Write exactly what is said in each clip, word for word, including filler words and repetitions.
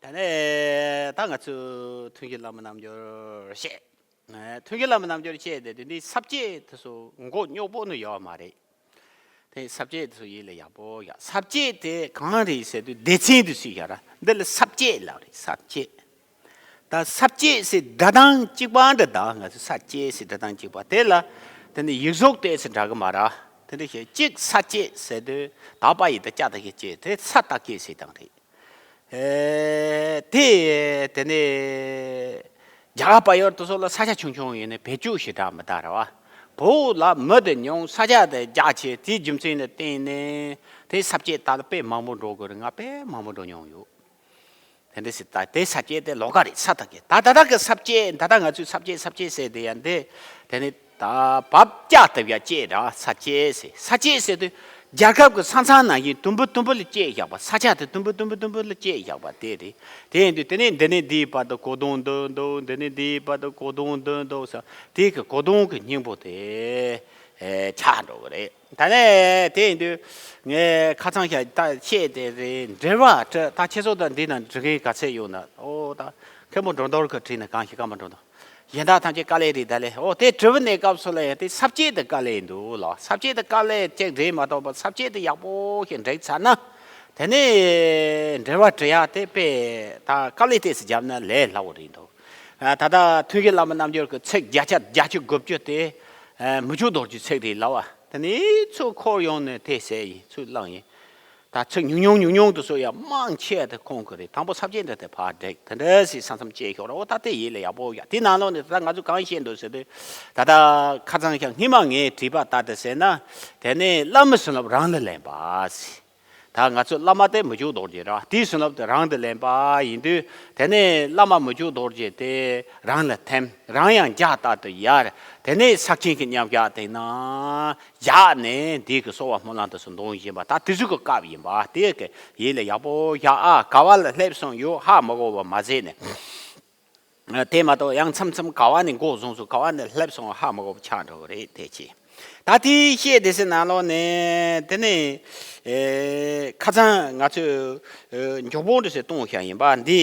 ནས་ད་ང་ཚོས་ཐུན་གྱི་བླ་མའི་རྣལ་འབྱོར་བཤད། ཨ། ཐུན་གྱི་བླ་མའི་རྣལ་འབྱོར་བཤད་དེ་དེ་འདི་ས་བཅད་དེ་ཚོ་མགོ་རྙོག་པོ་ནི་ཡོད་མ་རེད། དེ་ས་བཅད་དེ་ཚོ་ཡིད་ལ་ཡག་པོ་ཡ། ས་བཅད་དེ་གང་རེད་ཟེར་དུས་སྡེ་ཚན་དེ་ཚོ་ཡ་ར། འདི་ལ་ས་བཅད་ལབ་རེད། ས་བཅད། ད་ས་བཅད་ཟེར་སྒྲ་གདངས་གཅིག་པ་འདྲ། ད་ང་ཚོ་ས་བཅད་ཟེར་སྒྲ་གདངས་གཅིག་པ་དེ་ལ་དེ་ནི་ཡིག་གཟུགས་དེ་ཚོ་འདྲ་གི་མ་ར། དེ་འདྲ་བྱས་གཅིག་ས་བཅད་ཟེར་དུས་ད་པ་ཡི་ད་ཅ་ད་གི་བཅད་དེ་ས་ད་བཅད་ཟེར་སྟངས་རེད། ཨེ། དེ་དེ་ནས་རྒྱ་གར་བལ་ཡུལ་དེ་ཚོ་ལ་ས་ཆ་ཆུང་ཆུང་ཡིན་ནའི་བེད་སྤྱོད་ཞེ་དྲག་མི་དར་བ། བོད་ལ་མི་དེ་ཉུང་། ས་ཆ་དེ་རྒྱ་ཆེ། དེའི་རྒྱུ་མཚན་ལ་བརྟེན་ནས་དེ་ས་བཅད་ད་ལ་དཔེ་མང་པོ་འགྲོ་དགོས་རེད། ང་དཔེ་མང་པོ་འགྲོ་མྱོང་ཡོད། དེ་འདྲ་ཟེར། ད་དེ་ས་བཅད་དེ་ལོགས་ཀ་རེད། ས་ད་གི་ད་ད་ད་གི་ས་བཅད། ད་ད་ང་ཚོས་ས་བཅད་ས་བཅད་ཟེར་དེ་ཡང་འདི་དེ་ནི་ད་བབ་ཀྱ་ད་བྱ་བཅད་ར། ས་བཅད་ཟེར། ས་བཅད་ཟེར་དུས་རྒྱལ་ཁབ་ཀྱི་ས་མཚམས་ནང་བཞིན་དུམ་བུ་དུམ་བུ་ལ་བཅད་བཞག་པ། ས་ཆ་དེ་དུམ་བུ་དུམ་བུ་དུམ་བུ་ལ་བཅད་བཞག་པ་དེ་རེད། དེ་ཡིན་དུས་དེ་ནས་འདི་ནས་འདིའི་བར་དུ་གོ་དུང་འདོན་འདུག་འདི་ནས་འདིའི་བར་དུ་གོ་དུང་འདོན་འདུག་ཟེར། དེ་གི་གོ་དུང་གི་སྙིང་པོ་དེ་ཨེ་ཆགས་འགྲོ་གི་རེད། ད་ནས་དེ་ཡིན་དུས་ངས་ཁ་སང་ཞག་ད་བཤད་དེ་རེད། འགྲེལ་པ་བྲི། ད་ཁྱེད་ཚོ་ད་འདི་ན་འབྲི་མཁན་ག་ཚད་ཡོད་ན། ཨོ་ད་མཁན་པོ་འགྲོ་འདོར་གི་བྲིས་ན་གང་ཞིག་སྐར་མ་འགྲོ་འདོར། གཞན་དག་ཐམས་ཅད་དཀའ་ལས་རེད་ད་ལས། ཨོ་དེ་དྲི་བ་གནས་སྐབས་སུ་ལ་ཡང་དེ་ས་བཅད་དེ་དཀའ་ལས་འདུག་ལ། ས་བཅད་དེ་དཀའ་ལས་ཅིག་རེད་མ་གཏོགས་པ། ས་བཅད་དེ་ཡག་པོ་ཞིག་འགྲིག་ཚར་ན་དེ་ནས་འགྲེལ་པ་བྲི་ཡག་དེ་དཔེ་ད་དཀའ་ལས་ཏོག་ཙམ་བརྒྱབ་ན་ལས་སླ་བོ་རེད་འདུག་ཨ། ད་ལྟ་ཐུན་གྱི་བླ་མའི་རྣལ་འབྱོར་གྱི་ཚིག་བརྒྱ་ཆ་བརྒྱད་ཅུ་དགུ་བཅུ་དེ་ཨ་མི་འཇུག་རྡོ་རྗེའི་ཚིག་རེད་ལབ་པ། དེ་ནས་ཚུར་འཁོར་ཡོང་ནས་དེ་ཟེར་ཡིན། ཚུར་བླངས་ཡིན། ད་ཚིག་ཉུང་ཉུང་ཉུང་ཉུང་དེ་ཚོ་ཡང་མང་ཆེ་དེ་ཁོང་གི་རེད། དང་པོ་ས་བཅད་འདི་དེ་ཕར་འགྲིག་དེ་འདྲ་ཟེར་བསམ་བསམ་བྱས་ཤོག་ར། འོ་ད་དེ་ཡིད་ལ་ཡག་པོ་ཡ། དེ་ནང་ལོགས་ནས་ད་ང་ཚོས་གང་བཤད་འདུག་ཟེར་དུས། ད་ལྟ་ཁ་སང་ཞག་སྔོན་མ་ངས་བྲིས་པ་ལྟར་དེ་ཟེར་ན། དེ་ནས་བླ་མའི་བྱིན་རླབས་རང་ལ་ལེན་པ་ཟེར། ད་ང་ཚོའི་བླ་མ་དེ་མི་འཇུག་རྡོ་རྗེ་ར། དེའི་བྱིན་རླབས་དེ་རང་དུ་ལེན་པ་ཡིན་དུས། དེ་ནས་བླ་མ་མི་འཇུག་རྡོ་རྗེ་དེ་རང་ལ་ཐིམ། རང་ཡང་རྒྱ་ལྟར་དུ་ཡལ། དེ་ནས་ས་ཆེན་གྱི་མཉམ་བཞག་དེ་ན་བཞག་ནས་འདི་གི་གསོལ་བ་སྨོན་ལམ་དུ་སུ་འདོན་བཞིན་པ། ད་དེ་ཚོ་གི་སྐབས་ཡིན་པ། དེ་གི་ཡིད་ལ་ཡག་པོ་བཞག་ཨ། ག་བ་ལ་སླེབས་སོང་ཡོད་ཧ་མི་གོ་བ་མ་ཟད་ནས། དེ་མ་གཏོགས་ཡང་མཚམས་མཚམས་ག་བ་ནས་འགོ་བཟུང་སོང་། ག་བ་ནས་སླེབས་སོང་ཧ་མ་གོ་བ་ཆགས་འགྲོ་གི་རེད། དེ་ཅི། ད་དེའི་བཤད་དེ་ཚོའི་ནང་ལོགས་ནས་དེ་ནས་ཨེ་ཁ་སང་ང་ཚོས་ཨེ་མགྱོགས་པོ་འདྲ་ཞིག་གཏོང་བཞག་ཡིན་པ། འདི་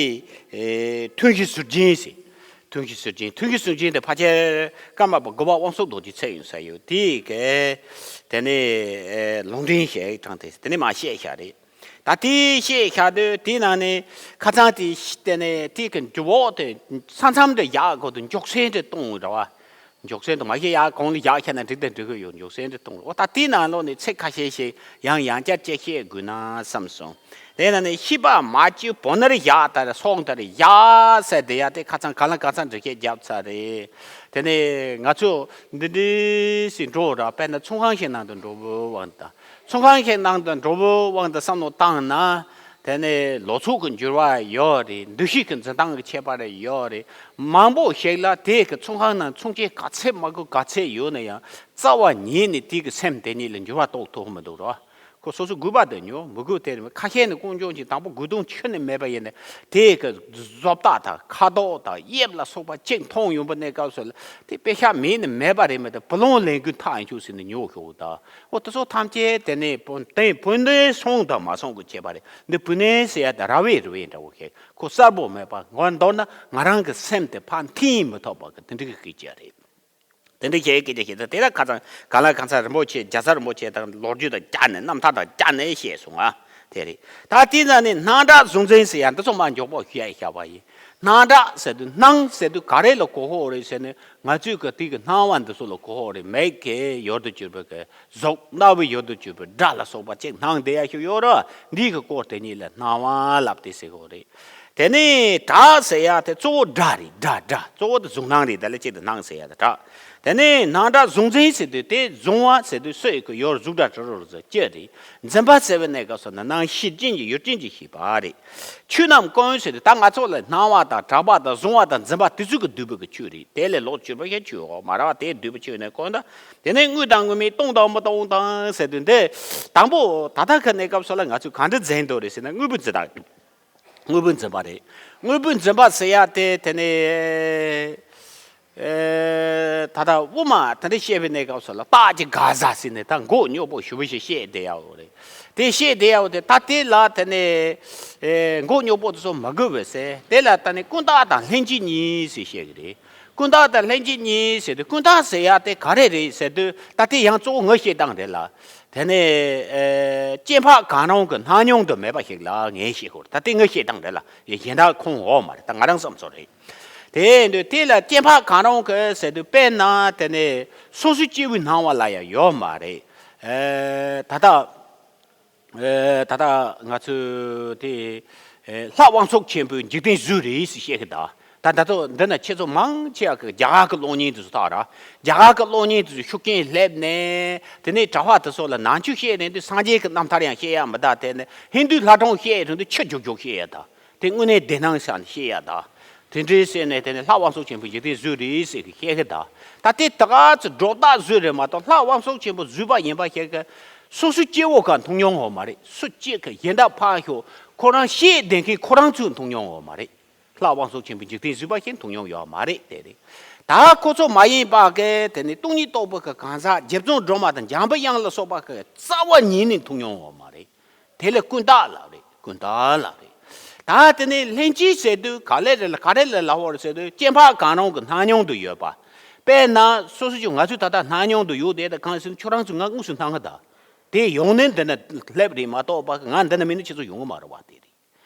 ཨེ་ཐུན་བཞི་ཟུར་རྒྱན་ཟེར། ཐུན་བཞི་ཟུར་རྒྱན། ཐུན་བཞི་ཟུར་རྒྱན་དེ་ཕལ་ཆེར་ཀརྨ་པ་དགུ་པ་དབང་ཕྱུག་རྡོ་རྗེའི་ཚིག་ཡིན་ས་ཡོད། དེ་གི་དེ་ནས་ཨེ་ལུང་འདྲེན་ཞིག་དྲངས་ཏེ་དེ་ནས་མར་བཤད་བཞག་རེད། ད་དེ་བཤད་བཞག་དུས་དེའི་ནང་ནས་ཁ་སང་དེ་བཤད་དེ་ནས་དེ་གི་འཇུག་འོག་དེ་ས་མཚམས་དེ་ཡག་གོ་དུ་མགྱོགས་སེང་དེ་གཏོང་ར་བ། མགྱོགས་སེང་དེ་མ་བཤད་ཡག་གོང་ལ་ཡག་བཤད་ན་འགྲིག་དང་འགྲིག་གི་ཡོད། མགྱོགས་སེང་དེ་གཏོང་ར། འོ་ད་དེའི་ནང་ལོགས་ནས་ཚིག་ཁ་ཤས་ཤིག་ཡང་ཡང་བསྐྱར་ཅིག་བཤད་དགོས་ན་བསམ་སོང་། དེ་ནང་ནས་ཤེས་པ་མ་བཅོས་བོ་ནར་བཞག་ལྟར་སོང་ལྟར་བཞག་ཟེར་དེ་ཡག་དེ་ཁ་སང་གང་ལ་གང་འཚམ་འགྲེལ་བཤད་བརྒྱབ་ཚར་རེད། དེ་ནས་ང་ཚོ་འདི་འདྲ་ཞིག་འགྲོ་ར། དཔེར་ན་ཚོང་ཁང་ཞིག་ནང་དུ་འགྲོ་བའི་དབང་དུ། ཚོང་ཁང་ཞིག་ནང་དུ་འགྲོ་བའི་དབང་དུ་བསམ་བློ་བཏང་ན། དེ་ནས་ལོ་ཚོད་ཀྱི་འགྱུར་བ་ཡོད་རེད། འདུ་ཤེས་ཀྱི་འཛིན་སྟངས་ཀྱི་ཁྱད་པར་ཡོད་རེད། མང་པོ་ཞིག་ལ་དེ་གི་ཚོང་ཁང་ནང་ཚོང་ཆེན་ག་ཚད་མང་པོ་ག་ཚད་ཡོད་ན་ཡང་རྩ་བ་ཉིད་ནས་དེ་གི་སེམས་དེ་ཉིད་ལ་འགྱུར་བ་གཏོང་ཐུབ་མི་འདུག་ར། ཁོ་སོ་སོ་དགོས་པ་དེ་ཉོ། མི་དགོས་དེ་རེད། ཁ་ཤས་ནི་ཀུན་འབྱུང་གི་དང་པོ་དགོས་དོན་ཁྱོན་ནས་མེད་པ་ཡིན་ན། དེ་གི་བཟོ་ལྟ་དང་ཁ་དོག་དང་དབྱིབས་ལ་སོགས་པ་གཅིག་མཐོང་ཡོང་པ་གནས་སྐབས་སུ་ལ་དེ་དཔེ་ཤ་མེད་ནི་མེད་པ་རེད། མེད་དེ་བུ་ལོན་ལེན་དགོས་ཐག་ཡིན་ཆོག་ཟེར་ནས་ཉོ་ཤོག་ད། འོ་དེ་ཚོ་ཐམས་ཅད་དེ་ནས་བུ་དེ་བུ་ནས་སོང་དང་མ་སོང་གི་ཁྱད་པར་རེད། འདི་བུ་ནས་ཟེར་ཡ་དེ་ར་བའི་རི་བའི་འདྲ་བོ་ཞིག་ཁོ་གསལ་པོ་མེད་པ། མདོར་ན་ང་རང་གི་སེམས་དེ་ཕར་འཐེན་མི་ཐུབ་པ་གི་དེ་འདྲ་གི་སྐད་ཆ་རེད། དེ་འདྲ་བྱས་སྐད་ཆ་བཤད་ཚར། དེ་ལ་ཁ་སང་གང་ལ་གང་འཚམ་རིན་པོ་ཆེ་རྒྱལ་ཚབ་རིན་པོ་ཆེ་དང་ལོ་རྒྱུས་དང་སྦྱར་ནས་རྣམ་ཐར་དང་སྦྱར་ནས་བཤད་སོང་ང་། དེ་རེད། ད་དེ་ན་ནི་སྣང་གྲགས་གཟུང་འཛིན་ཟེར་ཡ་འདི་ཚོ་མ་མགྱོགས་པོ་ཞུ་ཡ་བཞག་པ་ཡིན། སྣང་གྲགས་ཟེར་དུས་སྣང་ཟེར་དུས་ག་རེ་ལ་གོ་ཧོ་རེད་ཟེར་ནས་ང་ཚོས་གི་དེ་གི་སྣང་བ་འདི་ཚོ་ལ་གོ་ཧོ་རེད། མིག་གི་ཡུལ་དུ་གྱུར་པའི་གི་གཟུགས། རྣ་བའི་ཡུལ་དུ་གྱུར་པའི་སྒྲ་ལ་སོགས་པ་ཅིག་སྣང་བསྡད་ཡ་ཞིག་ཡོད་ར། འདི་གི་སྐོར་དེ་ཉིད་ལ་སྣང་བ་ལབ་སྟེ་ཟེར་གོ་རེད། དེ་ནས་གྲགས་ཟེར་ཡ་དེ་གཙོ་བོ་སྒྲ་རེད། སྒྲ་སྒྲ་གཙོ་བོ་དེ་གཟུགས་སྣང་རེད། དེ་ལ་གཅིག་ཏུ་སྣང་ཟེར་ཡ་དེ་གྲགས། དེ་ནས་སྣང་གྲགས་གཟུང་འཛིན་ཟེར་དུས་དེ་གཟུང་བ་ཟེར་དུས་སོ་ཡི་གི་ཡོར་གཟུགས་སྒྲ་དྲི་རོ་རོ་ཟེར་སྤྱི་རེད། འཛིན་པ་ཟེར་བའི་གནས་སྐབས་སུ་ནི་སྣང་ཤེས་ཅན་གྱི་ཡུལ་ཅན་གྱི་ཤེས་པ་རེད། ཆོས་རྣམས་ཀུན་ཟེར་དུས་ད་ང་ཚོ་ལ་སྣང་བ་དང་གྲགས་པ་དང་གཟུང་བ་དང་འཛིན་པ་དེ་ཚོ་གི་འདུས་པའི་གི་ཆོས་རེད། དེ་ལས་ལོག་གྱུར་པ་ཞིག་ཆོས་འོག་མ་ར་བ་དེ་འདུས་པའི་ཆོས་ནས་ཀུན་ད། དེ་ནས་དངོས་དང་དངོས་མེད་སྟོང་དང་མི་སྟོང་དང་ཟེར་དུས་འདི་དང་པོ་ད་ལྟ་གི་གནས་སྐབས་སུ་ལ་ང་ཚོས་གང་འདྲ་འཛིན་འདོད་རེད་ཟེར་ན། དངོས་པོ་འཛིན་སྟངས། དངོས་པོ་འཛིན་པ་རེད། དངོས་པོ་འཛིན་པ་ཟེར་ཡ་དེ་དེ་ནས་ཨེ་ད་ལྟ་དབུ་མ་དེ་འདྲ་བཤད་པའི་གནས་སྐབས་སུ་ལ་རྟགས་ཀྱི་དགག་བྱ་ཟེར་ནས་ད་མགོ་རྙོག་པོ་ཞེ་པོ་ཞིག་བཤད་བསྡད་ཡ་ཡོད་རེད། དེ་བཤད་བསྡད་ཡོད་དེ། ད་དེ་ལ་དེ་ནས་ཨེ་མགོ་རྙོག་པོ་དེ་ཚོ་མ་དགོས་པས་ཟེར། དེ་ལ་ད་ནི་ཀུན་བརྟགས་དང་ལྷན་སྐྱེས་གཉིས་ཟེར་བཤད་གི་རེད། ཀུན་བརྟགས་དང་ལྷན་སྐྱེས་གཉིས་ཟེར་དུས། ཀུན་བརྟགས་ཟེར་ཡ་དེ་ག་རེ་རེད་ཟེར་དུས། ད་དེ་ཡང་གཙོ་བོ་ངའི་བཤད་སྟངས་རེད་ལ། དེ་ནས་ཨེ་སྐྱེ་འཕགས་གང་རུང་གི་སྣང་མྱོང་དུ་མེད་པ་ཞིག་ལ་ངས་བཤད་དགོས་རེད། ད་དེ་ངའི་བཤད་སྟངས་རེད་ལ། གཞན་དག་ཁུངས་ཡོད་མ་རེད། ད་ང་རང་བསམ་ཚོད་རེད། དེ་ཡིན་དུས་དེ་ལ་སྐྱེ་འཕགས་གང་རུང་གི་ཟེར་དུས། དཔེར་ན་དེ་ནས་སོ་སོའི་སྐྱེ་བོའི་སྣང་བ་ལ་ཡང་ཡོད་མ་རེད། ཨེ་ད་ལྟ་ཨེ་ད་ལྟ་ང་ཚོས་དེ་ཨེ་ལྷ་དབང་ཕྱུག་ཆེན་པོའི་འཇིག་རྟེན་བཞུགས་རེད་ཟེར་བཤད་གི་ད། ད་ད་ཚོ་འདི་ན་ཁྱེད་ཚོ་མང་ཆེ་བ་གི་རྒྱ་གར་གི་གློག་བརྙན་དེ་ཚོ་ལྟ་ར། རྒྱ་གར་གི་གློག་བརྙན་དེ་ཚོ་ཤུགས་རྐྱེན་སླེབས་ནས། དེ་ནས་གྲྭ་པ་དེ་ཚོ་ལ་ནང་ཆོས་བཤད་རན་དུས་སངས་རྒྱས་ཀྱི་རྣམ་ཐར་ཡང་བཤད་ཡ་མི་གདའ། དེ་ནས་ཧིན་རྡུའི་ལྷ་སྒྲུང་བཤད་རན་དུས་ཆུ་རྒྱུག་རྒྱུག་བཤད་ཡ་ད། དེ་དངོས་གནས་བདེ་སྣང་ས་ནས་བཤད་ཡ་ད། དེ་འདྲའི་ཟེར་ནས། དེ་ནས་ལྷ་དབང་ཕྱུག་ཆེན་པོའི་འཇིག་རྟེན་བཞུགས་རེད་ཟེར་གི་བཤད་གི་ད། ད་དེ་ད་ག་ཚོད་སྒྲོ་བཏགས་བཟོས་རེད་མ་གཏོགས། ལྷ་དབང་ཕྱུག་ཆེན་པོ་བཞུགས་པ་ཡིན་པ་ཞིག་གི་སོ་སོའི་སྐྱེ་བོ་ག་མཐོང་མྱོང་ཡོད་མ་རེད། སུ་གཅིག་གི་གཞན་དག་ཕར་ཞོག་ཁོ་རང་བཤད་བསྡད་མཁན་ཁོ་རང་ཚོས་མཐོང་མྱོང་ཡོད་མ་རེད། ལྷ་དབང་ཕྱུག་ཆེན་པོའི་འཇིག་རྟེན་བཞུགས་པ་ཞིག་མཐོང་མྱོང་ཡོད་མ་རེད། དེ་རེད། ད་ཁོ་ཚོ་མ་ཡིན་པ་གི་དེ་ནས་སྟོང་ཉིད་རྟོགས་པའི་གི་གང་ཟག་རྗེ་བཙུན་སྒྲོལ་མ་དང་འཇམ་པའི་དབྱངས་ལ་སོགས་པ་གི་རྩ་བ་ཉིད་ནས་མཐོང་མྱོང་ཡོད་མ་རེད། དེ་ལ་ཀུན་བརྟགས་ལབ་རེད། ཀུན་བརྟགས་ལབ་རེད། ད་དེ་ནས་ལྷན་སྐྱེས་ཟེར་དུས་ག་ལེ་རེད་ལ། ག་རེ་ལ་ལབ་དགོས་རེད་ཟེར་དུས། སྐྱེ་འཕགས་གང་རུང་གི་སྣང་མྱོང་དུ་ཡོད་པ། དཔེར་ན་སོ་སོ་ཅིག་ང་ཚོས་ད་ལྟ་སྣང་མྱོང་དུ་ཡོད་དེ། ད་གང་ཟེར་ན་ཁྱོད་རང་ཚོས་ང་དངོས་སུ་སྣང་གི་ད། དེ་ཡོང་ནས་འདི་ན་སླེབས་རེད་མ་གཏོགས་པ། ང་འདི་ན་མེད་ན་ཁྱེད་ཚོ་ཡོང་གི་མ་རེད་བ། དེ་རེད།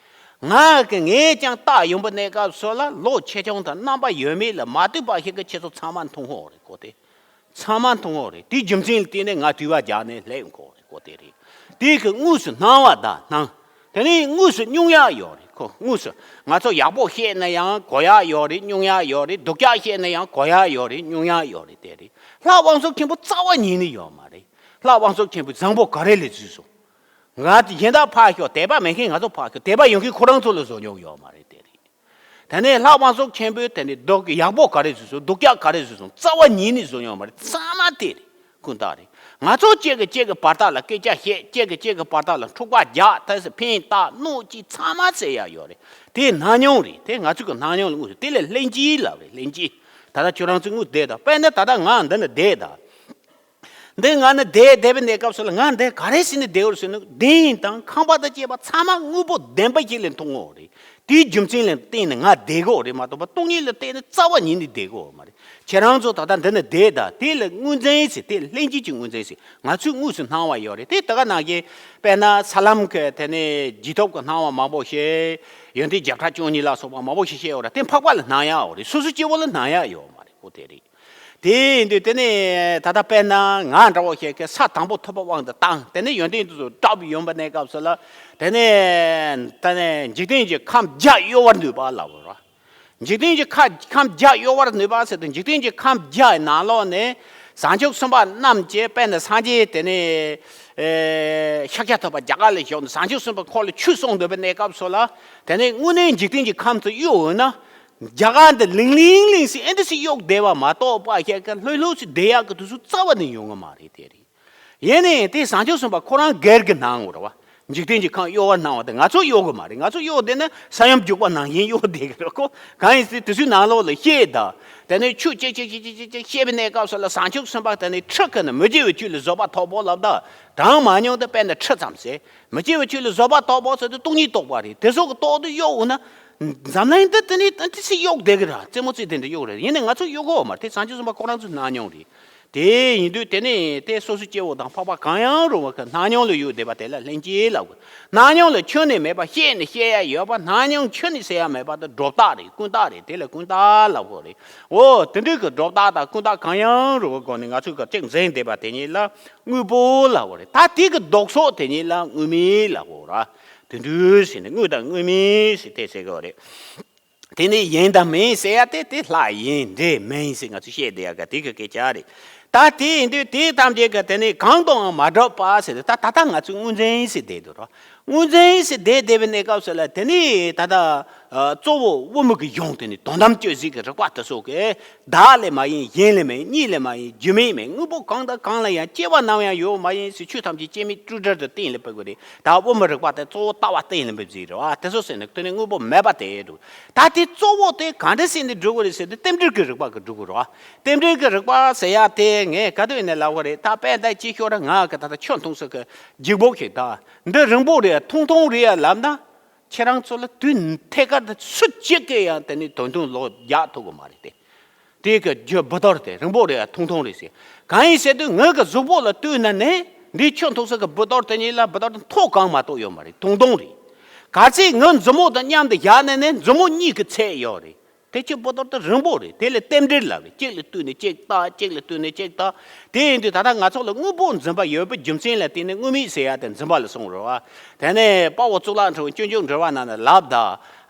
ང་གི་ངས་ཀྱང་བརྟག་ཡོང་པ་གནས་སྐབས་སུ་ལ། ལོ་ཆེ་ཆུང་དང་རྣམ་པ་ཡོད་མེད་ལ་མ་ལྟོས་པ་ཞིག་གི་ཁྱེད་ཚོ་ཚང་མ་མཐོང་གི་ཡོད་རེད་ཀོ། དེ་ཚང་མ་མཐོང་གི་ཡོད་རེད། དེའི་རྒྱུ་མཚན་ལ་བརྟེན་ནས་ང་དུས་བབ་རྒྱག་ནས་སླེབས་ཡོང་གི་ཡོད་རེད་ཀོ། དེ་རེད། དེ་གི་དངོས་སུ་སྣང་བ་དང་སྣང་། དེ་ནས་དངོས་སུ་མྱོང་ཡག་ཡོད་རེད་ཁོ། དངོས་སུ་ང་ཚོ་ཡག་པོ་བཤད་ན་ཡང་གོ་ཡག་ཡོད་རེད། མྱོང་ཡག་ཡོད་རེད། སྡུག་ཅག་བཤད་ན་ཡང་གོ་ཡག་ཡོད་རེད། མྱོང་ཡག་ཡོད་རེད། དེ་རེད། ལྷ་དབང་ཕྱུག་ཆེན་པོ་རྩ་བ་ཉིད་ནས་ཡོད་མ་རེད། ལྷ་དབང་ཕྱུག་ཆེན་པོས་བཟང་པོ་ག་རེ་ལ་བཟོས་སོང་། ང་དེ་གཞན་དག་ཕར་ཞོག་དད་པ་མེད་མཁན་ང་ཚོ་ཕར་ཞོག་དད་པ་ཡོད་མཁན་ཁོ་རང་ཚོ་ལ་བཟོ་མྱོང་ཡོད་མ་རེད། དེ་རེད། དེ་ནས་ལྷ་དབང་ཕྱུག་ཆེན་པོས་དེ་ནས་སྡུག་གི་ཡག་པོ་ག་རེ་བཟོས་སོང་། སྡུག་ཅག་ག་རེ་བཟོས་སོང་། རྩ་བ་ཉིད་ནས་བཟོ་མྱོང་མ་རེད། ཚང་མ་དེ་རེད། ཀུན་བརྟགས་རེད། ང་ཚོ་གཅིག་གིས་གཅིག་གི་བར་ཐག་ལ་སྐད་ཆ་བཤད། གཅིག་གིས་གཅིག་གི་བར་ཐག་ལ་འཁྲུག་པ་རྒྱག་དེ་ཚོ་ཕན་བཏགས་གནོད་ཅིག་ཚང་མ་ཟེར་ཡག་ཡོད་རེད། དེ་སྣང་མྱོང་རེད། དེ་ང་ཚོ་གི་སྣང་མྱོང་ལ་དངོས་སུ། དེ་ལ་ལྷན་སྐྱེས་ལབ་རེད། ལྷན་སྐྱེས། ད་ལྟ་ཁྱོད་རང་ཚོ་དངོས་བསྡད་ད། དཔེར་ན་ད་ལྟ་ང་འདི་ན་བསྡད་ད། འདི་ང་ནི་བསྡད་བསྡད་པའི་གནས་སྐབས་སུ་ལ་ང་འདི་ག་རེ་བྱས་ནས་བསྡད་ཡོད་ཟེར་ན། གདན་དང་ཁང་པ་དང་བཅས་པ་ཚང་མ་དངོས་པོ་བདེན་པ་ཞིག་ལ་མཐོང་གི་ཡོད་རེད། དེའི་རྒྱུ་མཚན་ལ་བརྟེན་ནས་ང་བསྡད་ཀྱི་ཡོད་རེད་མ་གཏོགས་པ། སྟོང་ཉིད་ལ་བརྟེན་ནས་རྩ་བ་ཉིད་ནས་བསྡད་ཀྱི་ཡོད་མ་རེད། ཁྱེད་རང་ཚོ་ད་ལྟ་འདི་ན་བསྡད་ད། དེ་ལ་དངོས་འཛིན་ཟེར། དེ་ལྷན་སྐྱེས་ཀྱི་དངོས་འཛིན་ཟེར། ང་ཚོས་དངོས་སུ་སྣང་བ་ཡོད་རེད། དེ་ད་ག་ནང་བཞིན་དཔེར་ན་ས་ལམ་གྱི་དེ་ནས་རྗེས་ཐོབ་ཀྱི་སྣང་བ་མང་པོ་ཞིག་ཡོན་ཏན་བརྒྱ་ཕྲག་བཅུ་གཉིས་ལ་སོགས་པ་མང་པོ་ཞིག་བཤད་ཡོད་རེད། དེ་འཕགས་པ་ལ་སྣང་ཡག་ཡོད་རེད། སོ་སོ་སྐྱེ་བོ་ལ་སྣང་ཡག་ཡོད་མ་རེད་ཁོ། དེ་རེད། དེ་ཡིན་དུས་དེ་ནས་ད་ལྟ་དཔེར་ན་ང་འདྲ་བོ་ཞིག་གིས་ས་དང་པོ་ཐོབ་པའི་དབང་དུ་བཏང་། དེ་ནས་ཡོན་ཏན་དེ་ཚོ་བསྒྲུབས་ཡོང་པའི་གནས་སྐབས་སུ་ལ། དེ་ནས་ད་ནས་འཇིག་རྟེན་གྱི་ཁམས་བརྒྱ་གཡོ་བར་ནུས་པ་ལབ་དགོས་རེད། འཇིག་རྟེན་གྱི་ཁ་ཁམས་བརྒྱ་གཡོ་བར་ནུས་པ་ཟེར་དུས། འཇིག་རྟེན་གྱི་ཁམས་བརྒྱ་ནང་ལོགས་ནས་བྱང་ཆུབ་སེམས་དཔའ་རྣམས་ཀྱིས། དཔེར་ན་སངས་རྒྱས་དེ་ནས་ཨེ་ཤཱཀྱ་ཐུབ་པ་རྒྱ་གར་ལ་བཞུགས་ནས་བྱང་ཆུབ་སེམས་དཔའ་ཁོ་ལ་ཆོས་གསུང་འདོད་པའི་གནས་སྐབས་སུ་ལ། དེ་ནས་དངོས་གནས་འཇིག་རྟེན་གྱི་ཁམས་སུ་གཡོ་འོང་ན། རྒྱ་གར་འདི་ལིང་ལིང་ལིང་ཟེར་ཨེ་འདི་ཟེར་གཡོག་བསྡད་པ་མ་གཏོགས་པ། ཞིག་གི་ལྷོད་ལྷོད་ཟེར་བསྡད་ཡག་གི་དུས་ཚོད་རྩ་བ་ནས་ཡོང་གི་མ་རེད། དེ་རེད། ཡིན་ནའི་དེ་བྱང་ཆུབ་སེམས་དཔའ་ཁོ་རང་སྒེར་གྱི་སྣང་ངོ་རེད་བ། འཇིག་རྟེན་གྱི་ཁམས་གཡོ་བར་སྣང་བ་དེ་ང་ཚོ་གཡོ་གི་མ་རེད། ང་ཚོ་གཡོ་བསྡད་ན་ས་ཡོམ་རྒྱུག་པ་ནང་བཞིན་གཡོ་བསྡད་གི་རེད་ཁོ། གང་ཡིན་ཟེར་དུས་ཚོད་ནང་ལོགས་ལ་བཤད་ད། དེ་ནས་ཆོས་ཅིག་ཅིག་ཅིག་ཅིག་ཅིག་བཤད་པའི་གནས་སྐབས་སུ་ལ་བྱང་ཆུབ་སེམས་དཔའ་དེ་ནས་ཁྲི་ཁ་ནས་མི་སྐྱེ་བའི་ཆོས་ལ་བཟོད་པ་ཐོབ་པོ་ལབ་ད། གྲངས་མང་ཉུང་དེ་དཔེར་ན་ཁྲི་ཙམ་ཟེར། མི་སྐྱེ་བའི་ཆོས་ལ་བཟོད་པ་ཐོབ་པོ་ཟེར་དུས་སྟོང་ཉིད་རྟོགས་པ་རེད། དེ་སོགས་ཀྱི་རྟོགས་དུས་གཡོ་འོང་ན། འཛམ་གླིང་འདི་དེ་ནས་དེ་ཚེ་གཡོག་བསྡད་གི་ར། རྩེད་མོ་རྩེ་དེ་འདྲ་གཡོག་རེད། ཡིན་ནའི་ང་ཚོ་གཡོ་གོ་མ་རེད། དེ་བྱང་ཆུབ་སེམས་དཔའ་ཁོ་རང་ཚོའི་སྣང་མྱོང་རེད། དེ་ཡིན་དུས་དེ་ནས་དེ་སོ་སོའི་སྐྱེ་བོ་དང་འཕགས་པ་གང་ཡང་རུང་བ་གི་སྣང་མྱོང་ལ་གཡོ་བསྡད་པ་དེ་ལ་ལྷན་སྐྱེས་ལབ་དགོས། སྣང་མྱོང་ལ་ཁྱོན་ནས་མེད་པ། བཤད་ནས་བཤད་ཡ་ཡོད་པ། སྣང་མྱོང་ཁྱོན་ནས་ཟེར་ཡ་མེད་པ་དེ་སྒྲོ་བཏགས་རེད། ཀུན་བཏགས་རེད། དེ་ལ་ཀུན་བཏགས་ལབ་དགོས་རེད། འོ་དེ་འདྲའི་གི་སྒྲོ་བཏགས་དང་ཀུན་བཏགས་གང་ཡང་རུང་བའི་སྒོ་ནས་ང་ཚོས་གི་གཅིག་འཛིན་བསྡད་པ་དེ་ཉིད་ལ་དངོས་པོ་ལབ་དགོས་རེད། ད་དེ་གི་ལྡོག་ཕྱོགས་དེ་ཉིད་ལ་དངོས་མེད་ལབ་དགོས་རེད། དེ་འདྲ་ཟེར་ནས་དངོས་དང་དངོས་མེད་ཟེར་དེ་ཟེར་གི་རེད། དེ་ནས་ཡིན་དང་མིན་ཟེར་ཡ་དེ། དེ་ལྷ་ཡིན་འདྲེ་མིན་ཟེར་ང་ཚོས་བཤད་བསྡད་ཡ་ག་དེ་གི་སྐད་ཆ་རེད། ད་དེ་ཡིན་དུས་དེ་ཐམས་ཅད་ཀྱི་དེ་ནས་གང་དུའང་མ་གྲུབ་པ་ཟེར་ཏེ། ད་ད་ལྟ་ང་ཚོས་དངོས་འཛིན་ཟེར་བསྡད་འདུག་རོ། དངོས་འཛིན་ཟེར་བསྡད་བསྡད་པའི་གནས་སྐབས་སུ་ལ། དེ་ནས་ད་ལྟ་ གཙོ་བོ་དབུ་མའི་གི་གཞུང་དེ་ནི་དོན་དམ་དཔྱོད་བྱེད་ཀྱི་རིགས་པ་དེ་ཚོ་གི་བདག་ལས་མ་ཡིན། གཞན་ལས་མ་ཡིན། གཉིས་ལས་མ་ཡིན། རྒྱུ་མེད་མིན། དངོས་པོ་གང་དང་གང་ལ་ཡང་སྐྱེ་བ་ནམ་ཡང་ཡོད་མ་ཡིན་ཟེར། ཆོས་ཐམས་ཅད་སྐྱེ་མེད་སྤྲོས་བྲལ་དུ་གཏན་ལ་ཕབ་དགོས་རེད། ད་དབུ་མའི་རིགས་པ་དེ་གཙོ་བོ་ལྟ་བ་གཏན་ལ་ཕབ་ཟིག་རེད་བ། དེ་ཚོ་ཟེར་ནས་དེ་ནི་དངོས་པོ་མེད་པ་དེ་འགྲོ། ད་དེ་གཙོ་བོ་དེ་ག་འདྲ་ཟེར་ནས་འགྲོ་དགོས་རེད་ཟེར་དུས་རྟེན་འབྲེལ་གྱི་རིགས་པ་གི་འགྲོ་དགོས་རེད་བ། རྟེན་འབྲེལ་གྱི་རིགས་པ་ཟེར་ཡ་དེ་ངས་ག་དུས་ནས་ལབ་དགོས་རེད། ད་དཔེ་ད་ཅིག་ཤོད་ར། ང་གི་ད་ལྟ་ཆུ་འཐུང་ས་གི་ལྗིད་པོ་ཞིག་ད་འདི་རིང་པོ་རེད། ཐུང་ཐུང་རེད་ལབ་ན། ཁྱེད་རང་ཚོ་ལ་དུས་ཐད་ཀར་དུ་སུ་གཅིག་གིས་ཡང་དེ་ནི་དོན་དུ་ལོག་རྒྱག་ཐུབ་ཀྱི་མ་རེད་དེ། དེ་གི་རྒྱུ་འབུ་དོར་དེ་རིང་པོ་རེད། ཐུང་ཐུང་རེད་ཟེར། གང་ཡིན་ཟེར་དུས་ངའི་གི་གཟུགས་པོ་ལ་ལྟོས་ན་ནི་འདི་ཆུ་འཐུང་ས་གི་འབུ་དོར་དེ་གཉིས་ལ་འབུ་དོར་དེ་མཐོ་གང་མ་གཏོགས་ཡོད་མ་རེད། ཐུང་ཐུང་རེད། གལ་སྲིད་ངའི་མཛུབ་མོ་དང་མཉམ་དུ་བཞག་ནས་ནི་མཛུབ་མོ་གཉིས་ཀྱི་ཚད་ཡོད་རེད། དེ་ཆུ་འབུ་དོར་དེ་རིང་པོ་རེད། དེ་ལ་རྟེན་འབྲེལ་ལབ་རེད། གཅིག་ལ་ལྟོས་ནས་གཅིག་ལྟ། གཅིག་ལ་ལྟོས་ནས་གཅིག་ལྟ། དེ་ཡིན་དུས་ད་ལྟ་ང་ཚོ་ལ་དངོས་པོ་འཛིན་པ་ཡོད་པའི་རྒྱུ་མཚན་ལ་བརྟེན་ནས་དངོས་མེད་ཟེར་ཡ་དེ་འཛིན་པ་ལ་སོང་རེད་བ། དེ་ནས་དཔའ་བོ་གཙུག་ལག་ཕྲེང་བའི་སྤྱོད་འཇུག་འགྲེལ་པ་ནང་ན་ལབ་ད།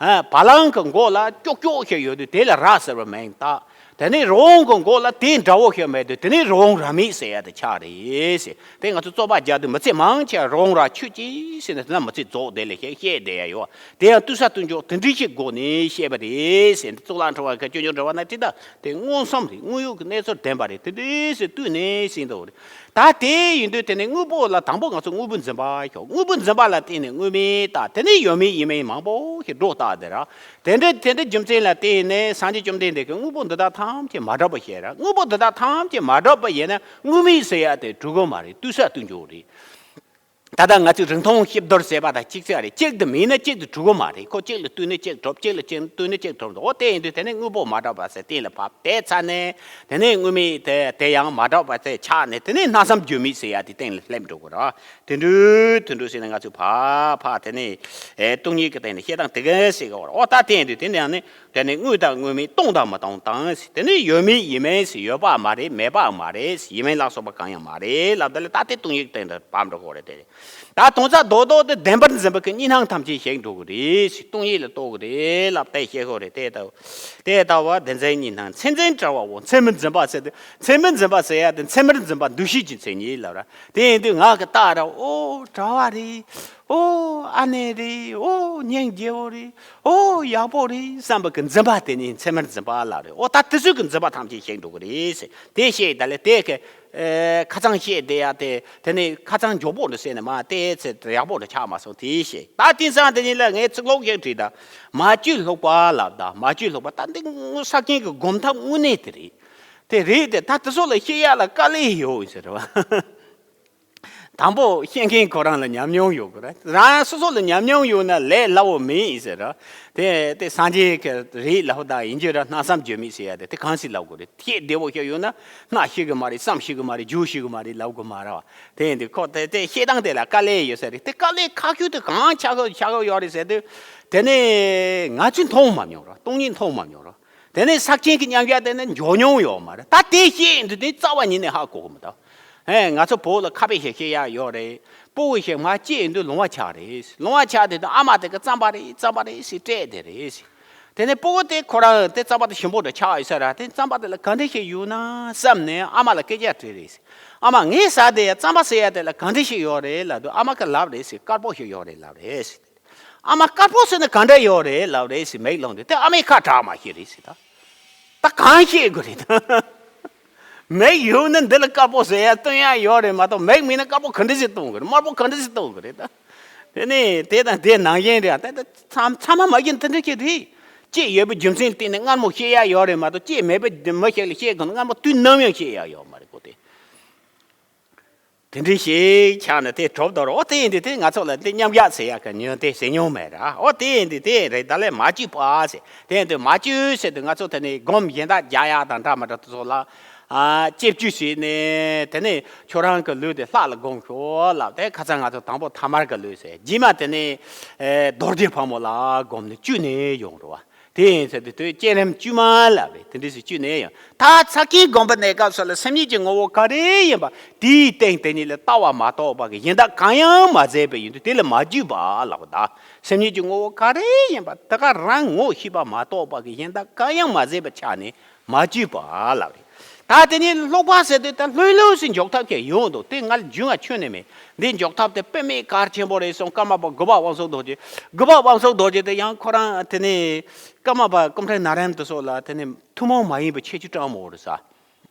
ཨ། བ་ལང་གི་མགོ་ལ་ཀྱོག་ཀྱོག་ཞིག་ཡོད་དུས་དེ་ལ་རྭ་ཟེར་བ་མིང་བཏགས། དེ་ནས་རི་བོང་གི་མགོ་ལ་དེ་འདྲ་བོ་ཞིག་མེད་དུས་དེ་ནས་རི་བོང་རྭ་མེད་ཟེར་ཡ་དེ་ཆགས་རེད་ཟེར། དེ་ང་ཚོ་རྩོད་པ་རྒྱག་དུས་མི་ཚེ་མང་ཆེ་རི་བོང་རྭ་ཆོས་ཅན་ཟེར་ནས་དེ་ན་མི་ཚེ་རྫོགས་བསྡད་ལས་ཞེས་བཤད་བསྡད་ཡ་ཡོད། དེ་ཡང་ལྟོས་ས་ལྟོས་འཇོག་དེ་འདྲ་ཞིག་སྒོ་ནས་བཤད་པ་རེད་ཟེར། འདི་གཙུག་ལག་ཕྲེང་བ་གི་སྤྱོད་འཇུག་འགྲེལ་པ་ན་བྲིས་ད། དེ་མངོན་སུམ་རེད། དངོས་ཡོད་ཀྱི་གནས་ཚུལ་བདེན་པ་རེད། དེ་འདྲ་ཟེར་ལྟོས་ནས་ཟེར་འདུག་རེད། ད་དེ་ཡིན་དུས་དེ་ནས་དངོས་པོ་ལ་དང་པོ་ང་ཚོ་དངོས་པོ་འཛིན་པ་ཞོག་དངོས་པོ་འཛིན་པ་ལ་བརྟེན་ནས་དངོས་མེད་ལྟ། དེ་ནས་ཡོད་མེད་ཡིན་མིན་མང་པོ་ཞིག་སྒྲོ་བཏགས་དེ་ར། དེ་འདྲ་དེ་འདྲ་རྒྱུ་མཚན་ལ་བརྟེན་ནས་སངས་རྒྱས་བཅོམ་ལྡན་འདས་ཀྱིས་དངོས་པོ་འདི་དག་ཐམས་ཅད་མ་གྲུབ་པ་ཞེས་ར། དངོས་པོ་འདི་དག་ཐམས་ཅད་མ་གྲུབ་པ་ཡིན་ན་དངོས་མེད་ཟེར་ཡ་དེ་གྲུབ་ཀྱི་མ་རེད། ལྟོས་ས་ལྟོས་འཇོག་རེད། ད་ལྟ་ང་ཚོས་རིང་ཐུང་གཤིབ་བསྡུར་བྱས་པ་དང་གཅིག་ཅིག་རེད། གཅིག་ཏུ་མིན་ན་གཅིག་ཏུ་གྲུབ་ཀྱི་མ་རེད། ཁོ་གཅིག་ལ་ལྟོས་ན་གཅིག་གྲུབ། གཅིག་ལ་གཅིག་ལྟོས་ན་གཅིག་གྲུབ་འདུག་འོ་དེ་ཡིན་དུས་དེ་ནས་དངོས་པོ་མ་གྲུབ་པ་ཟེར་གཏན་ལ་ཕབ། དེ་ཚར་ནས་དེ་ནས་དངོས་མེད་དེ་དེ་ཡང་མ་གྲུབ་པ་ཟེར་ཆགས་ནས་དེ་ནས་སྣང་སེམས་རྒྱུ་མེད་ཟེར་ཡ་དེ་གཏན་ལ་སླེབས་འགྲོ་གི་རེད། དེ་འདྲ་དེ་འདྲ་ཟེར་ནས་ང་ཚོས་ཕར་ཕར་དེ་ནས་ཨེ་སྟོང་ཉིད་ཀྱི་སྟེང་ནས་བཤད་སྟངས་དེ་ག་ཟེར་གི་རེད། འོ་ད་དེ་ཡིན་དུས་དེ་ནས་ཡང་ནི། དེ་ནས་དངོས་དང་དངོས་མེད། སྟོང་དང་མི་སྟོང་དང་ཟེར། དེ་ནས་ཡོད་མེད་ཡིན་མིན་ཟེར། ཡོད་པ་མ་རེད། མེད་པའང་མ་རེད་ཟེར། ཡིན་མིན་ལ་སོགས་པ་གང་ཡང་མ་རེད་ལབ། དེ་ལ་ད་དེ་སྟོང་ཉིད་སྟེང་དུ་ཕབ་འགྲོ་དགོས་རེད་དེ། ད་དོན་རྩ་རྡོག་རྡོག་དེ་བདེན་པར་འཛིན་པ་གི་གཉིས་སྣང་ཐམས་ཅད་ཞིག་འགྲོ་གི་རེད་ཟེར། སྟོང་ཉིད་ལ་རྟོགས་གི་རེད་ལབ་དེ་བཤད་དགོས་རེད། དེ་ལྟ་བུ་དེ་ལྟ་བུ་བདེན་འཛིན་གཉིས་སྣང་། མཚན་འཛིན་བྲལ་བའོ། མཚན་མི་འཛིན་པ་ཟེར་དུས་མཚན་མི་འཛིན་པ་ཟེར་ཡ་དེ་མཚན་མར་འཛིན་པ་འདུ་ཤེས་ཀྱི་མཚན་ཉིད་ལབ་ར། དེ་ཡིན་དུས་ངག་གི་རྟགས་ར། ཨོ་གྲྭ་བ་རེད། ཨོ་ཨ་ནེ་རེད། ཨོ་སྙིང་རྗེ་བོ་རེད། ཨོ་ཡག་པོ་རེད་བསམ་པ་གི་འཛིན་པ་དེ་ནི་མཚན་མར་འཛིན་པ་ལབ་རེད། ཨོ་ད་དེ་ཚོ་གི་འཛིན་པ་ཐམས་ཅད་ཞིག་འགྲོ་གི་རེད་ཟེར། དེ་བཤད་ད་ལས་དེ་གི་ཨེ་ཁ་ཚང་བཤད་བསྡད་ཡ་དེ། དེ་ནི་ཁ་ཚང་མགྱོགས་པོ་འདྲ་བཤད་ནས་མ་དེ་ཚེ་ཡག་པོ་འདྲ་ཆགས་མ་སོང་། དེ་བཤད། ད་དེང་སང་དེ་ཉིད་ལ་ངས་ཚིག་ལྷུག་ཞིག་བྲིས་ད། མ་བཅོས་ལྷུག་པ་ལབ་ད། མ་བཅོས་ལྷུག་པ་ད་འདི་ངོ་ས་ཀྱིན་གི་སྒོམ་ཐབས་དངོས་གནས་དེ་རེད། དེ་རེད་དེ། ད་དེ་ཚོ་ལ་བཤད་ཡ་ལ་དཀའ་ལས་ཡོད་ཟེར་བ། དང་པོ་བཤད་མཁན་ཁོ་རང་ལ་ཉམས་མྱོང་ཡོད་དགོས་ར། རང་སོ་སོ་ལ་ཉམས་མྱོང་ཡོད་ན་ལས་སླ་བོ་མིན་ཟེར་ར། དེ་དེ་སངས་རྒྱས་ཀྱི་རིགས་ལ་ཧོ་ད་ཡིན་རྒྱུ་ར། སྣང་སེམས་རྒྱུ་མེད་ཟེར་ཡ་དེ་དེ་གང་ཞིག་ལབ་དགོས་རེད། ཤེས་བདེ་བོ་ཞིག་ཡོད་ན་སྣ་ཤེས་གི་མ་རེད། བསམ་ཤེས་གི་མ་རེད། རྒྱུ་ཤེས་གི་མ་རེད་ལབ་དགོས་མ་ར་བ། དེ་ཡིན་དུས་ཁོ་དེ་དེ་བཤད་སྟངས་དེ་ལ་དཀའ་ལས་ཡོད་ས་རེད། དེ་དཀའ་ལས་ཁག་ཤོས་དེ་གང་ཆགས་ཀྱི་ཆགས་ཀྱི་ཡོད་རེད་ཟེར་དུས། དེ་ནས་ང་ཚོས་མཐོང་མ་མྱོང་ར། སྟོང་ཉིད་མཐོང་མ་མྱོང་ར། དེ་ནས་ས་ཆེན་གྱི་མཉམ་གཞག་དེ་ནི་འཇོག་མྱོང་ཡོད་མ་རེད། ད་དེ་བཤད་ཡིན་དུས་དེ་རྩ་བ་ཉིད་ནས་ཧ་གོ་གི་མི་འདུག་ཨེ་ང་ཚོ་བོད་ལ་ཁ་དཔེ་ཞིག་བཤད་ཡག་ཡོད་རེད། སྤོ་བོ་ཞིག་མར་སྐྱེས་ཡིན་དུས་ལོང་བ་ཆགས་རེད། ལོང་བ་ཆགས་དེ་དུས་ཨ་མ་དེ་གི་རྩམ་པ་རེད། རྩམ་པ་རེད་ཟེར་སྤྲད་དེ་རེད་ཟེར། དེ་ནས་སྤོ་བོ་དེ་ཁོ་རང་དེ་རྩམ་པ་དེ་ཞིམ་པོ་འདྲ་ཆགས་ཡོད་ས་ར། དེ་རྩམ་པ་དེ་ལ་ག་འདྲ་ཞིག་ཡོད་ན་བསམ་ནས་ཨ་མ་ལ་སྐད་ཆ་དྲིས་རེད་ཟེར། ཨ་མ་ངས་ཟ་དེ་ཡ་རྩམ་པ་ཟེར་ཡ་དེ་ལ་ག་འདྲ་ཞིག་ཡོད་རེད་ལབ་དུས་ཨ་མ་གིས་ལབ་རེད་ཟེར། དཀར་པོ་ཞིག་ཡོད་རེད་ལབ་རེད་ཟེར། ཨ་མ་དཀར་པོ་ཟེར་ན་ག་འདྲ་ཡོད་རེད་ལབ་རེད་ཟེར། མིག་ལོང་དུས་དེ་ཨ་མའི་ཁ་གྲག་མ་ཤེས་རེད་ཟེར། ད་ད་གང་ཤེས་དགོས་རེད་ད། མིག་ཡོད་ན་འདི་ལ་དཀར་པོ་ཟེར་ཡ་སྟོན་ཡ་ཡོད་རེད་མ་གཏོགས། མིག་མེད་ན་དཀར་པོ་ག་འདྲ་ཞིག་སྟོན་དགོས་རེད། དམར་པོ་ག་འདྲ་ཞིག་སྟོན་དགོས་རེད་ད། དེ་ནས་དེ་དང་དེ་ནང་བཞིན་རེད། ད་ད་ཚང་ཚང་མ་མ་ཡིན་དེ་འདྲ་ཅིག་རེད། ཅིག་ཡོད་པའི་རྒྱུ་མཚན་བརྟེན་ནས་མངར་མོ་བཤད་ཡ་ཡོད་རེད་མ་གཏོགས། ཅིག་མེད་པའི་མི་ཞིག་ལ་བཤད་དགོས་ན་མངར་མོ་དུས་ནམ་ཡང་བཤད་ཡ་ཡོད་མ་རེད་གོ་དེ། དེ་འདྲ་ཞིག་ཆགས་ནས་དེ་གྲུབ་དོ་ར། འོ་དེ་ཡིན་དུས་དེ་ང་ཚོ་ལ་དེ་མཉམ་གཞག་ཟེར་ཡག་གི་ཉོན་དེ་ཟེར་མྱོང་མེད་ར། འོ་དེ་ཡིན་དུས་དེ་རེད། ད་ལས་མ་བཅོས་པ་ཟེར། དེ་ཡིན་དུས་མ་བཅོས་ཟེར་དུས་ང་ཚོ་དེ་ནས་སྒོམ་གཞན་དག་རྒྱག་ཡག་དང་འདྲ་མི་འདྲ་དེ་ཚོ་ལ། ཨ་ལྕེ་བཅུ་ཟེར་ནས་དེ་ནས་ཁྱོད་རང་གི་ལུས་དེ་ལྷ་ལ་སྒོམ་ཤོག་ལབ། དེ་ཁ་སང་ང་ཚོ་དང་པོ་ཐ་མལ་གྱི་ལུས་ཟེར། རྗེས་མ་དེ་ནས་ཨེ་རྡོ་རྗེ་ཕག་མོ་ལ་སྒོམ་ནས་བཅུ་ནས་ཡོང་རོ་བ། དེ་ཡིན་ཟེར་དུས་དེ་བསྐྱེད་རིམ་བཅུ་མ་ལབ་རེད། དེ་འདྲ་ཞིག་བཅུ་ནས་ཡང་ད་ཚ་ཁའི་སྒོམ་པའི་གནས་སྐབས་སུ་ལ་སེམས་ཉིད་ཀྱི་ངོ་བོ་ག་རེ་ཡིན་པ་དེའི་སྟེང་དེ་ཉིད་ལ་ལྟ་བ་མ་གཏོགས་པ་གི་གཞན་དག་གང་ཡང་མ་ཟད་པ་ཡིན་དུས་དེ་ལ་མ་བཅོས་པ་ལབ་པ་དང་། སེམས་ཉིད་ཀྱི་ངོ་བོ་ག་རེ་ཡིན་པ་དེ་ག་རང་ངོ་ཤེས་པ་མ་གཏོགས་པ་གི་གཞན་དག་གང་ཡང་མ་ཟད་པའི་ཆ་ནས་མ་བཅོས་པ་ལབ་རེད། ད་དེ་ནས་ཀློག་པ་ཟེར་དུས་ད་ལྷོད་ལྷོད་ཟིག་འཇོག་ཐབས་ཀྱི་ཡོང་འདུག་དེ་ང་ལ་རྒྱུས་ང་ཁྱོན་ནས་མེད། འདི་འཇོག་ཐབས་དེ་དཔེ་མེད་གལ་ཆེན་པོ་རེད་གསུངས། ཀརྨ་པ་དགུ་པ་དབང་ཕྱུག་རྡོ་རྗེ། དགུ་པ་དབང་ཕྱུག་རྡོ་རྗེ་དེ་ཡང་ཁོ་རང་དེ་ནས་ཀརྨ་པ་ཀུན་མཁྱེན་ནཱ་ལེནྡྲ་སོགས་ལ་དེ་ནས་ཐུན་མོང་མ་ཡིན་པའི་ཁྱད་ཆོས་བཀྲམ་ཡོད་རེད་ས།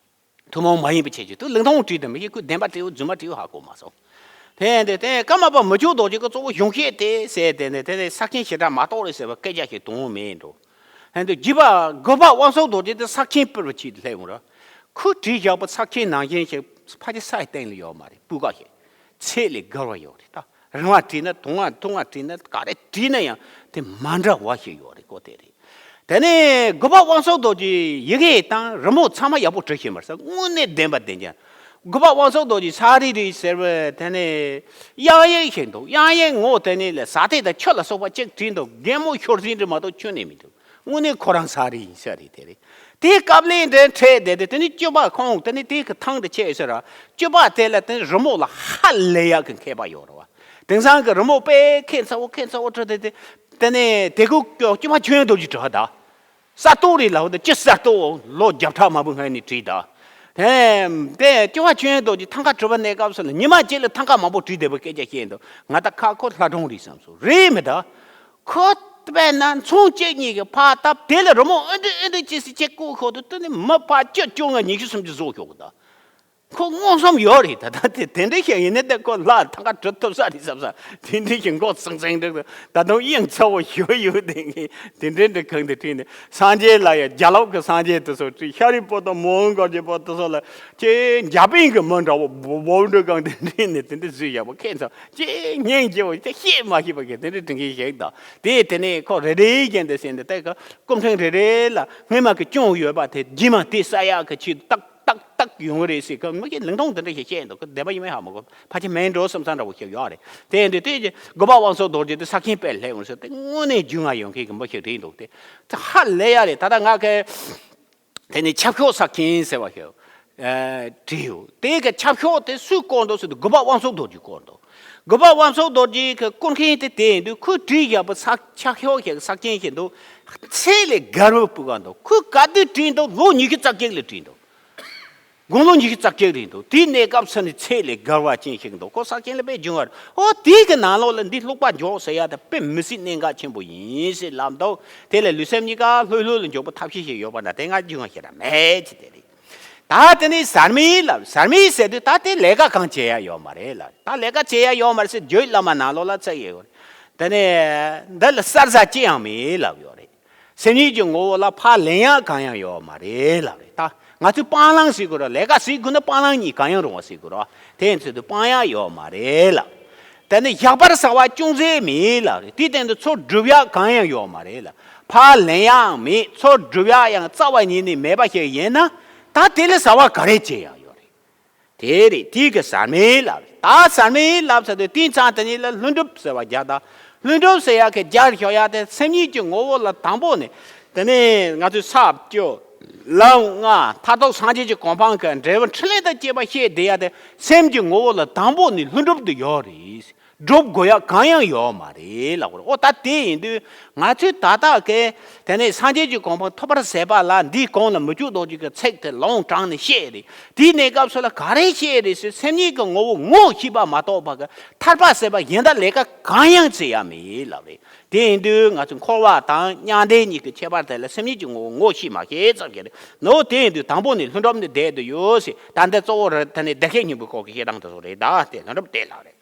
ཐུན་མོང་མ་ཡིན་པའི་ཁྱད་ཆོས་དུ་ལིང་ཐུང་བྲིས་དུས་མི་ཤེས། ཁོས་བདེན་པ་བྲིས་འོ་རྫུན་མ་བྲིས་འོ་ཧ་གོ་མ་སོང་། དེ་ཡིན་དུས་དེ་ཀརྨ་པ་མི་བསྐྱོད་རྡོ་རྗེ་གི་གཙོ་བོ་གཞུང་བཤད་དེ་ཟེར་དེ་ནས་དེ་ནས་ས་ཆེན་ཞེ་དྲག་མ་གཏོགས་རེད་ཟེར་བ་སྐད་ཆ་ཞིག་དུང་མེད་འགྲོ། ཧན་དུ་རྒྱུད་པ་དགུ་པ་དབང་ཕྱུག་རྡོ་རྗེ་དེ་ས་ཆེན་སྤེལ་བའི་ཆེད་དུ་སླེབས་འོང་ར། ཁོས་བྲིས་བཞག་པ་ས་ཆེན་ནང་བཞིན་ཞིག་ཕལ་ཆེར་ས་ཡི་སྟེང་ལ་ཡོད་མ་རེད། སྤུས་ཀ་ཞིག་ཚད་ལས་བརྒལ་བ་ཡོད་རེད་ད། རིང་བ་བྲིས་ན་ཐུང་བ་ཐུང་བ་བྲིས་ན་ག་རེ་བྲིས་ན་ཡང་དེ་མ་འདྲ་བ་ཞིག་ཡོད་རེད་ཀོ། དེ་རེད། དེ་ནས་དགུ་པ་དབང་ཕྱུག་རྡོ་རྗེ་ཡི་གེ་དང་རི་མོ་ཚང་མ་ཡག་པོ་བྲི་ཤེས་མ་རེད་ས། དངོས་གནས་བདེན་པ་བདེན་རྐྱང་། དགུ་པ་དབང་ཕྱུག་རྡོ་རྗེ་ས་རི་རི་ཟེར་བ་དེ་ནས་དབྱངས་ཡིག་ཞིག་འདུག་དབྱངས་ཡིག་ངོ་དེ་ནས་ལ་ས་ཐིག་དང་ཆུ་ལ་སོགས་པ་གཅིག་བྲིས་འདུག་རྒན་མོ་ཤོར་ཟིན་འདྲ་མ་གཏོགས་ཁྱོན་ནས་མི་འདུག་དངོས་གནས་ཁོ་རང་ས་རི་ཡིན་ས་རེད། དེ་རེད། དེའི་སྐབས་ལས་འདྲེན་ཁྲལ་དེ་དེ་དེ་ནི་སྤྱོད་པ་ཁོང་དེ་ནི་དེའི་གི་ཐང་དུ་ཆད་ཟེར་ར། སྤྱོད་པ་དེ་ལ་དེ་ནི་རི་མོ་ལ་ཧ་ལས་ཡག་གི་མཁས་པ་ཡོད་རེད་བ། དེང་སང་གི་རི་མོ་དཔེ་ཁྱད་མཚར་བོ་ཁྱད་མཚར་བོ་བྲིས་དེ་དེ་དེ་ནི་དེ་གུ་སྐྱོ་སྐྱོ་བ་ཆོས་དབྱིངས་རྡོ་རྗེ་བྲིས་ད། ས་རྟོག་རེད་ལ་འོ་དེ་ཅི་ས་རྟོག་ལོ་བརྒྱ་ཕྲག་མང་པོ་སྔོན་ནས་བྲིས་ད། དེ་དེ་སྐྱོ་བ་ཆོས་དབྱིངས་རྡོ་རྗེ་ཐང་ཀ་བྲིས་པ་གནས་སྐབས་སུ་ལ་ཉི་མ་གཅིག་ལ་ཐང་ཀ་མང་པོ་བྲིས་བསྡད་པའི་སྐད་ཆ་བཤད་འདུག་ང་ད་ཁ་ཁོ་ལྷ་སྒྲུང་རེད་བསམ་སོང་། རེད་མི་ད། ཁོ་དཔེར་ན་མཚོན་གཅིག་གཉིས་ཀྱི་ཕར་བཏབ་དེ་ལ་རི་མོ་ཨེ་འདྲ་ཨེ་འདྲ་ཅི་སི་ཅི་བཀོད་ཤོག་དུས་དེ་ནི་མི་ཕར་བཅུ་བཅོ་ལྔ་ཉི་ཤུ་སུམ་ཅུ་བཟོ་ཤོག་གི་ད། ཁོ་མངོན་སུམ་ཡོད་རེད། ད་ལྟ་དེ་དེ་འདྲ་ཞིག་ཡིན་ན་ད་ཁོ་ལྷ་ཐང་ཀ་བྲི་ཐུབ་ས་རེད་བསམ་ས། དེ་འདྲ་ཞིག་མགོ་ཚང་ཚང་འདྲ་ད་དུང་དབྱིངས་ཚ་བོ་ཞུ་ཡོད་དེ་ངས་དེ་འདྲ་འདྲ་གང་དེ་བྲིས་ནས་སངས་རྒྱས་ལ་ཡ་རྒྱ་ལོག་གི་སངས་རྒྱས་དེ་ཚོ་བྲིས། ཤཱ་རིའི་པོ་ཏི་མོའུ་འགལ་གྱི་པོ་དེ་ཚོ་ལ་ཁྱེད་འཇར་པན་གྱི་མི་འདྲ་བོ་བོ་བོ་འདྲ་གང་དེ་བྲིས་ནས་དེ་འདྲ་བཟོས་ཡག་པོ་ཁྱེད་ཚོ་ཁྱེད་སྙིང་རྗེ་བོ་ཁྱེད་བཤད་མ་ཤེས་པ་གི་དེ་འདྲ་དྲན་གྱི་ཞིག་དང་དེ་དེ་ནས་ཁོ་རེ་རེ་བཞིན་དུ་ཟེར་འདི་ལྟ་གི་སྐུ་ཕྲེང་རེ་རེ་ལ་སྔོན་མ་གི་སྐྱོན་ཡོད་པ་དེ་རྗེས་མ་དེ་གསལ་ཡག་གི་ཆེད་དུ་ཏག་ཏག་ཏག་ཡོང་གི་རེད་ཟེར་གི་མི་གི་ལིང་ཐུང་དེ་འདྲ་ཞིག་བཤད་འདུག་གི་བདེན་པ་ཡིན་མིན་ཧ་མ་གོ། ཕལ་ཆེར་མིན་འགྲོ་བསམ་བསམ་འདྲ་བོ་ཞིག་ཡོད་རེད། དེ་ཡིན་དུས་དེ་རྗེས་དགུ་པ་དབང་ཕྱུག་རྡོ་རྗེ་དེ་ས་ཆེན་དཔལ་སླེབས་འོང་ཟེར་དེ་དངོས་གནས་རྒྱུས་མངའ་ཡོད་མཁན་གི་མི་ཞིག་རེད་འདུག་དེ་དེ་ཧ་ལས་ཡག་རེད། ད་ལྟ་ང་གི་དེ་ནས་ཆབ་ཤོག་ས་ཆེན་ཟེར་བ་ཞིག་ཨ་བྲིས་ཡོད། དེ་གི་ཆབ་ཤོག་དེ་སུས་བསྐོར་འདུག་ཟེར་དུས་དགུ་པ་དབང་ཕྱུག་རྡོ་རྗེས་བསྐོར་འདུག་དགུ་པ་དབང་ཕྱུག་རྡོ་རྗེ་གི་བསྐོར་མཁན་དེ་དེ་ཡིན་དུས་ཁོས་བྲིས་བཞག་པའི་ས་ཆབ་ཤོག་ཞིག་ས་ཆེན་ཞིག་འདུག་ཚད་ལས་བརྒལ་བའི་སྤུས་ཀ་འདུག་ཁོས་ག་དུས་བྲིས་འདུག་ལོ་ཉི་ཤུ་རྩ་གཅིག་ལ་བྲིས་འདུག་དགུང་ལོ་ཉི་ཤུ་རྩ་གཅིག་རེད་འདུག་དེའི་གནས་སྐབས་སུ་ནི་ཚད་ལས་བརྒལ་བ་ཅན་ཞིག་འདུག་ཁོ་ས་ཆེན་ལ་དཔེ་འབྱུང་བ་རེད། ཨོ་དེའི་གི་ནང་ལོགས་ལ་འདི་ཀློག་པ་འཇོག་ཟེར་ཡ་དེ་དཔེ་མི་སྲིད་གནད་འགག་ཆེན་པོ་ཡིན་ཟེར་ལབ་འདུག་དེ་ལ་ལུས་སེམས་གཉིས་ཀ་ལྷོད་ལྷོད་ལ་འཇོག་པའི་ཐབས་ཤེས་ཤིག་ཡོད་པ་འདྲ་དེ་ང་འབྱུང་བ་ཞེ་དྲག་མེད་ཅེས་དེ་རེད། ད་དེ་ནི་ཟར་མི་ལབ་ཟར་མི་ཟེར་དུས་ད་དེ་ལས་ཀ་གང་བྱེད་ཡ་ཡོད་མ་རེད་ལ། ད་ལས་ཀ་བྱེད་ཡ་ཡོད་མ་རེད་ཟེར་བརྗོད་བླ་མ་ནང་ལོགས་ལ་ཚིག་ཡོད་རེད། དེ་ནས་འདི་ལ་གསར་ཟ་ཅི་ཡང་མེད་ལབ་ཡོད་རེད། སེམས་ཉིད་ཀྱི་ངོ་བོ་ལ་ཕར་ལེན་ཡག་གང་ཡང་ཡོད་མ་རེད་ལབ་རེད། ད་ང་ཚོས་སྤང་བླང་ཟེར་དགོས་ར། ལས་ཀ་ཟེར་དགོས་ན་སྤང་བླང་གཉིས་གང་ཡང་རུང་བ་ཟེར་དགོས་ར། དེ་ཚོ་དུ་སྤང་ཡག་ཡོད་མ་རེད་ལབ། དེ་ནི་བཞག་པར་བྱ་བ་ཅུང་ཟད་མེད་ལབ་རེད། དེའི་སྟེང་དུ་ཚུར་སྒྲུབ་ཡག་གང་ཡང་ཡོད་མ་རེད་ལབ། ཕར་ལེན་ཡག་མེད། ཚུར་སྒྲུབ་ཡག་ཡང་རྩ་བ་ཉིད་ནས་མེད་པ་ཞིག་ཡིན་ན་ད་དེ་ལས་བྱ་བ་ག་རེ་བྱེད་ཡག་ཡོད་རེད། དེ་རེད། དེ་གི་ཟར་མི་ལབ་རེད། ད་ཟར་མི་ལབ་ཟེར་དུས་དེའི་མཚམས་དེ་ཉིད་ལ་ལྷུན་གྲུབ་ཟེར་བ་རྒྱག་ད་ལྷུན་གྲུབ་ཟེར་ཡག་གི་རྒྱག་ཞོག་ཡག་དེ་སེམས་ཉིད་ཀྱི་ངོ་བོ་ལ་དང་པོ་ནས་དེ་ནས་ང་ཚོས་ས་བཅུ་ལམ་ལྔ་མཐར་ཐུག་སངས་རྒྱས་ཀྱི་གོ་འཕང་གི་འབྲས་བུ་འཕྲིན་ལས་དང་བཅས་པ་བཤད་བསྡད་ཡག་དེ་སེམས་ཀྱི་ངོ་བོ་ལ་དང་པོ་ནས་ལྷུན་གྲུབ་ཏུ་ཡོད་རེད། སྒྲུབ་དགོས་ཡག་གང་ཡང་ཡོད་མ་རེད་ལབ་དགོས་རེད། ཨོ་ད་དེ་ཡིན་དུས་ང་ཚོས་ད་ལྟ་གི་དེ་ནས་སངས་རྒྱས་ཀྱི་གོ་འཕང་ཐོབ་པར་ཟད་པ་ལ་འདིའི་གོང་ལ་མི་བསྐྱོད་རྡོ་རྗེ་གི་ཚིག་དེ་ལུང་དྲངས་ནས་བཤད་རེད། དེའི་གནས་སྐབས་སུ་ལ་ག་རེ་བཤད་རེད་ཟེར་སེམས་ཉིད་ཀྱི་ངོ་བོ་ངོ་ཤེས་པ་མ་གཏོགས་པ་གི་ཐར་པ་ཟེར་བ་གཞན་དག་ལས་ཀ་གང་ཡང་བྱེད་ཡག་མེད་ལབ་རེད། དེ་ཡིན་དུས་ང་ཚོས་འཁོར་བ་དང་མྱང་འདས་གཉིས་ཀྱི་ཁྱད་པར་དེ་ལ་སེམས་ཉིད་ཀྱི་ངོ་བོ་ངོ་ཤེས་མ་ཤེས་ཙམ་ཞིག་རེད། ནོ་དེ་ཡིན་དུས་དང་པོ་ནས་ལྷུན་གྲུབ་ནས་བསྡད་དུ་ཡོད་ཟེར། ད་འདི་གཙོ་བོ་རེད། དེ་ནས་བདེ་གཤེགས་སྙིང་པོའི་སྐོར་གྱི་བཤད་སྟངས་དེ་ཚོ་རེད། ད་དེ་ལྷུན་གྲུབ་དེ་ལ་རེད།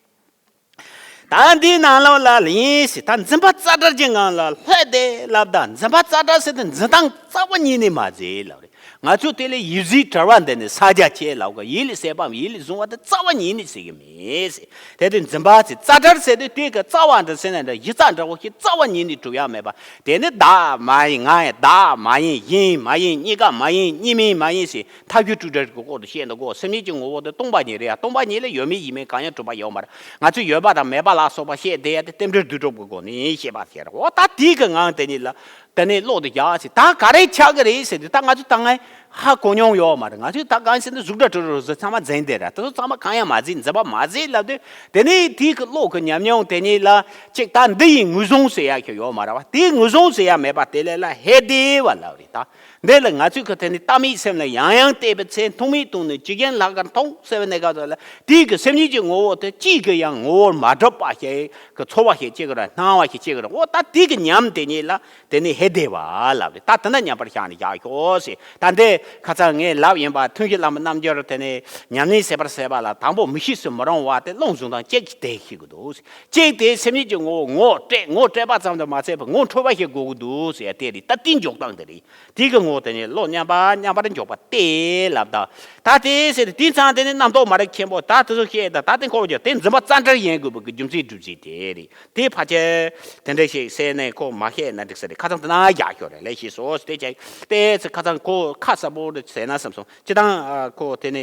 ད་འདིའི་ནང་ལོགས་ལ་ཡིན་ཞེས་ད་འཛིན་པ་རྩ་བྲལ་གྱི་ངང་ལ་ལྷོད་དེ་ལབ། ད་འཛིན་པ་རྩ་བྲལ་ཟེར་དེ་འཛིན་སྟངས་རྩ་བ་ཉིད་ནས་མ་མཛད་ལབ་རེད། ང་ཚོས་དེ་ལས་ཡིད་བཞིན་གྲོལ་བ་འདི་ནི་ས་རྒྱ་ཆེ་ལབ་ག་ཡིད་ལས་སད་པའམ་ཡིད་ལས་བཟུང་བ་དེ་རྩ་བ་ཉིད་ནས་ཟེར་གི་མེད་ཟེར། དེ་དུས་འཛིན་པ་ཚེ་རྩ་བྲལ་ཟེར་དུས་དེ་གི་རྩ་བ་འདི་ཟེར་ན་འདྲ་གཞི་རྩ་འདྲ་བོ་ཞིག་རྩ་བ་ཉིད་ནས་གྲུབ་ཡག་མེད་པ། དེ་ནི་བདག་མ་ཡིན་ང་ཡིན། བདག་མ་ཡིན་གཞན་མ་ཡིན་གཉིས་ཀ་མ་ཡིན་གཉིས་མིན་མ་ཡིན་ཟེར། ཐབས་ཤེས་སྤྲོས་བྲལ་གྱི་སྐོར་དུ་བཤད་འདུག་གོ་སེམས་ཉིད་ཀྱི་ངོ་བོ་དེ་སྟོང་པ་ཉིད་རེད་ཡ། སྟོང་པ་ཉིད་ལ་ཡོད་མེད་ཡིན་མིན་གང་ཡང་གྲུབ་པ་ཡོད་མ་རེད། ང་ཚོས་ཡོད་པ་དང་མེད་པ་ལ་སོགས་པ་བཤད་བསྡད་ཡ་དེ་རྟེན་འབྲེལ་བསྡུས་གྲུབ་ཀྱི་སྒོ་ནས་བཤད་པ་ཟེར། འོ་ད་དེའི་གི་ངང་དེ་ཉིད་ལ་ དེ་ནས་བློ་དེ་རྒྱག་ཟེར། ད་ག་རེ་ཆགས་ཀྱི་རེད་ཟེར་དུས། ད་ང་ཚོ་ད་སྔ་ཧ་གོ་མྱོང་ཡོད་མ་རེད། ང་ཚོས་ད་གང་ཟེར་ན་གཟུགས་སྒྲ་དྲི་རོ་རོ་ཟེར་ཚང་མ་འཛིན་བསྡད་ར། དེ་ཚོ་ཚང་མ་གང་ཡང་མ་འཛིན། འཛིན་པ་མ་འཛིན་ལབ་དུས། དེ་ནས་དེའི་གི་བློ་གི་ཉམས་མྱོང་དེ་ཉིད་ལ་ཅིག་ད་འདི་ཡི་ངོས་བཟུང་ཟེར་ཡ་ཞིག་ཡོད་མ་རེད་བ། དེའི་ངོས་བཟུང་ཟེར་ཡ་མེད་པ་དེ་ལས་ལ་ཧེ་བདེ་བ་ལབ་རེད། ད་འདི་ལ་ང་ཚོས་གི་དེ་ནི་ལྟ་མིའི་སེམས་ལ་ཡང་ཡང་བལྟས་པའི་ཚེ། མཐོང་མིག་སྟོང་ནས་ཅི་གཞན་ལྷག་གར་མཐོང་ཟེར་བའི་གནས་སྐབས་དེ་ལ། དེའི་གི་སེམས་ཉིད་ཀྱི་ངོ་བོ་དེ་ཅིས་གི་ཡང་ངོ་བོར་མ་གྲུབ་པ་ཞིག་གི་ཚོར་བ་ཞིག་སྐྱེ་གི་ར། སྣང་བ་ཞིག་སྐྱེ་གི་ར། འོ་ད་དེའི་གི་ཉམས་དེ་ཉིད་ལ་དེ་ནི་ཧེ་བདེ་བ་ལབ་རེད། ད་དེ་འདྲ་མཉམ་པར་བཞག་ནས་བཞག་ཤོག་ཟེར། ད་འདི་ཁ་སང་ངས་ལབ་ཡིན་པ། ཐུན་བཞི་བླ་མའི་རྣལ་འབྱོར་དེ་ནི་ཉམས་ལེན་བྱེད་པར་ཟེར་བ་ལ། དང་པོ་མི་ཤེས་སུ་མི་རུང་བ་དེ་རླུང་བཟུང་སྟངས་གཅིག་གིས་བསྡད་ཤེས་ཀྱི་འདུག་ཟེར། གཅིག་དེ་སེམས་ཉིད་ཀྱི་ངོ་བོ་ངོ་སྤྲད། ངོ་སྤྲད་པ་ཙམ་དུ་མ་ཚད་པར་ངོ་འཕྲོད་པ་ཞིག་དགོས་ཀྱི་འདུག་ཟེར་ཡ་དེ་རེད། ད་དེའི་འཇོག་སྟངས་དེ་རེད། དེའི་གི་ངོ་བོ་དེ་ནི་བློ་མཉམ་པ་མཉམ་པར་འཇོག་པ་སྟེ་ལབ། ད་ད་དེ་ཟེར་ཏེ། དེ་ཚང་དེ་ནི་རྣམ་རྟོག་མ་རིག་ཆེན་པོ། ད་དེ་ཚོ་བཤད། ད་ད་དེ་འཁོར་བ་ཅན་དེ་འཛིན་པ་རྩ་འགྲེལ་ཡིན་དགོས་པའི་གི་རྒྱུ་མཚན་སྒྲུབ་བྱེད་དེ་རེད། དེ་ཕལ་ཆེར་དེ་འདྲ་ཞིག་གསན་ནས་ཁོ་མ་བཤད་ན་འགྲིག་ས་རེད། ཁ་སང་དེ་ན་བཞག་ཤོག་རེད། ལས་ཤེས་སོ་དེ་ཅག་དེ་ཚེ་ཁ་སང་ཁོ་ཁ་གསལ་པོ་རེད་ཟེར་ན་བསམ་སོང་། སྤྱིར་བཏང་ཨ་ཁོ་དེ་ནི་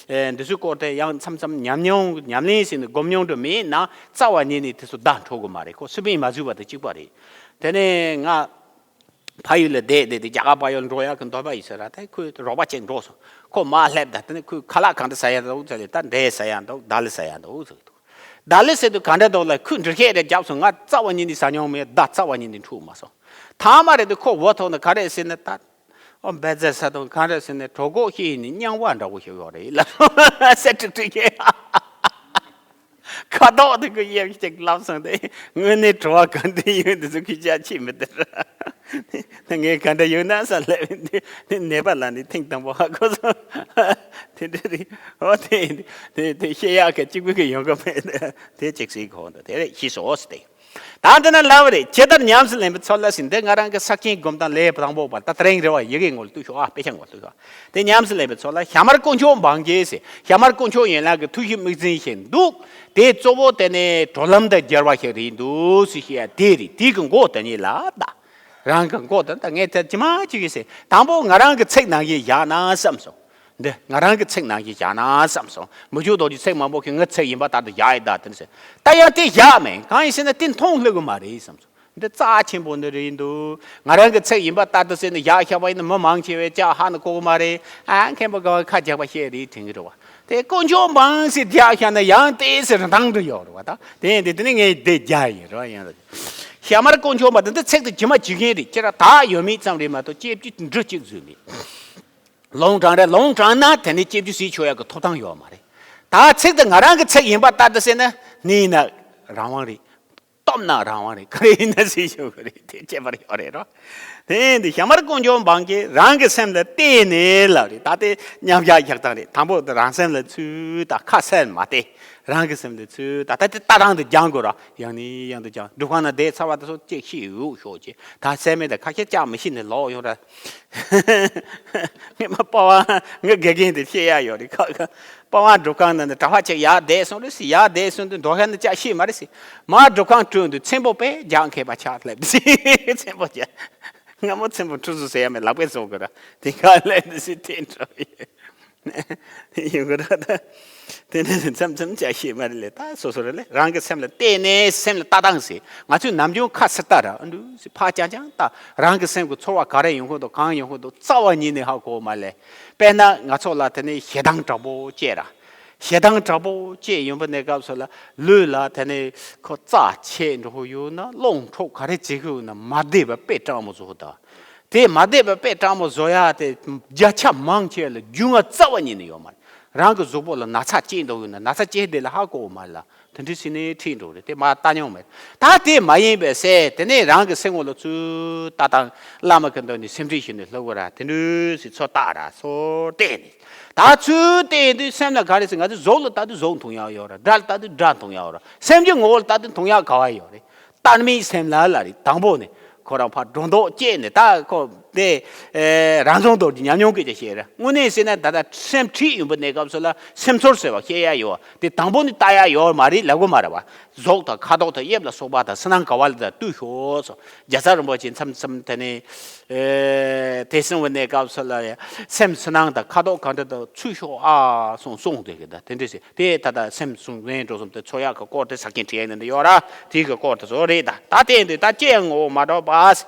ཨེ་འདི་ཚོའི་སྐོར་དེ་ཡང་མཚམས་མཚམས་ཉམས་མྱོང་ཉམས་ལེན་ཟེར་ནས་སྒོམ་མྱོང་འདྲ་མེད་ན་རྩ་བ་ཉིད་ནས་དེ་ཚོ་བརྡ་འཕྲོད་གི་མ་རེད། ཁོ་སི་པན་མ་བཟོས་པ་དང་གཅིག་པ་རེད། དེ་ནས་ང་ཕ་ཡུལ་ལ་བསྡད་བསྡད་དེ་རྒྱ་གར་ཕ་ཡུལ་འགྲོ་ཡག་གི་འདོད་པ་ཡོད་ས་ར། དེ་ཁོའི་རོགས་པ་ཅིག་འགྲོ་སོང་། ཁོ་མར་སླེབས། ད་དེ་ནས་ཁོས་ཁ་ལག་གང་འདྲ་ཟ་ཡག་འདུག་ཟེར་ལེ། ད་འབྲས་ཟ་ཡག་འདུག། ད་ལི་ཟ་ཡག་འདུག་ཟེར་གི་འདུག། ད་ལི་ཟེར་དུས་ག་འདྲ་འདུག་ལ། ཁོས་འགྲེལ་བཤད་རེ་བརྒྱབ་སོང་། ང་རྩ་བ་ཉིད་ནས་ཟ་མྱོང་མེད། བརྡ་རྩ་བ་ཉིད་ནས་འཕྲོད་མ་སོང་། ཐ་མ་རེད་དུས་ཁོ་འུ་ཐུག་ནས་ག་རེ་ཟེར་ན། ད་ཨོ་འབད་རྩོལ་ས་དང་གང་རེད་ཟེར་ནས་གྲོད་ཁོག་བཤལ་ནས་རྙིང་བ་འདྲ་བོ་ཞིག་ཡོད་རེད་ལབ་སོང་། ཟེར་ཁྲིག་ཁྲིག་བཤད། ཁ་དོག་དེ་ཁོས་དབྱིབས་གཅིག་ལབ་སོང་སྟེ། དངོས་གནས་བྲོ་བ་ག་འདྲ་ཡོད་འདི་ཚོ་ཁོས་ཅག་ཆེས་མི་བདེ་ར། ངས་ག་འདྲ་ཡོད་ན་ས་ལབ་ནས་ནད་པ་ལ་ནི་ཐེངས་དང་པོ་ཧ་གོ་སོང་། དེ་འདྲ་རེད། ཨོ་དེ་དེ་དེ་བཤད་ཡག་གི་གཅིག་པུ་གི་ཡོང་གི་མེད། དེ་གཅིག་སྲིད་གོ་འདུག། དེ་རེད། ཤེས་སོང་ཟེར་ཏེ། ད་འདི་ན་ལབ་རེད། ཇི་ལྟར་ཉམས་སུ་ལེན་པའི་ཚུལ་ལ་ཟེར། འདི་ང་རང་གི་ས་ཆེན་སྒོམ་སྟངས་ལས་དང་པོ་པ། ད་དེ་རིང་རེ་བ་ཡི་གེ་ངོ་ལ་བཏུས་ཤོག་ཨ། དཔེ་ཆ་ངོ་ལ་བཏུས་ཤོག། དེ་ཉམས་སུ་ལེན་པའི་ཚུལ་ལ། ཞྭ་དམར་དཀོན་མཆོག་འབངས་ཀྱི་ཟེར། ཞྭ་དམར་དཀོན་མཆོག་ཡན་ལག་གི་ཐུགས་བཞེད་དམིགས་འཛིན་ཞིག་འདུག། དེ་གཙོ་བོ་དེ་ནི་གྲོལ་ལམ་དང་སྦྱར་བ་ཞིག་རེད་འདུག་ཟེར་བཤད་ཡ་དེ་རེད། དེ་གི་མགོ་དེ་ཉིད་ལ་ད། རང་གི་མགོ་དེ་ད་ངས་དེ་ཇི་མ་ཇི་བཞིན་ཟེར། དང་པོ་ང་རང་གི་ཚིག་ནང་བཞིན་བཞག་ན་བསམ་སོང་། འདི་ང་རང་གི་ཚིག་ནང་བཞིན་བཞག་ན་བསམ་སོང་། མི་ཆོས་རྡོ་རྗེ་ཚིག་མང་པོ་གིས་ངའི་ཚིག་ཡིན་པ་ལྟར་དུ་བཞག་ཡི་ད་དེ་ནི་ཟེར། ད་ཡང་དེ་བཞག་མེད། གང་ཡིན་ཟེར་ན་དེ་མཐོང་སླེབས་གི་མ་རེད་བསམ་སོང་། འདི་རྩ་ཆེན་པོ་འདི་རེད་འདུག། ང་རང་གི་ཚིག་ཡིན་པ་ལྟར་དུ་ཟེར་ནས་བཞག་བཞག་པ་ཡིན་ན་མི་མང་ཆེ་བས་ཅག་ཧ་ནི་གོ་གི་མ་རེད། ཨ་མཁན་པོ་དགའ་བ་ཁ་རྒྱག་པ་བཤད་རེད་དྲན་གི་རེད་བ། དེ་དཀོན་མཆོག་འབངས་ཟེར་རྒྱག་བཞག་ན་ཡང་དེ་ཟེར་རིན་ཐང་འདི་ཡོད་རེད་བ། ད་དེ་ཡིན་དེ་དེ་ནི་ངས་དེ་རྒྱག་ཡིན་རེད་བ། ཡང་ཞྭ་དམར་དཀོན་མཆོག་འབངས་དེ་འདི་ཚིག་དེ་ཇི་མ་ཇི་བཞིན་རེད། ཁྱེད་རང་དག་ཡོད་མེད་ཙམ་རེད་མ་གཏོགས་ལྕེ་བཅུ་འབྲུ་གཅིག་བཟོས་མེད། ལུང་དྲངས་རེད། ལུང་དྲངས་ན་དེ་ནི་ལྕེ་བཅུ་ཟེར་ཆོག་ཡག་གི་ཐོབ་ཐང་ཡོད་མ་རེད། ད་ཚིག་དེ་ང་རང་གི་ཚིག་ཡིན་པ་ལྟར་དུ་ཟེར་ན་ནི་ཡིན་ན་རང་དབང་རེད། སྟོབས་ན་རང་དབང་རེད། ག་རེ་ཡིན་ན་ཟེར་ཞུ་གི་རེད། དེ་ཁྱད་པར་ཡོད་རེད་རོ། དེ་ཡིན་དུས་ཞྭ་དམར་དཀོན་མཆོག་འབངས་ཀྱིས་རང་གི་སེམས་ལ་བལྟས་ནས་ལབ་རེད། ད་དེ་མཉམ་བཞག་བཞག་སྟངས་རེད། དང་པོ་དེ་རང་སེམས་ལ་ཚུར་ད་ཁ་གསལ་མ་བལྟས། རང་གི་སེམས་ལ་ཚུར་ད་ད་དེ་ལྟ་སྟངས་དེ་སྦྱང་དགོས་ར། ཡང་ནས་ཡང་དུ་སྦྱང་། སྒྲུབ་ཁང་ན་བསྡད་ཚར་བ་དེ་ཚོ་ཅིག་ཤི་འུག་ཤོག་ཅིག། ད་སེམས་མེད་དེ་ཁ་ཤས་ཅག་མི་ཤི་ནས་ལོག་ཡོང་ར། ངས་མ་པ་བ་ངའི་དགེ་རྒན་དེ་བཤད་ཡག་ཡོད་རེད་ཁ་ཁ། པ་བ་སྒྲུབ་ཁང་ནང་ནས་གྲྭ་པ་ཅིག་ཡར་བསྡད་སོང་རེད་ཟེར། ཡར་བསྡད་སོང་དུས་འགྲོ་ཁ་ནས་ཅག་ཤེས་མ་རེད་ཟེར། མར་སྒྲུབ་ཁང་བྲོས་དུས་ཚེམ་པོ་དཔེ་རྒྱག་མཁས་པ་ཆགས་སླེབས་ཟེར། ཚེམ་པོ་རྒྱག། སྔ་མོ་ཚེམ་པོ་འཁྲུ་སོང་ཟེར་ཡ་མེད། ལག་པས་བཟོ་དགོས་ར། དེ་ག་སླེབས་ཟེར། དེ་འགྲོ་ཡོད། ཡིན་དགོས་ར་ད། དེ་ནས་མཚམས་མཚམས་ཅག་ཤེས་མ་རེད་ལེ། ད་སོ་སོ་རེད་ལེ། རང་གི་སེམས་ལ་བལྟས་ནས་སེམས་ལ་ལྟ་སྟངས་ཟེར། ང་ཚོས་ནམ་རྒྱུན་ཁ་ཟེར་ལྟ་ར་ཨ་འདུ་ཟེར་ཕར་རྐྱང་རྐྱང་ལྟ། རང་གི་སེམས་ཀྱི་ཚོར་བ་ག་རེ་ཡོང་གི་འདུག་གང་ཡོང་གི་འདུག་རྩ་བ་ཉིད་ནས་ཧ་གོ་མ་ལེ། དཔེར་ན་ང་ཚོ་ལ་དེ་ནས་ཞེ་སྡང་དྲག་པོ་སྐྱེས་ར། ཞེ་སྡང་དྲག་པོ་སྐྱེས་ཡོང་པའི་གནས་སྐབས་སུ་ལ་ལུས་ལ་དེ་ནས་ཁོ་རྩ་ཆད་འགྲོ་གི་ཡོད་ན་རླུང་འཕྲོ་ག་རེ་བྱེད་གི་ཡོད་ན་མ་བདེ་བ་དཔེ་དྲག་མོ་བཟོ་གི་འདུག། དེ་མ་བདེ་བ་དཔེ་དྲག་མོ་བཟོ་ཡ་དེ་བརྒྱ་ཆ་མང་ཆེ་བ་ལ་རྒྱུས་མངའ་རྩ་བ་ཉིད་ནས་ཡོད་མ་རེད། རང་གི་གཟུགས་པོ་ལ་ན་ཚ་སྐྱེས་འདུག་ཡོད་ན་ན་ཚ་སྐྱེས་དེ་ལ་ཧ་གོ་བ་མ་རེད་ལ། དེ་འདྲ་བྱས་ནས་ཁྲིད་འགྲོ་རེད། དེ་མ་ལྟ་མྱོང་མེད། ད་དེ་མ་ཡིན་པའི་སེ་དེ་ནས་རང་གི་སེམས་ངོ་ལ་ཚུར་ལྟ་སྟངས་བླ་མ་གི་མདུན་ནས་སེམས་ཁྲིད་ཞུས་ནས་སློབ་དགོས་ར། དེ་འདྲ་ཞིག་ཚུར་བལྟ་ར་ཚུར་བལྟས་ནས། ད་ཚུར་བལྟས་དུས་སེམས་ལ་ག་རེ་ཟེར། ང་ཚོ་གཟུགས་ལ་ལྟ་དུས་གཟུགས་མཐོང་ཡག་ཡོད་ར། སྒྲ་ལ་ལྟ་དུས་སྒྲ་མཐོང་ཡག་ཡོད་ར། སེམས་ཀྱི་ངོ་བོ་ལ་ལྟ་དུས་མཐོང་ཡག་ག་བ་ཡོད་རེད། ལྟ་མིའི་སེམས་ལ་ལ་རེད། དང་པོ་ནས་ཁོ་རང་ཕར་སྒྲོ་འདོགས་བཅད་ནས་ད་ཁོ་དེ་ཨེ་རང་བྱུང་རྡོ་རྗེ་ཉམས་མྱོང་སྐད་ཆ་བཤད་ར། དངོས་གནས་ཟེར་ན་ད་ལྟ་སེམས་ཁྲིད་ཡོང་པའི་གནས་སྐབས་སུ་ལ་སེམས་ཚོར་ཟེར་བ་བཤད་ཡ་ཡོད། དེ་དང་པོ་ནས་ལྟ་ཡ་ཡོད་མ་རེད་ལབ་དགོས་མ་རེད་བ། གཟུགས་དང་ཁ་དོག་དང་དབྱིབས་ལ་སོགས་པ་དང་ཕྱི་ནང་ག་བ་ལ་ད་ལྟོས་ཤོག་སོ། རྒྱལ་ཚབ་རིན་པོ་ཆེ་མཚམས་མཚམས་དེ་ནས་ཨེ་དེ་གསུང་བའི་གནས་སྐབས་སུ་ལ་ཡ་སེམས་ཕྱི་ནང་དང་ཁ་དོག་གང་འདྲ་དང་ཚུད་ཤོག་ཨ་གསུང་གསུང་དེ་གི་ད་དེ་འདྲ་ཟེར། དེ་ད་ལྟ་སེམས་གཟུང་འཛིན་གྲོགས་གསུམ་དེ་ཚོར་ཡག་གི་སྐོར་དེ་ཟག་གཅིག་དྲི་ཡག་ནི་འདི་ཡོད་ར། དེའི་གི་སྐོར་དེ་ཚོ་རེད། ད་ད་དེ་འདི་ད་ལྕེ་ཡང་ངོ་བོ་མ་གྲུབ་པ།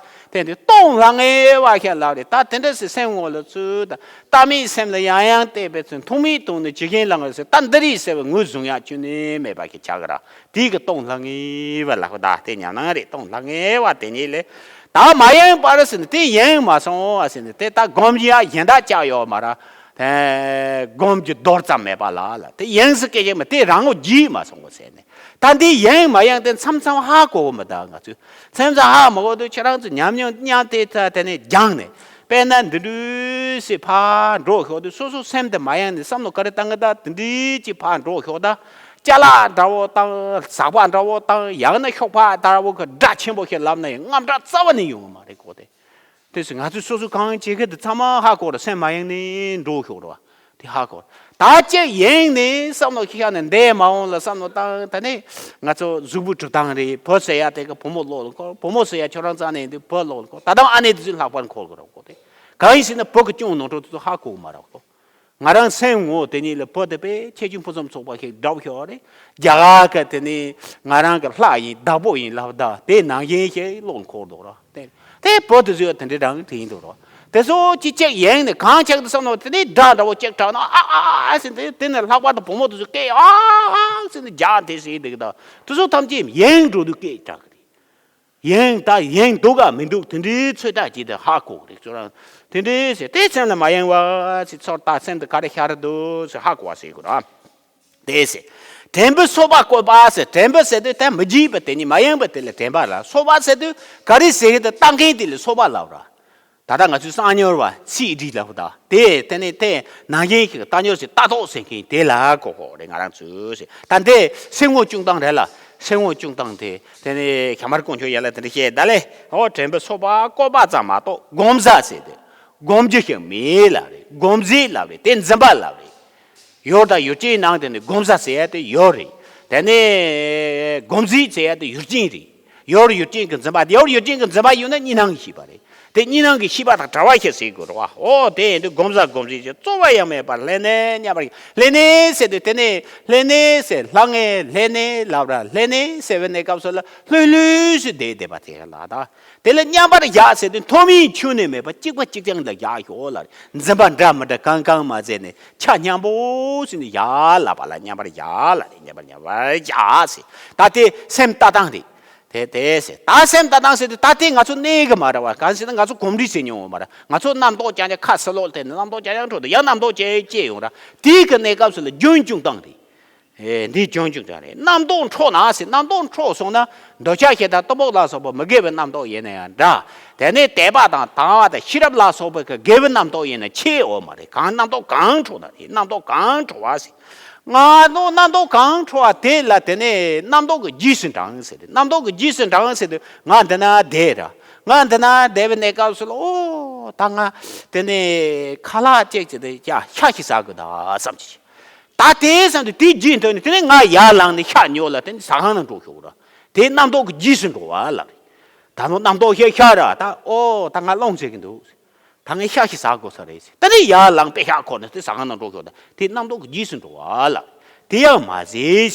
དེ་འདི་སྟོང་ལྷང་ངེ་བ་ཞིག་ལབ་རེད། ད་དེ་འདྲ་ཟེར་སེམས་ངོ་ལ་ཚུད་ད། ལྟ་མེད་སེམས་ལ་ཡང་ཡང་བལྟས་པའི་ཚུལ། མཐོང་མེད་དོན་ནི་ཇི་བཞིན་ལྷང་ངེ་ཟེར། ད་འདི་རིགས་ཟེར་བའི་ངོས་བཟུང་ཡག་ཁྱོན་ནས་མེད་པ་ཞིག་ཆགས་ཀྱི་ར། དེའི་གི་སྟོང་ལྷང་ངེ་བ་ལབ་ད་དེ་ཉམས་སྣང་རེད། སྟོང་ལྷང་ངེ་བ་དེ་ཉིད་ལས་ད་མ་ཡེངས་པར་ཟེར་ནས། དེ་ཡེངས་མ་སོང་བ་ཟེར་ནས། དེ་ད་སྒོམ་ཡག་གཞན་དག་ཅག་ཡོད་མ་ར། དེ་སྒོམ་གྱི་རྡོར་ཙམ་མེད་པ་ལ་ལ། དེ་ཡེངས་སུ་སྐད་ཅིག་མ། དེ་རང་ངོ་བརྗེད་མ་སོང་བ་ཟེར་ནས། ད་འདི་ཡེངས་མ་ཡེངས་དེ་མཚམས་མཚམས་ཧ་གོ་གི་མི་འདུག་ང་ཚོས་མཚམས་མཚམས་ཧ་མ་གོ་དུས། ཁྱེད་རང་ཚོ་ཉམས་མྱོང་མཉམ་དེ་ད་དེ་ནས་སྦྱངས་ནས། དཔེར་ན་འདི་འདྲ་ཟེར་ཕར་འགྲོ་ཞོག་དུས། སོ་སོ་སེམས་དེ་མ་ཡེངས་ནས་བསམ་བློ་ག་རེ་བཏང་གི་ད། དེ་འདྲ་ཅིག་ཕར་འགྲོ་ཞོག་ད། ཅ་ལག་འདྲ་བོ་བཏང་། ཟག་པ་འདྲ་བོ་བཏང་། ཡང་ན་ཤོག་ཁག་འདྲ་བོ་གི་སྒྲ་ཆེན་པོ་ཞིག་ལབ་ན་ཡང་དངངས་སྐྲག་རྩ་བ་ནས་ཡོང་གི་མ་རེད་གོ། དེ་དེ་ཚོ་ང་ཚོས་སོ་སོ་གང་བྱེད་ཀྱི་འདུག་ཚང་མ་ཧ་གོ་ར། སེམས་མ་ཡེངས་ནས་འགྲོ་ཞོག་ར། དེ་ཧ་གོ། ད་ཅིག་ཡེངས་ནས་བསམ་བློ་ཤི་ཤ་ནས་འདས་མ་འོངས་ལ་བསམ་བློ་བཏང་། ད་ནི་ང་ཚོ་གཟུགས་པོ་གྲུབ་སྟངས་རེད། བུ་ཟེར་ཡ་དེ་ག་བུ་མོ་བློ་ལ་འཁོར། བུ་མོ་ཟེར་ཡ་ཁྱོད་རང་རྩ་ནས་འདི་བུ་བློ་ལ་འཁོར། ད་དུང་ཨ་ནེ་དེ་ཚོའི་ལྷག་པར་འཁོར་གི་ར་གོ། དེ་གང་ཡིན་ཟེར་ན་བུ་གི་སྐྱོན་ནོར་འཁྲུལ་དེ་ཚོ་ཧ་གོ་གི་མ་ར་གོ། ང་རང་སེམས་ངོ་དེ་ཉིད་ལ་བུ་དེ་དཔེ་ཁྱད་ཆོས་ཕུན་སུམ་ཚོགས་པ་ཞིག་འདྲ་བོ་ཞིག་རེད། རྒྱ་གར་གི་དེ་ནི་ང་རང་གི་ལྷ་ཡིན་བདག་པོ་ཡིན་ལབ་ད། དེ་ནང་བཞིན་ཞིག་བློ་འཁོར་འདུག་ར། དེ་དེ་བུ་དེ་ཚོས་དེ་འདྲའི་རང་དྲན་འདུག་ར། དེ་ཚོ་ཅི་ཅིག་ཡེངས་ནས་གང་ཆགས་འདུག་བསམ་ན། དེ་ནི་སྒྲ་འདྲ་བོ་ཅིག་གྲགས་ན། ཨ་ཨ་ཨ་ཟེར་ནས། དེ་ནས་ལྷག་པར་དུ་བུ་མོ་དེ་ཚོ་སྐད་ཨ་ཨ་ཟེར་ནས་རྒྱག་དེ་ཟེར་འདུག་ད། དེ་ཚོ་ཐམས་ཅད་ཡེངས་འགྲོ་དུས་སྐད་གྲགས་གི་རེད། ཡེངས་ད་ཡེངས་འདུག་ག་མི་འདུག་དེ་འདྲའི་ཚོད་ལྟ་ཅིག་དེ་ཧ་གོ་གི་རེད། ཁྱོད་རང་དེ་འདྲའི་ཟེར། དེ་སེམས་ལ་མ་ཡེངས་པ་ཟེར། ཚོར་ད་སེམས་དེ་ག་རེ་ཤར་འདུག་ཟེར་ཧ་གོ་བ་ཟེར་དགོས་ར། དེ་ཟེར། དྲན་པའི་སོ་པ་བཀོད་པ་ཟེར། དྲན་པ་ཟེར་དུས་ད་མི་བརྗེད་པ་དེ་ཉིད། མ་ཡེངས་པ་དེ་ལ་དྲན་པ་ལ། སོ་པ་ཟེར་དུས་ག་རེ་ཟེར་གི་འདུག་ལྟ་མཁན་དེ་ལ་སོ་པ་ལབ་ར། ད་ལྟ་ང་ཚོས་གསང་མྱུལ་བ་ཚིག་བསྒྲིགས་ལབ་ད། དེ་དེ་ནས་དེ་ནང་བཞིན་ཞིག་ལྟ་མྱུལ་ཟེར། ལྟ་རྟོག་ཟེར་མཁན་དེ་ལ་གོ་གོ་རེད་ང་རང་ཚོས་ཟེར། ད་འདི་སེམས་ངོ་སྐྱུང་སྟངས་རེད་ལ། སེམས་ངོ་སྐྱུང་སྟངས་དེ་དེ་ནས་ཤ་མར་དཀོན་མཆོག་ཡན་ལག་དེ་འདྲ་བཤད་ད་ལེ། ཨོ་དྲན་པའི་སོ་པ་བཀོད་པ་ཙམ་མ་གཏོགས་སྒོམ་ས་ཟེར་དེ་སྒོམ་རྒྱུ་ཞིག་མེད་ལབ་རེད། སྒོམ་རྩིས་ལབ་རེད། དེ་འཛིན་པ་ལབ་རེད། ཡོད་ད། ཡུལ་ཅན་ནང་དེ་ནི་སྒོམ་ས་ཟེར་ཡ་དེ་ཡོད་རེད། དེ་ནས་སྒོམ་རྩིས་ཟེར་ཡ་དེ་ཡུལ་ཅན་རེད། ཡོད་ཡུལ་ཅན་གྱི་འཛིན་པ་དེ། ཡོད་ཡུལ་ཅན་གྱི་འཛིན་པ་ཡོད་ན་གཉིས་སྣང་གི་ཤེས་པ་རེད། དེ་གཉིས་སྣང་གི་ཤེས་པ་དང་བྲལ་བ་ཞིག་ཟེར་དགོས་རེད་བ། ཨོ་དེ་ཡིན་དུས་སྒོམ་ས་སྒོམ་རྩིས་ཀྱི་རྩོལ་བ་ཡང་མེད་པར་ལྷན་ནེ་མཉམ་པར། ལྷན་ནེ་ཟེར་དུས་དེ་ནས་ལྷན་ནེ་ཟེར། ལྷང་ངེ་ལྷན་ནེ་ལབ་ར། ལྷན་ནེ་ཟེར་བའི་གནས་སྐབས་སུ་ལ་ལྷོད་ལྷོད་སུ་བསྡད་བསྡད་པ་དེ་ལ་ད། དེ་ལ་མཉམ་པར་བཞག་ཟེར་དུས་མཐོ་དམན་ཁྱོན་ནས་མེད་པ་གཅིག་པ་གཅིག་རྐྱང་ལ་བཞག་ཞོག་ལ། འཛིན་པ་འདྲ་མི་འདྲ་གང་གང་མ་བྱས་ནས་ཆ་མཉམ་པོ་ཟེར་ནས་བཞག་ལབ་པ་ལ། མཉམ་པར་བཞག་ལ་རེད། མཉམ་པར་མཉམ་པར་བཞག་ཟེར། ད་དེ་སེམས་ལྟ་སྟངས་རེད། དེ་དེ་ཟེར། ད་སེམས་ལྟ་སྟངས་ཟེར་དུས་ད་དེ་ང་ཚོ་གནས་གི་མ་རེད་བ། གང་ཟེར་ན་ང་ཚོ་གོམས་འདྲིས་ཟེར་མྱོང་བ་མ་རེད། ང་ཚོ་རྣམ་རྟོག་རྐྱང་རྐྱང་ཁ་ཕྱི་ལོགས་བལྟས་ནས་རྣམ་རྟོག་རྐྱང་རྐྱང་འཕྲོ་འདུག་ཡང་རྣམ་རྟོག་སྐྱེ་སྐྱེ་ཡོང་ར། དེའི་གི་གནས་སྐབས་སུ་ལ་རྒྱུན་སྐྱོང་སྟངས་རེད། ཨེ། འདི་སྐྱོན་བཅུག་ཀྱང་རེད། རྣམ་རྟོག་འཕྲོག་ན་ཟེར། རྣམ་རྟོག་འཕྲོག་སོང་ན་འདོད་ཆགས་ཞེ་སྡང་གཏི་མུག་ལ་སོགས་པ་མི་དགེ་བའི་རྣམ་རྟོག་ཡིན་ན་ཡང་འདྲ། དེ་ནས་དད་པ་དང་དང་བ་དང་ཤེས་རབ་ལ་སོགས་པའི་གི་དགེ་བའི་རྣམ་རྟོག་ཡིན་ན་ཆད་འོ་མ་རེད། གང་རྣམ་རྟོག་གང་འཕྲོག་ན་རེད། རྣམ་རྟོག་གང་འཕྲོག་པ་ཟེར། ང་ཚོ་རྣམ་རྟོག་གང་འཕྲོག་པ་དེ་ལ་དེ་ནས་རྣམ་རྟོག་གི་རྗེས་སུ་འབྲང་ཟེར། རྣམ་རྟོག་གི་རྗེས་སུ་འབྲང་ཟེར་དུས་ང་འདི་ན་བསྡད་ར། ང་འདི་ན་བསྡད་པའི་གནས་སྐབས་སུ་ལ། ཨོ་ད་ང་དེ་ནས་ཁ་ལག་ཅིག་ཅིག་དེ་ཡ་ཤ་ཞིག་ཟ་དགོས་ད་བསམ་གྱི། ད་དེ་བསམ་དུས་དེ་རྗེས་ཐོན་ནས་དེ་ནས་ང་ཡར་ལངས་ནས་ཤ་ཉོ་ལ་དེ་ནས་ཟ་ཁང་ནང་འགྲོ་ཤོག་ར། དེ་རྣམ་རྟོག་གི་རྗེས་སུ་འགྲོ་བ་ལ་རེད། ད་ནོ་རྣམ་རྟོག་ཤ་ཤ་ར། ད་ཨོ་ད་ང་རློང་བྱེད་ཀྱི་འདུག་ད་ངས་ཤ་ཞིག་ཟ་དགོས་ས་རེད་ཟེར། དེ་ནས་ཡར་ལངས་པའི་ཤ་འཁོར་ནས་དེ་ཟ་ཁང་ནང་འགྲོ་ཤོག་ད་དེ་རྣམ་རྟོག་གི་རྗེས་སུ་འགྲོ་བ་ལ་རེད། དེ་ཡང་མ་ཟེར།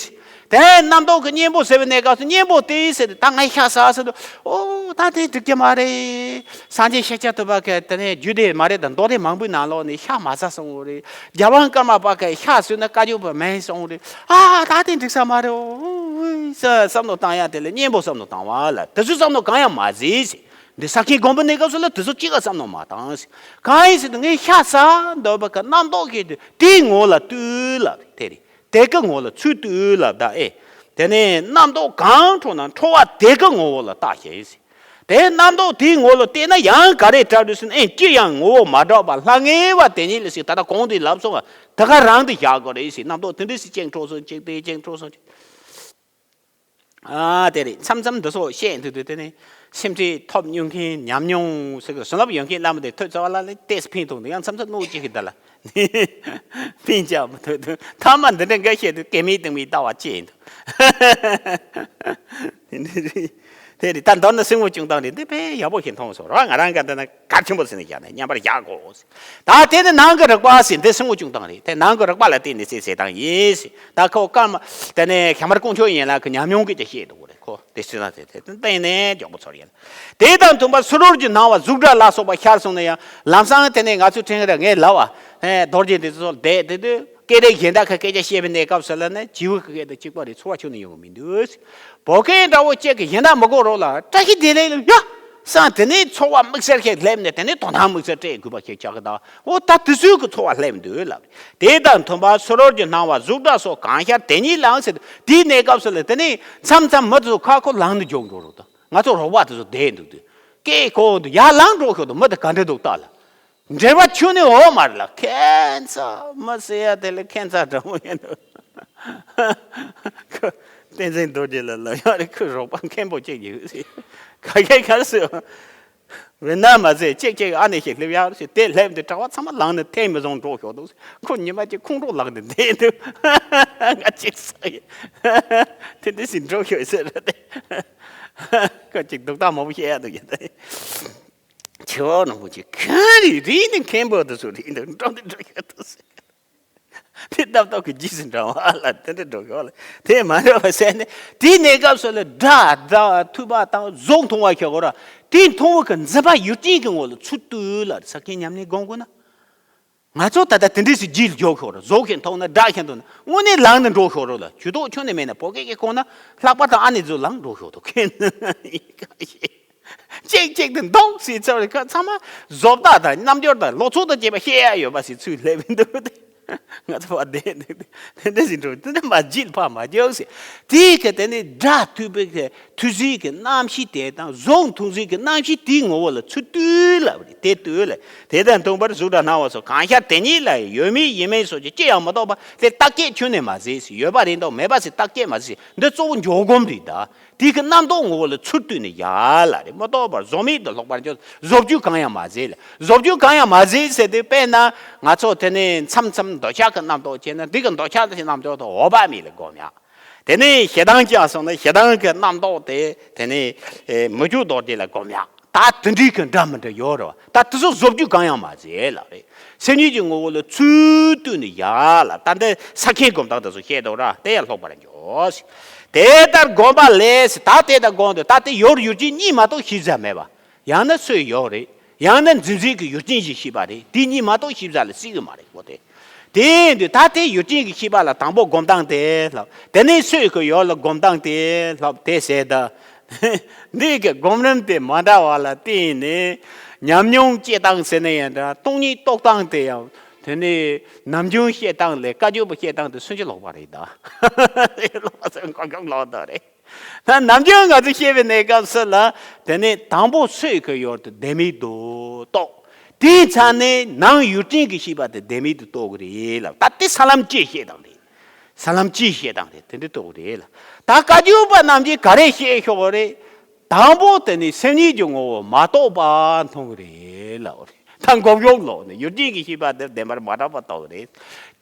དེ་རྣམ་རྟོག་གི་གཉེན་པོ་ཟེར་བའི་གནས་སྐབས་སུ་གཉེན་པོ་དེས་ཟེར་ཏེ་ད་ངས་ཤ་ཟ་ཟེར་དུས། ཨོ་ད་དེ་འགྲིག་གི་མ་རེད། སངས་རྒྱས་ཤཱཀྱ་ཐུབ་པ་གིས་དེ་ནས་རྒྱུད་སྡེ་མ་རེད་དང་མདོ་སྡེ་མང་པོའི་ནང་ལོགས་ནས་ཤ་མ་ཟ་གསུངས་པ་རེད། རྒྱལ་དབང་ཀརྨ་པ་གིས་ཤ་ཟོས་ན་བཀའ་བརྒྱུད་པ་མེད་གསུངས་པ་རེད། ཨ་ད་དེ་འགྲིག་ས་མ་རེད། ཨོ་ཨོ་ཨོ་བསམ་བློ་བཏང་ཡ་དེ་ལ་གཉེན་པོ་བསམ་བློ་བཏང་བ་ལ། དེ་ཚོའི་བསམ་བློ་གང་ཡང་མ་ཟེར་ཟེར། འདི་ས་ཁྱིའི་དགོན་པ་གནས་སྐབས་སུ་ལ་དེ་ཚོ་གཅིག་ག་བསམ་བློ་མ་བཏང་ཟེར། གང་ཡིན་ཟེར་དུས་ངས་ཤ་ཟ་འདོད་པ་གི་རྣམ་རྟོག་གི་དེ་དེའི་ངོ་ལ་ལྟོས་ལབ་དེ་རེད། དེ་གི་ངོ་ལ་ཚུར་ལྟོས་ལབ་ད། ཨེ། དེ་ནས་རྣམ་རྟོག་གང་འཕྲོག་ན་འཕྲོག་པ་དེ་གི་ངོ་བོ་ལ་བལྟ་ཞེས་ཟེར། དེ་རྣམ་རྟོག་དེའི་ངོ་ལ་བལྟས་ན་ཡང་ག་རེ་འདྲ་འདུག་ཟེར་ན། ཨེ་ཅི་ཡང་ངོ་བོ་མ་གྲུབ་པ་ལྷང་ངེ་བ་དེ་ཉིད་ལ་ཟེར། ད་ལྟ་གོང་དུ་ལབ་སོང་བ་དེ་ག་རང་དུ་བཞག་དགོས་རེད་ཟེར། རྣམ་རྟོག་དེ་འདྲ་ཞིག་ཅིག་འཕྲོག་སོང་ཅིག་དེ་ཅིག་འཕྲོག་སོང་ཅིག་ཨ་དེ་རེད། མཚམས་མཚམས་འདི་ཚོ་བཤད་འདུག་དུས་དེ་ནི་སེམས་ཁྲལ་ཐོབ་མྱོང་མཁན་ཉམས་མྱོང་ཟེར་གི་བཟང་ལབ་ཡོད་མཁན་བླ་མ་དེ་ཐོས་ཚ་བ་ལ་ལས་ཏེས་ཕན་ཐོགས་འདུག་ཡང་མཚམས་མཚམས་གནོད་སྐྱེལ་གི་ད་ལ་ཕན་ཆགས་མི་ཐུབ་འདུག་ཐ་མ་འདི་འདྲ་འགའ་བཤད་དུས་སྐལ་མེད་སྟེང་མའི་ལྟ་བ་སྐྱེས་འདུག་དེ་འདྲ་རེད། དེ་རེད། ད་མདོར་ན་སེམས་ངོ་བཅུང་སྟངས་རེད། འདི་དཔེ་ཡག་པོ་ཞིག་མཐོང་སོང་ར། ང་རང་ག་འདི་ན་གལ་ཆེན་པོ་ཟེར་ནས་བཞག་ནས་མཉམ་པར་བཞག་དགོས། ད་དེ་ནི་ནང་གི་རིག་པ་ཟེར། འདི་སེམས་ངོ་བཅུང་སྟངས་རེད། དེ་ནང་གི་རིག་པ་ལ་བརྟེན་ནས་ཟེར་ཟེར་སྟངས་ཡིན་ཟེར། ད་ཁོ་སྐར་མ་དེ་ནས་ཤ་མར་ཀོང་ཆོ་ཡན་ལག་གི་ཉམས་མྱོང་གིས་ཀྱང་ཤེས་འདུག་རེད། ཁོ་དེ་སེམས་ལ་དེ་དེ་བརྟེན་ནས་མགྱོགས་པོ་ཚོར་ཡིན། དེ་དང་མཐུན་པར་ཚུ་རོལ་གྱི་སྣང་བ་གཟུགས་སྒྲ་ལ་སོགས་པ་ཤར་སོང་ན་ཡང་ལམ་སང་དེ་ནས་ང་ཚོའི་ཕྲེང་ར་ངའི་ལ་བ་རྡོ་རྗེ་འདི་ཚོ་བསྡད་དེ་དུས། སྐད་རིགས་གཞན་དག་གི་སྐད་ཆ་བཤད་པའི་གནས་སྐབས་སུ་ལ་ནི་བྱིའུ་གི་སྐད་དང་གཅིག་པ་རེད། ཚོར་བ་ཁྱོན་ནས་ཡོང་གི་མི་འདུག་བོད་སྐད་འདྲ་བོ་གཅིག་གི་གཞན་དག་མི་གོ་རོགས་ལ་བཀྲ་ཤིས་བདེ་ལེགས་ལ་ཡ་སང་དེ་ནས་ཚོར་བ་དམིགས་བསལ་ཞིག་སླེབས་ནས་དེ་ནས་དོ་སྣང་དམིགས་བསལ་སྤྲད་དགོས་པ་ཞིག་ཆགས་ཀྱི། ད་འོ་ད་དེ་ཚོའི་གི་ཚོར་བ་སླེབས་འདུག་ལབ་རེད། དེ་དང་མཐུན་པར་ཚུ་རོལ་གྱི་སྣང་བ་གཟུགས་སྒྲ་སོགས་གང་ཤར་དེ་ཉིད་ལའང་ཟེར། དེའི་གནས་སྐབས་སུ་ལ་དེ་ནས་མཚམས་མཚམས་མི་དེ་ཚོ་ཁ་ཁོ་ལངས་ནས་འཇོག་འགྲོ་རོགས་དང་། ང་ཚོ་རོགས་པ་དེ་ཚོ་བསྡད་འདུག་དུས་སྐད་གོ་འདུག་ཡར་ལངས་འགྲོ་ཤོག་དང་། མི་དེ་ག་འདྲ་འདུག་ལྟ་ལ། འབྲེལ་བ་ཁྱོན་ནས་འོག་མ་རེད་ལ། ཁྱད་མཚར་མི་ཟེར་ཡ་དེ་ལ་ཁྱད་མཚར་འདྲ་མོ་ཡིན་འདུག་ཁོ་བསྟན་འཛིན་རྡོ་རྗེ་ལ་ལབ་ཡ་རེད། ཁོ་རོགས་པ་མཁན་པོ་གཅིག་ཡོད་ཟེར། ག་གེ་གར་སོང་། ཝེ་ན་མ་ཟེར། གཅིག་གཅིག་ཨ་ནེ་ཞིག་སླེབས་ཡ་རེད་ཟེར། དེ་སླེབས་འདི་གྲྭ་བ་ཚང་མ་ལངས་ནས་ཐེངས་མི་བཟང་འགྲོ་ཤོག་འདུག་ཁོ་ཉི་མ་གཅིག་ཁོང་ཁྲོ་ལངས་ནས་བསྡད་འདུག་ང་གཅིག་ས་ཡིན། དེ་འདྲ་ཞིག་འགྲོ་ཤོག་ཟེར་རེད། དེ་ཁོ་གཅིག་སྡུག་ཐག་མང་པོ་བཤད་ཡ་འདུག་ཡ་དེ། ཆེ་བ་ནང་པོ་ཅིག་གང་རེད་རེད་ནི་མཁན་པོ་དེ་ཚོ་རེད་འདུག་འགྲོ་འདི་འགྲོ་ཡོད་དུ་ཟེར། དེ་སྣ་ཐོག་གི་རྗེས་སུ་འབྲང་བ་ལ་དེ་འདྲ་འགྲོ་ཡོད་ལ། དེ་མ་འགྲོ་བ་ཟེར་ནས་དེའི་གནས་སྐབས་སུ་ལ་སྒྲ་དང་ཐོས་པ་དང་གཟུགས་མཐོང་བ་ཤོག་གོ་ར། དེ་མཐོང་བ་གི་འཛིན་པ་ཡུལ་ཅན་གྱི་ངོ་ལ་ཚུར་བཏུལ་ལ་ས་ཁྱེད་ཉམས་ལེན་སྒོམ་དགོས་ན། ང་ཚོ་ད་ལྟ་དེ་འདྲས་སུ་རྗེས་ལ་འཇོག་ཤོག་ར། གཟུགས་ཤིག་མཐོང་ན་སྒྲ་ཤིག་མཐོང་ན་དངོས་གནས་ལངས་ནས་འགྲོ་ཤོག་རོགས་ལ། ཇུས་གཏོགས་ཁྱོན་ནས་མེད་ན་བོད་སྐད་ཀྱི་གོང་ན་ལྷག་པར་དུ་ཨ་ནེ་ཚོ་ལངས་འགྲོ་ཤོག་དོ་མཁན། གཅིག་གཅིག་ཏུ་འདུག་སེ་ཚར་བའི་ཁ་ཚང་མ་བཟོ་ལྟ་དང་རྣམ་འགྱུར་དང་ལོ་ཚོད་དང་བཅས་པ་བཤད་ཡ་ཡོད་པ་ཞིག་ཚུར་སླེབས་འདུག་སྟེ། ང་ཚོ་བ་དེ་དེ་འདྲ་ཞིག་འགྲོ་དེ་འདྲ་མ་བརྗེད་ཕར་མ་རྒྱག་ཟེར། དེའི་ཁ་དེ་ནི་སྒྲ་ཐོས་པའི་ཁ་ཐོས་རྩིས་ཀྱི་རྣམ་ཤེས་དེ་དང་གཟུགས་མཐོང་རྩིས་ཀྱི་རྣམ་ཤེས་དེའི་ངོ་བོ་ལ་ཚུར་བཏུལ་ལབ་རེད། དེ་བཏུལ་ལ་དེ་དང་མཐུན་པར་གཟུགས་སྒྲ་སྣང་བ་སོགས་གང་ཤར་དེ་ཉིད་ལ་ཡོད་མིན་ཡིན་མིན་སོགས་ཀྱི་ཅི་ཡང་མི་རྟོག་པ་དེ་བརྟག་དཔྱད་ཁྱོན་ནས་མ་བྱས་ཟེར། ཡོད་པ་རེད་འདུག་མེད་པ་ཟེར་བརྟག་དཔྱད་མ་བྱས་ཟེར། འདི་གཙོ་བོ་འཇོག་སྒོམ་རེད་ད། དེ་གི་རྣམ་རྟོག་ངོ་བོ་ལ་ཚུར་བཏུལ་ནས་ཡ་ལ་རེད། མི་རྟོག་པར་བཟོ་མེད་དུ་ལྷུག་པར་འཇོག་བཟོ་བཅོས་གང་ཡང་མ་བྱས་ལ། བཟོ་བཅོས་གང་ཡང་མ་བྱས་ཟེར་དུས་དཔེར་ན་ང་ཚོ་དེ་ནས་མཚམས་མཚམས་འདོད་ཆགས་ཀྱི་རྣམ་རྟོག་བྱས་ན་འདི་གི་འདོད་ཆགས་ཀྱི་རྣམ་རྟོག་དེ་འོད་དཔག་མེད་ལ་སྒོམ་ཡ། དེ་ནས་ཞེ་སྡང་སྐྱེས་སོང་ན་ཞེ་སྡང་གི་རྣམ་རྟོག་དེ་དེ་ནས་མི་བསྐྱོད་རྡོ་རྗེ་ལ་སྒོམ་ཡ། ད་དེ་འདྲའི་གི་འདྲ་མི་འདྲ་ཡོད་རེད་བ། ད་དེ་ཚོ་བཟོ་བཅོས་གང་ཡང་མ་བྱས་ལ་རེད། སེམས་ཉིད་ཀྱི་ངོ་བོ་ལ་ཚུར་བཏུལ་ནས་ཡ་ལ། ད་འདི་ས་མཁན་སྒོམ་སྟངས་དེ་ཚོ་བཤད་འདུག་ར། དེ་ཡང་ལྷུག་པར་འཇོག་དེ་ལྟར་སྒོམ་པ་ལས་ད་དེ་ལྟར་སྒོམ་དུས་ད་དེ་ཡོད་ཡུལ་ཅན་གཉིས་མ་གཏོགས་ཤེས་བྱ་མེད་པ། ཡང་ན་སོས་ཡོད་རེད། ཡང་ན་འཛིན་བྱེད་ཀྱི་ཡུལ་ཅན་ཞིག་ཤེས་པ་རེད། དེ་གཉིས་མ་གཏོགས་ཤེས་བྱ་ལ་སྲིད་གི་མ་རེད་གོ་དེ། དེ་ཡིན་དུས་ད་དེ་ཡུལ་ཅན་གྱི་ཤེས་པ་ལ་དང་པོ་སྒོམ་སྟངས་དེ་ལྷབ། དེ་ནས་སོས་ཀྱི་ཡོད་ལ་སྒོམ་སྟངས་དེ་ལྷབ་དེ་ཟེར་ད། འདི་གི་སྒོམ་རིམ་དེ་མ་འདྲ་བ་ལ་བརྟེན་ནས་ཉམས་མྱོང་སྐྱེ་སྟངས་ཟེར་ན་ཡང་འདྲ། སྟོང་ཉིད་རྟོགས་སྟངས་དེ་ཡང་དེ་ནས་ནམ་རྒྱུན་བཤད་སྟངས་ལས་བཀའ་བརྒྱུད་པ་བཤད་སྟངས་དེ་སུན་ཅི་ལོག་པ་རེད་ད། ལོག་ཟེར་གོ་སྐབས་ལོག་ད་རེད། ད་ནམ་རྒྱུན་ང་ཚོ་བཤད་པའི་གནས་སྐབས་སུ་ལ་དེ་ནས་དང་པོ་སོས་ཀྱི་ཡོད་དེ་ལྡན་མིན་དུ་རྟོགས། དེའི་ཚབ་ནས་ནང་ཡུལ་ཅན་གྱི་ཤེས་པ་དེ་ལྡན་མིན་དུ་རྟོགས་ཀྱི་རེད་ལ། ད་དེ་ས་ལམ་གཅིག་བཤད་སྟངས་རེད། ས་ལམ་གཅིག་བཤད་སྟངས་རེད། དེ་འདྲ་རྟོགས་ཀྱི་རེད་ལ། ད་བཀའ་བརྒྱུད་པ་རྣམས་ཀྱིས་ག་རེ་བཤད་ཤོག་རེད། དང་པོ་དེ་ནི་སེམས་ཉིད་ཀྱི་ངོ་བོ་མ་རྟོགས་པ་མཐོང་གི་རེད་ལབ་པ་རེད། ད་འགོག་ཡོག་ལོག་ནས་ཡུལ་ཅན་གྱི་ཤེས་པ་དེ་བདེན་པར་མ་གྲུབ་པ་རྟོགས་རེད།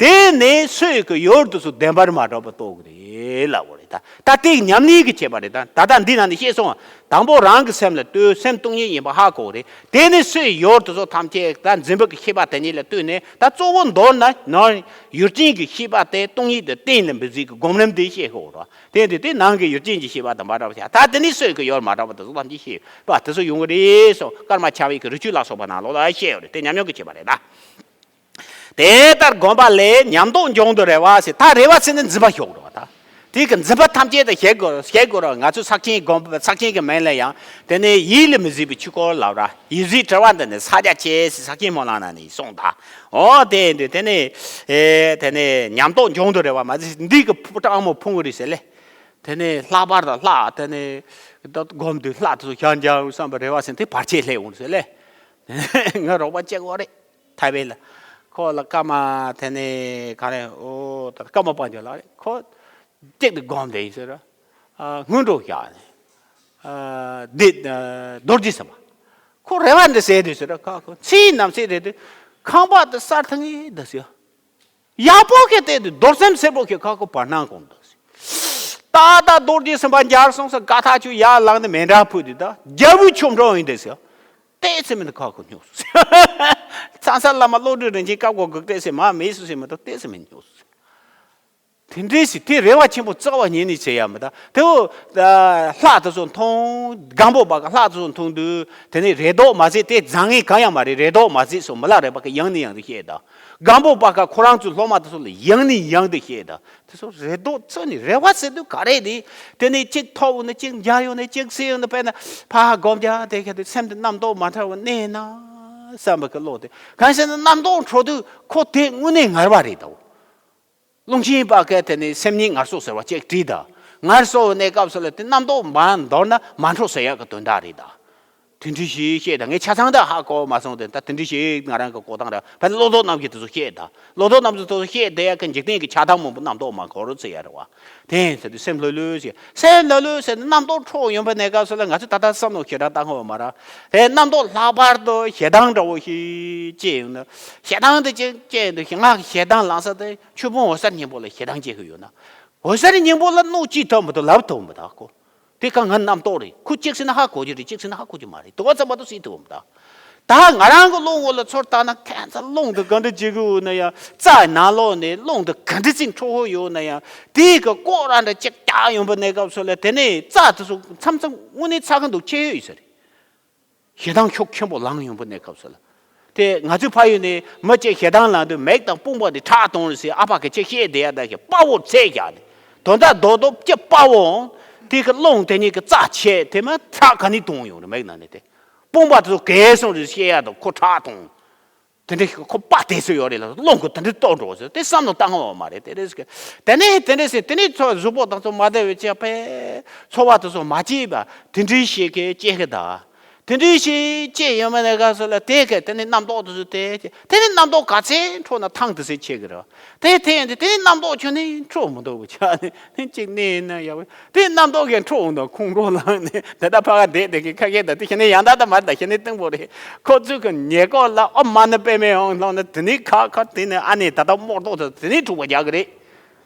དེ་ནས་སོས་ཀྱི་ཡོད་དུ་སུ་བདེན་པར་མ་གྲུབ་པ་རྟོགས་ཀྱི་རེད་ལབ་པ་རེད། ད་ད་དེ་ཉམས་ལེན་གྱི་ཁྱད་པར་རེད། ད་ད་ལྟ་འདི་ནང་ནས་བཤད་སོང་བ། དང་པོ་རང་གི་སེམས་ལ་ལྟོས། སེམས་སྟོང་ཉིད་ཡིན་པ་ཧ་གོ་རེད། དེ་ནས་སོས་ཡོད་དུ་སུ་ཐམས་ཅད་ད་འཛིན་པ་གི་ཤེས་པ་དེ་ཉིད་ལ་ལྟོས་ནས། ད་གཙོ་བོ་མདོར་ན་ནང་ཡུལ་ཅན་གྱི་ཤེས་པ་དེ་སྟོང་ཉིད་དུ་གཏན་ནས་མི་འཛིན་གྱི་སྒོམ་རིམ་དེ་བཤད་ཤོག་རོགས། དེ་དུས་དེ་ནང་གི་ཡུལ་ཅན་གྱི་ཤེས་པ་དང་མ་འདྲ་བ་བྱ། ད་དེ་ནི་སོས་ཀྱི་ཡོད་མ་འདྲ་བ་དེ་ཚོ་ཐམས་ཅད་ཤེས་པ་དེ་ཚོ་ཡོང་གི་རེད་སོ། ཀརྨ་ཆགས་པའི་གི་རི་ཆུ་ལ་སོགས་པ་ནང་ལོགས་ལ་བཤད་ཡོད་རེད། དེ་ཉམས་མྱོང་གི་ཁྱད་པར་རེད་ད། དེ་ལྟར་སྒོམ་པ་ལས་ཉམས་རྟོགས་འབྱུང་དུ་རེ་བ་ཟེར། ད་རེ་བ་ཟེར་ནི་འཛིན་པ་ཞོག་རོགས་ད། དེ་གི་འཛིན་པ་ཐམས་ཅད་དུ་བཤད་དགོས་བཤད་དགོས་རོགས། ང་ཚོས་ས་ཆེན་སྒོམ་ས་ཆེན་གྱི་མིང་ལ་ཡང་དེ་ནས་ཡིད་ལ་མི་བཟོད་པའི་ཆོས་སྐོར་ལབ་ར། ཡིད་བཟོད་དྲི་བ་འདི་ནི་ས་རྒྱ་ཆེ་ཟེར་ས་ཆེན་སྨོན་ལམ་ནང་ནས་གསུངས་ད། འོ་དེ་འདི་དེ་ནས་ཨེ་དེ་ནས་ཉམས་རྟོགས་འབྱུང་དུ་རེ་བ་མ་ཟད་འདི་གི་ཕུ་ཀྲང་མོ་ཕུང་རེད་ཟེར་ལེ། དེ་ནས་ལྷག་པར་དུ་ལྷག་དེ་ནས་ད་སྒོམ་དུས་ལྷག་དུ་ཤར་འཇང་བསམ་པ་རེ་བ་ཟེར་དེ་བར་ཆད་སླེབས་འོང་ཟེར་ལེ། ང་རོགས་པ་གཅིག་པོ་རེད། ཐའི་ཝན་ལ། ཁོ་ལ་ཀརྨ་དེ་ནས་ག་རེ་ཨོ་ད་ཀརྨ་དཔལ་འབྱོར་ལགས་རེད། ཁོ་གཅིག་ཏུ་སྒོམ་བསྡད་ཡིན་ཟེར་ར། ཨ་སྔོན་འགྲོ་བཞག་ནས། ཨ་འདི་ཨ་རྡོ་རྗེ་སེམས་དཔའ། ཁོ་རེ་བ་འདི་ཟེར་དུས་ཟེར་ར། ཁ་ཁོ་ཚེའི་ནམ་ཟེར་རེད་དུས་ཁང་པ་དེ་གསར་ཐང་ངེ་འདི་ཟེར། ཡག་པོ་ཁེ་བལྟས་དུས་རྡོར་སེམས་སེར་པོ་ཁེ་ཁ་ཁོ་བར་སྣང་གོང་འདི་ཟེར། ད་ད་རྡོ་རྗེ་སེམས་དཔའ་མཇལ་སོང་ཟེར་དགའ་ཐག་ཆོད་ཡར་ལངས་ནས་མཎྜལ་ཕུལ་དུས། ད་རྒྱལ་བུ་ཆོས་འཕེལ་ཡིན་དེ་ཟེར། ཏོག་ཙམ་མིན་ན་ཁ་ཁོ་སྨྱོ་སོང་། ཙང་ས་བླ་མ་བློ་གྲོས་རིན་ཆེན་སྐབས་གོ་གི་ཏོག་ཙམ་མ་མེད་སོང་ཟེར་མ་གཏོགས་ཏོག་ཙམ་མིན་སྨྱོ་སོང་། དེ་འདྲའི་ཞིག་དེ་རེ་བ་ཆེན་པོ་རྩ་བ་ཉིད་ནས་བྱེད་ཡ་མི་ད། དེ་འོ་ལྷ་དེ་ཚོ་མཐོང་། སྒམ་པོ་པ་གི་ལྷ་དེ་ཚོ་མཐོང་དུས་དེ་ནས་རེ་དོགས་མ་བྱེད། དེ་བཟང་ངན་གང་ཡང་མ་རེད། རེ་དོགས་མ་བྱེད་སོང་། མི་ལ་རས་པ་གི་ཡང་ནས་ཡང་དུ་བཤད་ད། སྒམ་པོ་པ་ག་ཁོ་རང་ཚོའི་སློབ་མ་དེ་ཚོ་ལ་ཡང་ནས་ཡང་དུ་བཤད་ད། དེ་ཚོ་རེ་དོགས་རྩ་ནས། རེ་བ་ཟེར་དུས་ག་རེ་རེད། དེ་ནས་གཅིག་ཐོབ་ཡོང་ན་གཅིག་མཇལ་ཡོང་ན་གཅིག་གཟིགས་ཡོང་ན། དཔེར་ན་ཕ་སྒོམ་རྒྱག་དེ་ག་དུས་སེམས་དེ་རྣམ་རྟོག་མ་འཁྲབ་པ་གནས་ན་བསམ་པ་གི་བློ་དེ། གང་ཞེ་ན་རྣམ་རྟོག་འཕྲོ་དུས་ཁོ་དེ་དངོས་གནས་ངར་བ་རེད་དོ། རླུང་ཆེན་པ་གས་དེ་ནས་སེམས་ཉིད་ངལ་གསོ་ཟེར་བ་ཅིག་བྲིས་ད། ངལ་གསོ་གནས་སྐབས་སུ་ལ་དེ་རྣམ་རྟོག་མ་འདོར་ན་མ་འཕྲོ་ཟེར་ཡག་གི་དོན་དག་རེད་ད། དེ་འདྲ་ཞིག་བཤད་ད། ངས་ཆ་ཚང་ད་ཧ་གོ་མ་སོང་སྟེ། ད་དེ་འདྲ་ཞིག་ང་རང་གི་གོ་སྟངས་རེད། ཕན་བློ་ལྡོག་རྣམས་ཀྱིས་དེ་ཚོ་བཤད་ད། བློ་ལྡོག་རྣམས་ཀྱིས་དེ་ཚོ་བཤད་དེ་ཡག་གི་འཇིག་རྟེན་གྱི་ཆགས་སྡང་མང་པོ་རྣམ་རྟོག་མ་འཁོར་ཟེར་ཡ་རེད་བ། དེ་ཡིན་ཟེར་དུས་སེམས་ལྷོད་ལྷོད་བྱེད། སེམས་ལྷོད་ལྷོད་ཟེར་ནས་རྣམ་རྟོག་འཕྲོ་ཡོང་པའི་གནས་སྐབས་སུ་ལ་ང་ཚོས་ད་ལྟ་བསམ་བློ་ཞེ་དྲག་བཏང་དགོས་པ་མ་རེད། དེ་རྣམ་རྟོག་ལྷག་པར་དུ་ཞེ་སྡང་འདྲ་བོ་ཞིག་སྐྱེས་ཡོང་ན། ཞེ་སྡང་དེ་ཅིག་སྐྱེས་འདུག་ང་ཞེ་སྡང་ལངས་ས་དེ་ཆོས་སྤོང་འོད་གསལ་སྙིང་པོ་ལ་ཞེ་སྡང་སྐྱེ་གི་ཡོད་ན། འོད་གསལ་སྙིང་པོ་ལ་གནོད་ཅི་ཐུབ་མི་ཐུབ་ལབ་ཐུབ་མི་ཐུབ་ཁོ། དེ་ག་ང་རྣམ་རྟོག་རེད། ཁོ་གཅིག་ཟེར་ན་ཧ་གོ་རྒྱུ་རེད། གཅིག་ཟེར་ན་ཧ་གོ་རྒྱུ་མ་རེད། དེ་བ་ཙམ་མ་གཏོགས་སྲིད་ཐུབ་མི་ཐུབ། ད་ང་རང་གི་བློ་ངོ་ལ་ཚུར་བལྟས་ན། ཁ་ཚ་རླུང་དེ་ག་འདྲ་བྱེད་གི་ཡོད་ན་ཡང་། རྩ་ནང་ལོགས་ནས་རླུང་དེ་ག་འདྲ་ཅིག་འཕྲོ་གི་ཡོད་ན་ཡང་། དེའི་གི་ལྐོག་ར་འདྲ་ཅིག་རྒྱག་ཡོང་པའི་གནས་སྐབས་སུ་ལ། དེ་ནས་རྩ་དེ་ཚོ་མཚམས་མཚམས་དངོས་གནས་ཚ་གི་འདུག་ཆེ་ཡོད་ས་རེད། ཞེ་སྡང་ཤུགས་ཆེན་པོ་ལངས་ཡོང་པའི་གནས་སྐབས་སུ་ལ། དེ་ང་ཚོའི་ཕ་ཡུལ་ནས་མི་གཅིག་ཞེ་སྡང་ལངས་དུས་མིག་དང་དཔུང་པ་དེ་ཁྲག་གཏོང་རེད་ཟེར། ཨ་ཕ་གིས་ཅིག་བཤད་བསྡད་ཡ། ད་ཞེ་དཔའ་བོ་ཚད་བཞག་ནས། དོན་དག་རྡོག་རྡོག་ཅིག་དཔའ་བོ་འོང་། དེ་གི་རླུང་དེ་གཉིས་ཀྱི་རྩ་ཆད་དེ་མ་ཁྲག་ག་ནས་གཏོང་ཡོང་རེད། མིག་ནང་ནས་དེ་དཔུང་པ་དེ་ཚོ་གས་སོང་རེད་བཤད་ཡ་དང་། ཁོ་ཁྲག་གཏོང་། དེ་འདྲ་ཞིག་ཁོ་པ་དེ་ཚོ་ཡོད་རེད་ལ། རླུང་གི་དེ་འདྲ་གཏོང་འགྲོ་ཟེར་དེ་བསམ་བློ་བཏང་ངོ་མ་རེད། དེ་རེད་ཟེར། དེ་ནས་དེ་འདྲ་ཟེར། དེ་ནས་ཚོ་གཟུགས་པོ་དང་ཚོ་མ་བདེ་བའི་ཅིག་པས་ཚོར་བ་དེ་ཚོ་མ་སྐྱེས་པ་དེ་འདྲ་ཞིག་གི་སྐྱེ་གི་ད། དེ་འདྲ་ཞིག་སྐྱེས་ཡོང་བའི་གནས་སྐབས་སུ་ལ་དེ་གི་དེ་ནས་རྣམ་རྟོག་དེ་ཚོ་དེ། དེ་ནས་རྣམ་རྟོག་ག་ཚོད་འཕྲོ་ན་ཐང་དེ་ཚོ་ཆད་གི་རེད། དེ་དེ་ཡིན་དུས་དེ་ནས་རྣམ་རྟོག་ཁྱོན་ནས་འཕྲོ་མི་འདུག་བྱ་ནས་ནས་གཅིག་གནས་ན་ཡག་པོ། དེ་རྣམ་རྟོག་གིས་འཕྲོ་འོང་དང་ཁོང་ཁྲོ་ལངས་ནས། དེ་ལྟར་ཕ་ག་བསྡད་དེ་གི་ཁ་སྐད་ད་དེ་ཤི་ནས་ཡང་ད་ད་མར་ད་ཤི་ནས་སྟོང་པོ་རེད། ཁོ་ཚོས་གི་ཉེ་སྐོར་ལ་ཨོཾ་མ་ཎི་པདྨེ་ཧཱུྃ་ལབ་ནས། དེ་ནས་ཁ་ཁ་དེ་ནས་ཨ་ནེ་ད་ལྟ་རྨོག་ཏོག་ཚོ་དེ་ནས་འཁྲུག་པ་རྒྱག་གི་རེད།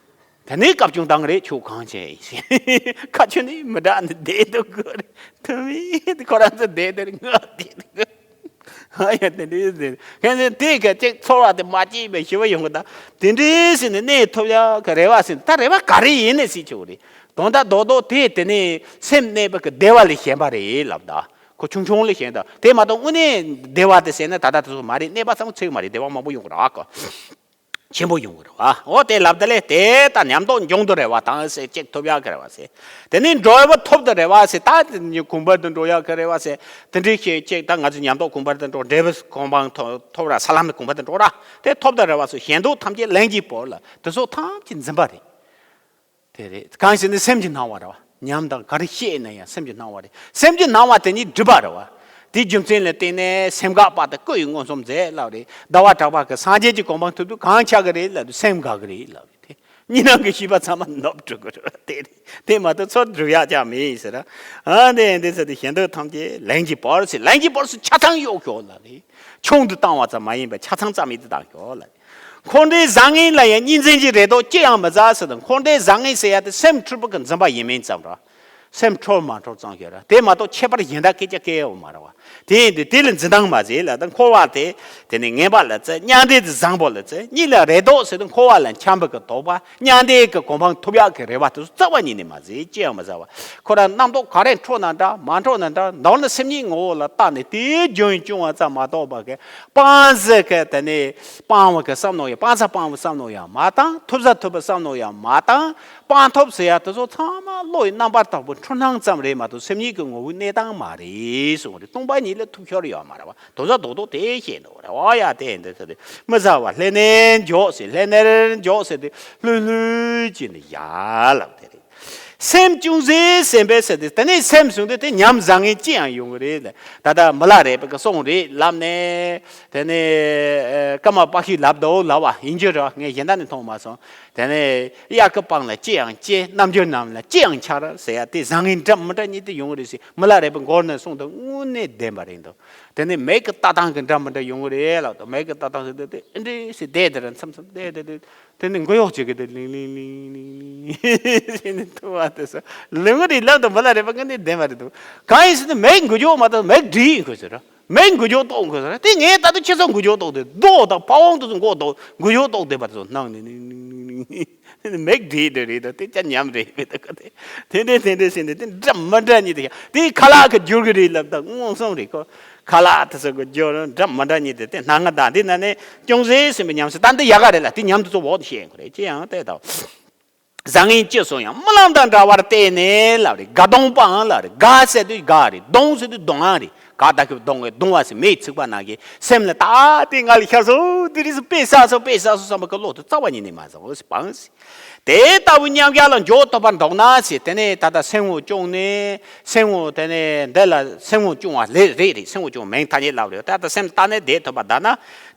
དེ་ནས་བཀའ་བཀྱོན་བཏང་གི་རེད། ཁྱོད་གང་བྱས་ཡིན། ཁ་ཆུ་ནས་མི་དྲག་ནས་བསྡད་འདུག་གི་རེད། དེ་མིན་ཁོ་རང་ཚོ་བསྡད་དེར་ངུ་བསྡད་འདུག་ཨ་ཡ་དེ་འདྲའི་ཟེར། ཁྱེད་ཚོས་དེ་ག་ཅིག་ཚོར་བ་དེ་མ་སྐྱེས་པའི་ཞི་བ་ཡོང་གི་ད། དེ་འདྲའི་ཟེར་ནས་གནས་ཐུབ་ཡག་གི་རེ་བ་ཟེར། ད་རེ་བ་ག་རེ་ཡིན་ནས་སྲིད་ཆོག་རེད། དོན་དག་རྡོག་རྡོག་དེ་དེ་ནས་སེམས་གནས་པ་གི་བདེ་བ་ལས་གཞན་པ་རེད་ལབ་ད། ཁོ་ཆུང་ཆུང་ལས་གཞན་ད། དེ་མ་གཏོགས་དངོས་གནས་བདེ་བ་དེ་ཟེར་ན་ད་ལྟ་དེ་ཚོ་མ་རེད། གནས་པ་ཚང་མ་ཚིག་མ་རེད། བདེ་བ་མང་པོ་ཡོང་གི་རེད་ཨ་ཁོ། ཆེན་པོ་ཡོང་གི་རེད་བ། འོ་དེ་ལབ་ད་ལས་དེ་ད་ཉམས་རྟོགས་འབྱུང་དུ་རེ་བ་དང་ཟེར། གཅིག་ཐོབ་ཡག་གི་རེ་བ་ཟེར། དེ་ནས་འགྲོ་བ་ཐོབ་དུ་རེ་བ་ཟེར། ད་དེ་ནི་གོང་འཕེལ་དུ་འགྲོ་ཡག་གི་རེ་བ་ཟེར། དེ་འདྲའི་ཞིག་གཅིག་ད་ང་ཚོ་ཉམས་རྟོགས་གོང་འཕེལ་དུ་འགྲོ། འབྲས་བུ་གོ་འཕང་ཐོབ་ཐོབ་ར་ས་ལམ་གོང་འཕེལ་དུ་འགྲོ་ར། དེ་ཐོབ་དུ་རེ་བ་ཟེར། གཞན་དོན་ཐམས་ཅད་ལན་གྱིས་བོར་ལ། དེ་ཚོ་ཐམས་ཅད་འཛིན་པ་རེད། དེ་རེད། གང་ཞིག་ནི་སེམས་ཀྱི་སྣང་བ་རེད་བ། ཉམས་དང་ག་རེ་བཤད་ན་ཡང་སེམས་ཀྱི་སྣང་བ་རེད། སེམས་ཀྱི་སྣང་བ་དེ་ཉིད་སྒྲིབ་པ་རེད་བ། དེའི་རྒྱུ་མཚན་ལ་བརྟེན་ནས་སེམས་འགག་པ་དང་སྐུ་ཡི་མངོན་སུམ་མཛད་ལབ་རེད། ཟླ་བ་གྲགས་པ་གི་སངས་རྒྱས་ཀྱི་གོ་འཕང་ཐོབ་དུས་གང་ཆགས་ཀྱི་རེད་ལབ་དུས་སེམས་འགག་གི་རེད་ལབ་རེད། དེ་གཉིས་སྣང་གི་ཤེས་པ་ཚང་མ་ནོར་འགྲོ་གི་རེད། དེ་རེད། དེ་མ་གཏོགས་ཚུར་སྒྲུབ་ཡག་ཅང་མེད་ཟེར། ཨ་འདི་འདི་ཟེར་དུས་གཞན་དོན་ཐམས་ཅད་ལན་གྱིས་བོར་ཟེར། ལན་གྱིས་བོར་ཟེར་ཆ་ཚང་གཡོག་ཤོག་ལབ་རེད། ཆུང་དུ་བཏང་བ་ཙམ་མ་ཡིན་པར་ཆ་ཚང་རྩ་མེད་དུ་བཏང་ཤོག་ལབ་རེད། འཁོར་འདས་བཟང་ངན་ལ་ཡང་གཉིས་འཛིན་གྱི་རེ་དོགས་ཅི་ཡང་མི་ཟ་ཟེར་དང་། འཁོར་འདས་བཟང་ངན་ཟེར་ཡ་དེ་སེམས་འཁྲུལ་པ་གི་འཛིན་པ་ཡིན་མིན་ཙམ་རེད། སེམས་འཁྲུལ་མ་འཁྲུལ་ཙམ་ཞིག་རེད། དེ་མ་གཏོགས་ཁྱད་པར་གཞན་དག་སྐད་ཆ་སྐད་ཡོད་མ་རེད་བ། དེ་ཡིན་དུས་དེ་ལ་འཛིན་སྟངས་མ་ཟེར་ལ་དང་། འཁོར་བ་དེ་དེ་ནི་ངན་པ་ལ་བརྩི། མྱང་འདས་དེ་བཟང་པོ་ལ་བརྩི། གཉིས་ལ་རེ་དོགས་ཟེར་དུས་འཁོར་བ་ལ་འཁྱམས་པ་གི་དོགས་པ། མྱང་འདས་ཀྱི་གོ་འཕང་ཐོབ་ཡག་གི་རེ་བ་དེ་ཚོ་རྩ་བ་ཉིད་ནས་མ་ཟེར། ཅི་ཡང་མི་ཟ་བ། ཁོ་རང་རྣམ་རྟོག་ག་རེ་འཕྲོ་ན་འདྲ་མ་འཕྲོ་ན་འདྲ། མདོར་ན་སེམས་ཉིད་ངོ་བོ་ལ་བལྟས་ནས་དེའི་རྒྱུན་བྱུང་བ་ཙམ་མ་གཏོགས་པ་གི་སྤང་ཟེར་གི་དེ་ནས་སྤང་བ་གི་བསམ་བློ་ཡང་། སྤང་ས་སྤང་བའི་བསམ་བློ་ཡང་མ་བཏང་། ཐོབ་ས་ཐོབ་པའི་བསམ་བློ་ཡང་མ་བཏང་། སྤང་ཐོབ་ཟེར་ཡ་དེ་ཚོ་ཚང་མ་བློ་ཡི་རྣམ་པར་དག་པའི་འཁྲུལ་སྣང་ཙམ་རེད་མ་གཏོགས་སེམས་ཉིད་ཀྱི་ངོ་བོའི་གནས་སྟངས་མ་རེད་གསུངས་རེད། སྟོང་པ་ཉིད་ལ་ཐུག་ཤོར་ཡོད་མ་རེད་བ། དོན་དག་རྡོག་རྡོག་དེ་བཤད་འདུག་རེད་བ། ཡ་དེ་འདི་ཚོ་དེ་མི་ཟ་བ། ལྷན་ནེར་འཇོག་ཟེར། ལྷན་ནེར་འཇོག་ཟེར་དེ་ལྷོད་ལྷོད་ཀྱིས་ནི་ཡ་ལབ་དེ་རེད། སེམས་ཅུང་ཟད་སེམས་པས་ཟེར་དེ། དེ་ནས་སེམས་བཟུང་དུས་དེ་ཉམས་བཟང་ངན་ཅི་ཡང་ཡོང་གི་རེད། ད་ལྟ་མི་ལ་རས་པ་གི་གསུང་རེད་ལབ་ནས། དེ་ནས་ཨ་ཀརྨ་པཀྵིས་ལབ་འདུག་ལབ་བ་ཡིན་རྒྱུ་རེད་བ། ངས་གཞན་དག་ནས་མཐོང་མ་སོང་། དེ་ནས་དབྱར་ཁ་སྤང་ལ་ཅི་ཡང་སྐྱེ། རྣམ་འགྱུར་རྣམས་ལ་ཅི་ཡང་འཆར་ཟེར་ཡ་དེ་བཟང་ངན་འདྲ་མི་འདྲ་གཉིས་དེ་ཡོང་གི་རེད་ཟེར། མི་ལ་རས་པའི་མགུར་ནས་གསུངས་དང་དངོས་གནས་བདེན་པ་རེད་འདུག་དེ་ནས་མིག་གི་ལྟ་སྟངས་ཀྱི་འདྲ་མི་འདྲ་ཡོང་གི་རེད་ལབ་དང་། མིག་གི་ལྟ་སྟངས་ཟེར་དུས་དེ་ཨེ་འདྲས་ཟེར་བསྡད་དེ་ར་མཚམས་མཚམས་བསྡད་དེ་དུས། དེ་ནི་མགོ་གཡོག་བྱེད་ཀྱི་དེ་ལིང་ལིང་ལིང་ལིང་ལིང་ཟེར་ནས་ཐུ་བ་དེ་སོ་ལུས་ངུ་རེད་ལབ་དང་། མི་ལ་རས་པ་ངོས་ནས་བདེན་པ་རེད་འདུག་གང་ཡིན་ཟེར་ན་མིག་མགོ་གཡོག་མ་གཏོགས་མིག་འདྲིས་ཡིན་དགོས་ཟེར། མིག་མགོ་གཡོག་གཏོང་དགོས་ཟེར། དེ་ངས་ད་དུང་ཁྱེད་ཚོ་མགོ་གཡོག་གཏོང་དེ་རྡོ་དང་ཕ་བོང་དེ་ཚོ་མགོ་གཏོང་མགོ་གཡོག་གཏོང་བསྡད་པ་དེ་ཚོ་སྣང་ནས་ལིང་ལིང་ལིང་ལིང་། མིག་འདྲིས་འདྲ་རེད་དང་། དེ་ཅག་ཉམས་རེད་མེད་དང་ག་དེ་དེ་འདྲས་དེ་འདྲས་ཟེར་ནས་དེ་འདྲ་མི་འདྲ་གཉིས་དེ་ཡང་དེ་ཁ་ལག་གི་འགྱུར་གི་རེད་ལབ་དང་། མངོན་སུམ་རེད་ཁོ། ཁ་ལག་དེ་ཚོ་གི་སྦྱོར་འདྲ་མི་འདྲ་གཉིས་དེ་དེ་སྣང་ང་དང་། དེ་ན་ནས་ཅུང་ཟད་སེམས་པའི་ཉམས་སུ་ད་འདི་ཡག་ག་རེད་ལ། དེ་ཉམས་དུ་ཚོ་འོག་ཏུ་བཤད་ཡོང་གི་རེད། ཅི་ཡང་དེ་དང་། བཟང་ངན་ཅི་སོང་ཡང་རྨི་ལམ་དང་འདྲ་བར་བལྟས་ནས་ལབ་རེད། དགའ་གདོང་སྤང་ལབ་རེད། དགའ་ཟེར་དུས་དགའ་རེད། གདོང་ཟེར་དུས་གདོང་ཨང་རེད། དགའ་ད་ཁྱོད་གདོང་གི་གདོང་བ་ཟེར་མེད་ཚིག་པ་ནང་གི་སེམས་ལ་ད་དེ་ང་ལ་ཤར་སོང་། དེ་རིགས་སུ་དཔེ་བསགས་སོང་། དཔེ་བསགས་སོང་བསམ་པ་གི་བློ་དེ་རྩ་བ་ཉིད་ནས་མ་བཟང་བ་ཟེར་སྤང་ཟེར། དེ་ལྟ་བུ་མཉམ་གཞག་ལ་འཇོག་ཐུབ་པར་འདོད་ན་ཟེར། དེ་ནས་ད་ལྟ་སེམས་ངོ་བཅུག་ནས་སེམས་ངོ་དེ་ནས་འདི་ལ་སེམས་ངོ་བཅུག་བ་ལས་རེད་རེད། སེམས་ངོ་བཅུག་མིང་ཐ་སྙད་ལབ་རེད། ད་ལྟ་སེམས་ལྟ་ནས་བསྡད་ཐུབ་པ་ད་ན།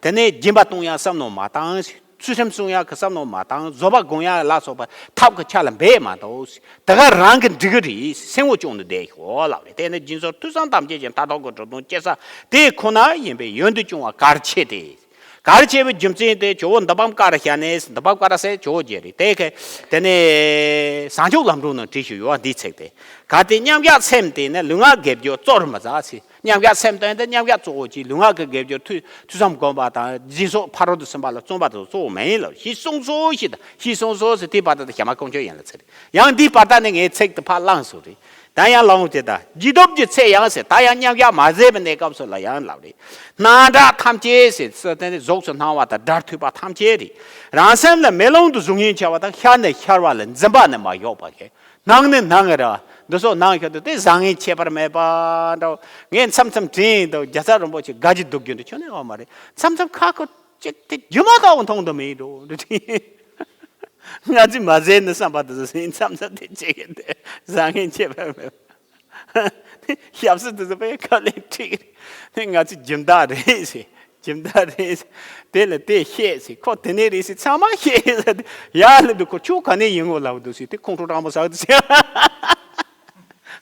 དེ་ནས་སྦྱིན་པ་གཏོང་ཡང་བསམ་མནོ་མ་བཏང་ཟེར། ཚུལ་ཁྲིམས་སྲུང་ཡག་གི་བསམ་མནོ་མ་བཏང་། བཟོད་པ་སྒོམ་ཡག་ལ་སོགས་པ་ཐབས་ཀྱི་ཆ་ལ་འབད་མ་གཏོགས། དེ་ག་རང་གི་འགྲིག་གི་རེད། སེམས་ངོ་བཅུག་ནས་བསྡད་ཤོག་ལབ་རེད། དེ་ནི་སྦྱིན་སོགས་ཐོས་བསམ་ཐམས་ཅད་ཀྱི་མཐར་ཐུག་གི་གྲུབ་དོན་སྐྱེ་ས་དེ་ཁོ་ན་ཡིན་པས་ཡུན་དུ་བྱུང་བ་གལ་ཆེ་སྟེ། གལ་ཆེ་བའི་རྒྱུ་མཚན་དེ་ཇོ་བོ་འདི་བམ་ཀ་ར་ཤ་ནས། འདི་བམ་ཀ་ར་ཟེར་ཇོ་བོ་རྗེ་རེད། དེ་ག་དེ་ནས་བྱང་ཆུབ་ལམ་སྒྲོན་ནང་བྲིས་ཤིག་ཡོད་པ་འདིའི་ཚིག་དེ། གལ་ཏེ་མཉམ་གཞག་སེམས་དེ་ནི་ལུས་ངག་དགེ་སྦྱོར་རྩོལ་མི་ཟ་ཟེར། མཉམ་གཞག་སེམས་དོན་དེ་མཉམ་གཞག་གཙོ་བོ་གཅིག་ལུས་ངག་གི་དགེ་སྦྱོར་ཐུ་ཐུགས་བསམ་སྒོམ་པ་དང་སྦྱིན་སོགས་ཕ་རོལ་ཏུ་སོན་པ་ལ་བརྩོན་པ་དེ་གཙོ་བོ་མིན་ལ། ཞེས་གསུངས་སོ་ཞེས་དང་། ཞེས་གསུངས་སོ་ཟེར་དེའི་བར་དག་དེ་ཞྭ་དམར་དཀོན་མཆོག་ཡན་ལག་ཚིག་རེད། ཡང་འདིའི་བར་དག་ནས་ངས་ཚིག་དེ་ཕར་བླངས་སོ་རེད། ད་ཡང་ལོངས་དེ་དང་། རྗེས་ཐོབ་ཀྱི་ཚེ་ཡང་ཟེར། ད་ཡང་མཉམ་གཞག་མ་ཟད་པའི་གནས་སྐབས་སུ་ལ་ཡང་ལབ་རེད། སྣང་གྲགས་ཐམས་ཅད་ཟེར་ས་དེ་ནི་གཟུགས་སུ་སྣང་བ་དང་སྒྲར་ཐོས་པ་ཐམས་ཅད་རེད། རང་སེམས་ལ་མེ་ལོང་དུ་གཟུགས་བརྙན་འཆར་བ་དང་། ཤར་ནས་ཤར་བ་ལ་འཛིན་པ་ནི་མ་ཞོག་པ་གས། སྣང་ནས་སྣང་གི་ར། འདི་སོགས་སྣང་ཤར་དུས་དེ་བཟང་ངན་ཁྱད་པར་མེད་པ་འདྲ། ངས་མཚམས་མཚམས་དྲན་ཡིན་དུས་རྒྱལ་ཚབ་རིན་པོ་ཆེ་དགའ་གི་འདུག་རྒྱུ་འདི་ཁྱོན་ནས་ཡོད་མ་རེད། མཚམས་མཚམས་ཁ་ཁོ་ཅིག་དེ་རྒྱུ་མ་ལྟ་བུ་མཐོང་དུ་མེད་འགྲོ་འདི་དྲན། ང་ཚོས་མ་ཟད་ནི་བསམ་པ་དེ་ཚོ་ཟིན་མཚམས་མཚམས་དེ་ཅིག་གི་དེ་བཟང་ངན་ཁྱད་པར་མེད་པ། ཞབས་སུ་དེ་ཚོ་དཔེ་ཁ་ལེན་ཁྲིག་རེད། ང་ཚོས་སྦྱིན་བདག་རེད་ཟེར། སྦྱིན་བདག་རེད། དེ་ལ་དེ་བཤད་ཟེར། ཁོ་དེ་ནས་རེད་ཟེར། ཚང་མ་བཤད་ཟེར། ཡར་སླེབས་དུས་ཁོ་ཁྱོད་ག་ནས་ཡིན་ངོ་ལབ་འདུག་ཟེར། དེ་ཁོང་ཁྲོ་དྲང་པོ་ཟ་གི་འདུག་ཟེར།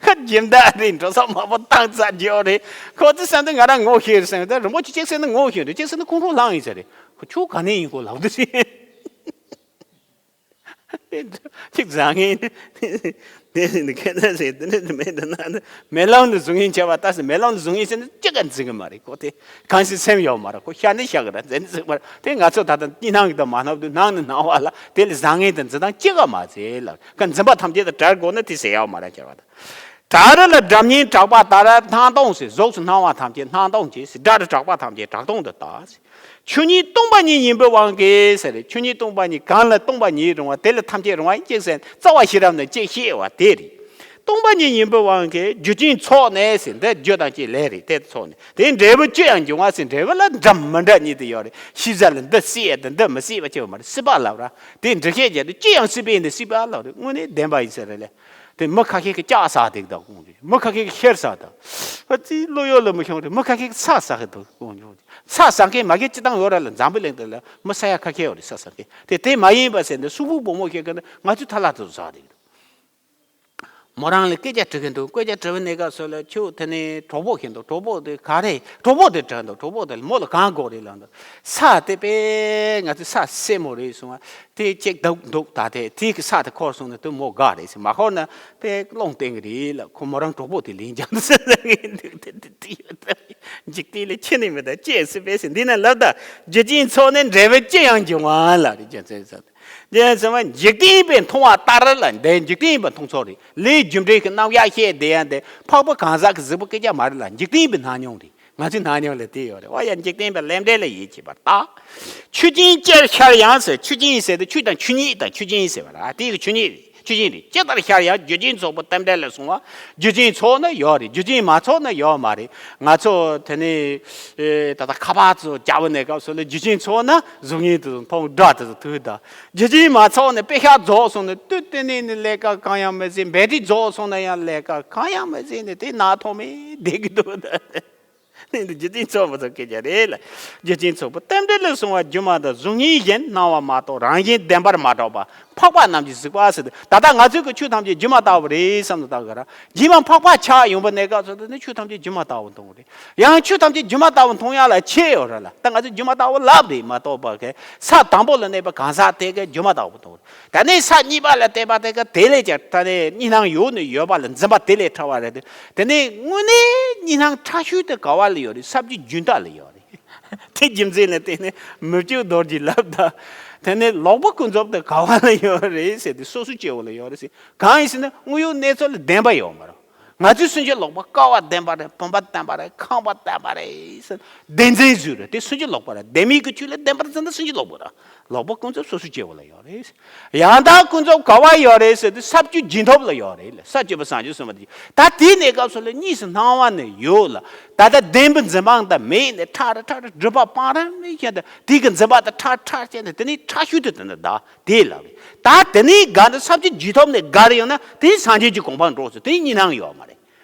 ཁོ་སྦྱིན་བདག་རེད། འགྲོ་ས་མང་པོ་བཏང་ཚར་རྒྱུ་རེད། ཁོ་ཚོ་བསམ་དུས་ང་རང་ངོ་ཤེས་རེད་བསམ། ད་རིན་པོ་ཆེ་གཅིག་ཟེར་ན་ངོ་ཤེས་རེད། གཅིག་ཟེར་ན་ཁོང་ཁྲོ་ལངས་ཡིན་ཟེར་རེད། ཁོ་ཁྱོད་ག་ནས་ཡིན་ཁོ་ལབ་འདུག་ཟེར། དེ་ཅིག་བཟང་ངན་དེ་ནི་ཁེ་ན་ཟེར། དེ་ནི་མེད་དུ་ན་ནི་མེ་ལོང་དུ་གཟུགས་བརྙན་འཆར་བ་ལྟ་ཟེར། མེ་ལོང་དུ་གཟུགས་བརྙན་ཟེར་ན་ཅི་ག་འཛིན་གི་མ་རེད། ཁོ་དེ་གང་ཞིག་སེམས་ཡོད་མ་རེད། ཁོ་ཤར་ནི་ཤར་གི་རེད། འཛིན་ནི་འཛིན་གི་མ་རེད། དེ་ང་ཚོ་ད་ལྟ་གཉིད་སྣང་གི་དང་མ་སྣང་དུས་སྣང་ནི་སྣང་བ་ལ་དེ་ལ་བཟང་ངན་དང་འཛིན་སྟངས་ཅི་ག་མ་ཟེར་ལ། ཁ་འཛིན་པ་ཐམས་ཅད་དང་བྲལ་དགོས་ན་དེ་ཟེར་ཡག་མ་རེད་ཟེར་བ་དང་། བྲག་རི་ལ་སྒྲ་སྙན་གྲགས་པ་ལྟར། སྣང་སྟོང་ཟེར། གཟུགས་སུ་སྣང་བ་ཐམས་ཅད་སྣང་སྟོང་གྱིས་ཟེར། སྒྲ་རི་གྲགས་པ་ཐམས་ཅད་གྲགས་སྟོང་དུ་བལྟ་ཟེར། ཆོས་ཉིད་སྟོང་པ་ཉིད་ཡིན་པའི་དབང་གིས་ཟེར། ཆོས་ཉིད་སྟོང་པ་ཉིད་གང་ལ་སྟོང་པ་ཉིད་རུང་བ་དེ་ལ་ཐམས་ཅད་རུང་བ་གཅིག་ཟེར། རྩ་བ་ཤེས་རབ་ནས་གཅིག་ཤེས་པ་དེ་རེད། སྟོང་པ་ཉིད་ཡིན་པའི་དབང་གིས་རྒྱུ་ཅན་ཚོགས་ནས་ཟེར། འདི་རྒྱུ་དང་རྐྱེན་ལས་རེད། དེ་ཚོགས་ནས་དེ་འབྲས་བུ་ཅི་ཡང་འབྱུང་བ་ཟེར། འབྲས་བུ་ལ་འདྲ་མི་འདྲ་གཉིས་དེ་ཡོད་རེད། ཤེས་བྱ་ལ་འདི་སྲིད་ཡ་དང་འདི་མི་སྲིད་པ་ཅིག་ཡོད་མ་རེད། སྲིད་པ་ལབ་ར་དེ་འགྲེལ་བཤད་བྱས་དུས་ཅི་ཡང་སྲིད་པ་ཡིན་དུས་སྲིད་པ་ལབ་རེད། དངོས་གནས་བདེན་པ་ཡིན་ས་རེད་ལས། དེ་མི་ཁ་ཤས་ཀྱིས་ལྕགས་ཟ་བསྡད་ཀྱི་འདུག་དགོངས་བྱུང་། མི་ཁ་ཤས་ཀྱིས་ཤེལ་ཟ་འདུག་ཨ་ཙི་བློ་ཡོད་ལ་མི་ཤོང་རེད། མི་ཁ་ཤས་ཀྱིས་ཚྭ་ཟ་གི་འདུག་དགོངས་བྱུང་། ཚྭ་ཟ་མཁན་མ་གི་སྤྱི་བཏང་ཡོད་ར་ལ། འཛམ་བུ་གླིང་འདི་ལ་མི་ས་ཡ་ཁ་ཤས་ཡོད་རེད་ཚྭ་ཟ་མཁན། དེ་དེ་མ་ཡིན་པ་ཟེར་ནས་སུ་བུ་བུ་མོ་ཤེས་ཀྱི་འདུག་ང་ཚོའི་ཐ་ལ་དུ་ཟ་བསྡད་ཀྱི་འདུག་མོ་རང་ལ་སྐད་ཆ་དྲི་གི་འདུག་སྐད་ཆ་དྲི་བའི་གནས་སྐབས་སུ་ལ་ཁྱོད་དེ་ནས་གྲོགས་པོ་ཤེས་འདུག་གྲོགས་པོ་དེ་ག་རེ། གྲོགས་པོ་དེ་དྲི་འདུག་གྲོགས་པོ་དེ་ལ་མོ་ལ་གང་དགོས་རེད་ལབ་འདུག་ཚྭ་དེ་དཔེ་ང་ཚོའི་ཚྭ་སྲེ་མོ་རེད་གསུངས་པ། དེ་གཅིག་འདུག་འདུག་ད་དེ་དེ་གི་ས་དེ་འཁོར་སོང་ན་དེ་མོ་དགའ་རེད་ཟེར། མ་འཁོར་ན་དཔེ་སློང་བསྟན་གི་རེད་ལ། ཁོ་མོ་རང་གྲོགས་པོ་དེ་ལེན་ཀྱང་འདུག་ཟེར་ནས་འདུག་དེ་དེ་དེ་ཡོད་ད། འཇིག་རྟེན་ལ་ཁྱེད་ནི་མི་ད་ཅེས་སི་པས་ཟེར། འདི་ན་ལབ་ད། རྒྱུ་ཅན་ཚོགས་ནས་འབྲས་བུ་ཅི་ཡང་འབྱུང་བ་ལ་རེད་ཀྱང་ཟེར་ཟེར། རྒྱུ་ཚོགས་འཇིག་རྟེན་པའི་མཐོང་བ་ལྟར་ལ་འདི་འཇིག་རྟེན་པའི་མཐོང་ཚོགས་རེད། ལས་རྒྱུ་འབྲས་ཀྱི་རྣམ་གཞག་བཤད་བསྡད་ཡ་འདི་འཕགས་པ་གང་ཟག་གི་གཟུགས་པོ་སྐད་ཆ་མ་རེད་ལ། འཇིག་རྟེན་པའི་སྣང་སྙོམས་རེད། ང་ཚོའི་སྣང་སྙོམས་ལ་དེ་ཡོད་རེད། འོ་ཡ། འཇིག་རྟེན་པའི་རླན་འབྲས་ལ་ཡིད་ཆེས་པར་བལྟ། ཆོས་ཅན་ཅིར་ཤར་ཡང་ཟེར། ཆོས་ཅན་ཟེར་དུས་ཆོས་དང་ཆོས་ཉིད་དང་ཆོས་ཅན་ཟེར་བ་ལ་དེ་གི་ཆོས་ཉིད་རེད། ཆོས་ཅན་རེད། ཇི་ལྟར་ཤར་ཡང་རྒྱུ་ཅན་ཚོགས་པའི་རྟེན་འབྲེལ་ལ་སོང་བ། རྒྱུ་ཅན་ཚོགས་ན་ཡོད་རེད། རྒྱུ་ཅན་མ་ཚོགས་ན་ཡོད་མ་རེད། ང་ཚོ་དེ་ནས་ཨེ་ད་ལྟ་ཁ་པར་ཚོ་རྒྱག་པའི་གནས་སྐབས་སུ་ལ་རྒྱུ་ཅན་ཚོགས་ན་གཟུགས་བརྙན་དེ་ཚོ་མཐོང་སྒྲ་དེ་ཚོ་ཐོས་ད། རྒྱུ་ཅན་མ་ཚོགས་ནས་པེ་ཤག་རྫོགས་སོང་ན་དུས་དེ་ནས་ནི་ལས་ཀ་གང་ཡང་མི་བྱེད། བེ་ཏྲི་རྫོགས་སོང་ན་ཡང་ལས་ཀ་གང་ཡང་མི་བྱེད་ནས་དེ་ནག་ཐོག་མེད་བསྡད་ཀྱི་འདུག་ད། འདི་རྒྱུ་མཚན་ཚོགས་པ་ཚོ་སྐད་ཆ་རེད་ལ། རྒྱུ་མཚན་ཚོགས་པ་རྟེན་འབྲེལ་ལས་བྱུང་བ་སྒྱུ་མ་ལྟ། གཟུགས་བརྙན་གཞན་སྣང་བ་མ་གཏོགས། རང་བཞིན་བདེན་པར་མ་གྲགས་པ། འཕགས་པ་རྣམས་ཀྱིས་གཟིགས་པ་ཟེར་ཏེ། ད་ལྟ་ང་ཚོས་ཀྱི་ཆོས་ཐམས་ཅད་སྒྱུ་མ་ལྟ་བུ་རེད་བསམ་དུ་བཏང་གི་ར། རྗེས་མ་འཕགས་པ་ཆགས་ཡོང་བ་གནས་སྐབས་སུ་དེ་ནི་ཆོས་ཐམས་ཅད་སྒྱུ་མ་ལྟ་བུ་མཐོང་གི་རེད། ཡང་ཆོས་ཐམས་ཅད་སྒྱུ་མ་ལྟ་བུ་མཐོང་ཡག་ལ་ཆེ་ཡོད་ར་ལ། ད་ང་ཚོས་སྒྱུ་མ་ལྟ་བུ་ལབ་རེད་མ་གཏོགས་པ་གི། ས་དང་པོ་ལ་གནས་པ་གང་ཟག་དེ་གི་སྒྱུ་མ་ལྟ་བུ་མཐོང་གི་རེད། ད་ནི་ས་གཉིས་པ་ལ་བལྟས་པ་དེ་གི་དེ་ལས་ཀྱང་ད་ནི་གཉིས་སྣང་ཡོད་ནི་ཡོད་པ་ལ་འཛིན་པ་དེ་ལས་ཕྲ་བ་རེད་དེ། དེ་ནི་དངོས་གནས་གཉིས་སྣང་ཕྲ་ཤོས་དེ་ག་བ་ལ་ཡོད་རེད། ས་བཅུ་རྒྱུན་མཐའ་ལ་ཡོད་རེད། དེ་རྒྱུ་མཚན་ལ་བརྟེན་ནས་མི་བསྐྱོད་རྡོ་རྗེས་ལབ་ད། དེ་ནས་ལོག་པ་ཀུན་རྫོབ་དེ་ག་བ་ལ་ཡོད་རེད་ཟེར་ཏེ། སོ་སོ་སྐྱེ་བོ་ལ་ཡོད་རེད་ཟེར། གང་ཡིན་ཟེར་ན་དངོས་ཡོད་གནས་ཚུལ་ལ་བདེན་པ་ཡོད་མ་རེད། ང་ཚོའི་སུན་འབྱིན་ལོག་པ་ཀ་བ་བདེན་པ་རེད། བུམ་པ་བདེན་པ་རེད། ཁང་པ་བདེན་པ་རེད་ཟེར་བདེན་འཛིན་བཟོས་རེད། དེ་སུན་འབྱིན་ལོག་པ་རེད། བདེན་མེད་ཀྱི་ཆོས་ལ་བདེན་པར་འཛིན་ན་སུན་འབྱིན་ལོག་པ་རེད། ལོག་པ་ཀུན་རྫོབ་སོ་སོ་སྐྱེ་བོ་ལ་ཡོད་རེད། ཡང་དག་ཀུན་རྫོབ་ག་བ་ཡོད་རེད་ཟེར་དུས་ས་བཅུ་རྒྱུན་ཐོབ་ལ་ཡོད་རེད་ལ། ས་བཅུ་པ་སངས་རྒྱས་གསུངས་པ་དེ། ད་དེའི་གནས་སྐབས་སུ་ལ་གཉིས་སུ་སྣང་བ་ནི་ཡོད་ལ། ད་ལྟ་བདེན་པའི་འཛིན་སྤང་དང་མེད་ནས་ཁྲ་ར་ཁྲ་ར་སྒྲུབ་པ་སྤང་ར་མེད་ཀྱང་ད་དེ་གི་འཛིན་པ་དང་ཁྲ་ཁྲ་བྱས་ནས་དེ་ནི་ཁྲ་ཤུལ་དུ་དེ་ནི་བདག་དེ་ལ་རེད། ད་དེ་ནི་དགའ་ནི་ས་བཅུ་རྒྱུན་ཐོབ་ནས་དགའ་རེ་ཡོང་ན་དེ་ནི་སངས་རྒྱས་ཀྱི་གོ་འཕང་འགྲོ་ཟེར། དེ་ནི་གཉིས་སྣང་ཡོད་མ་རེད།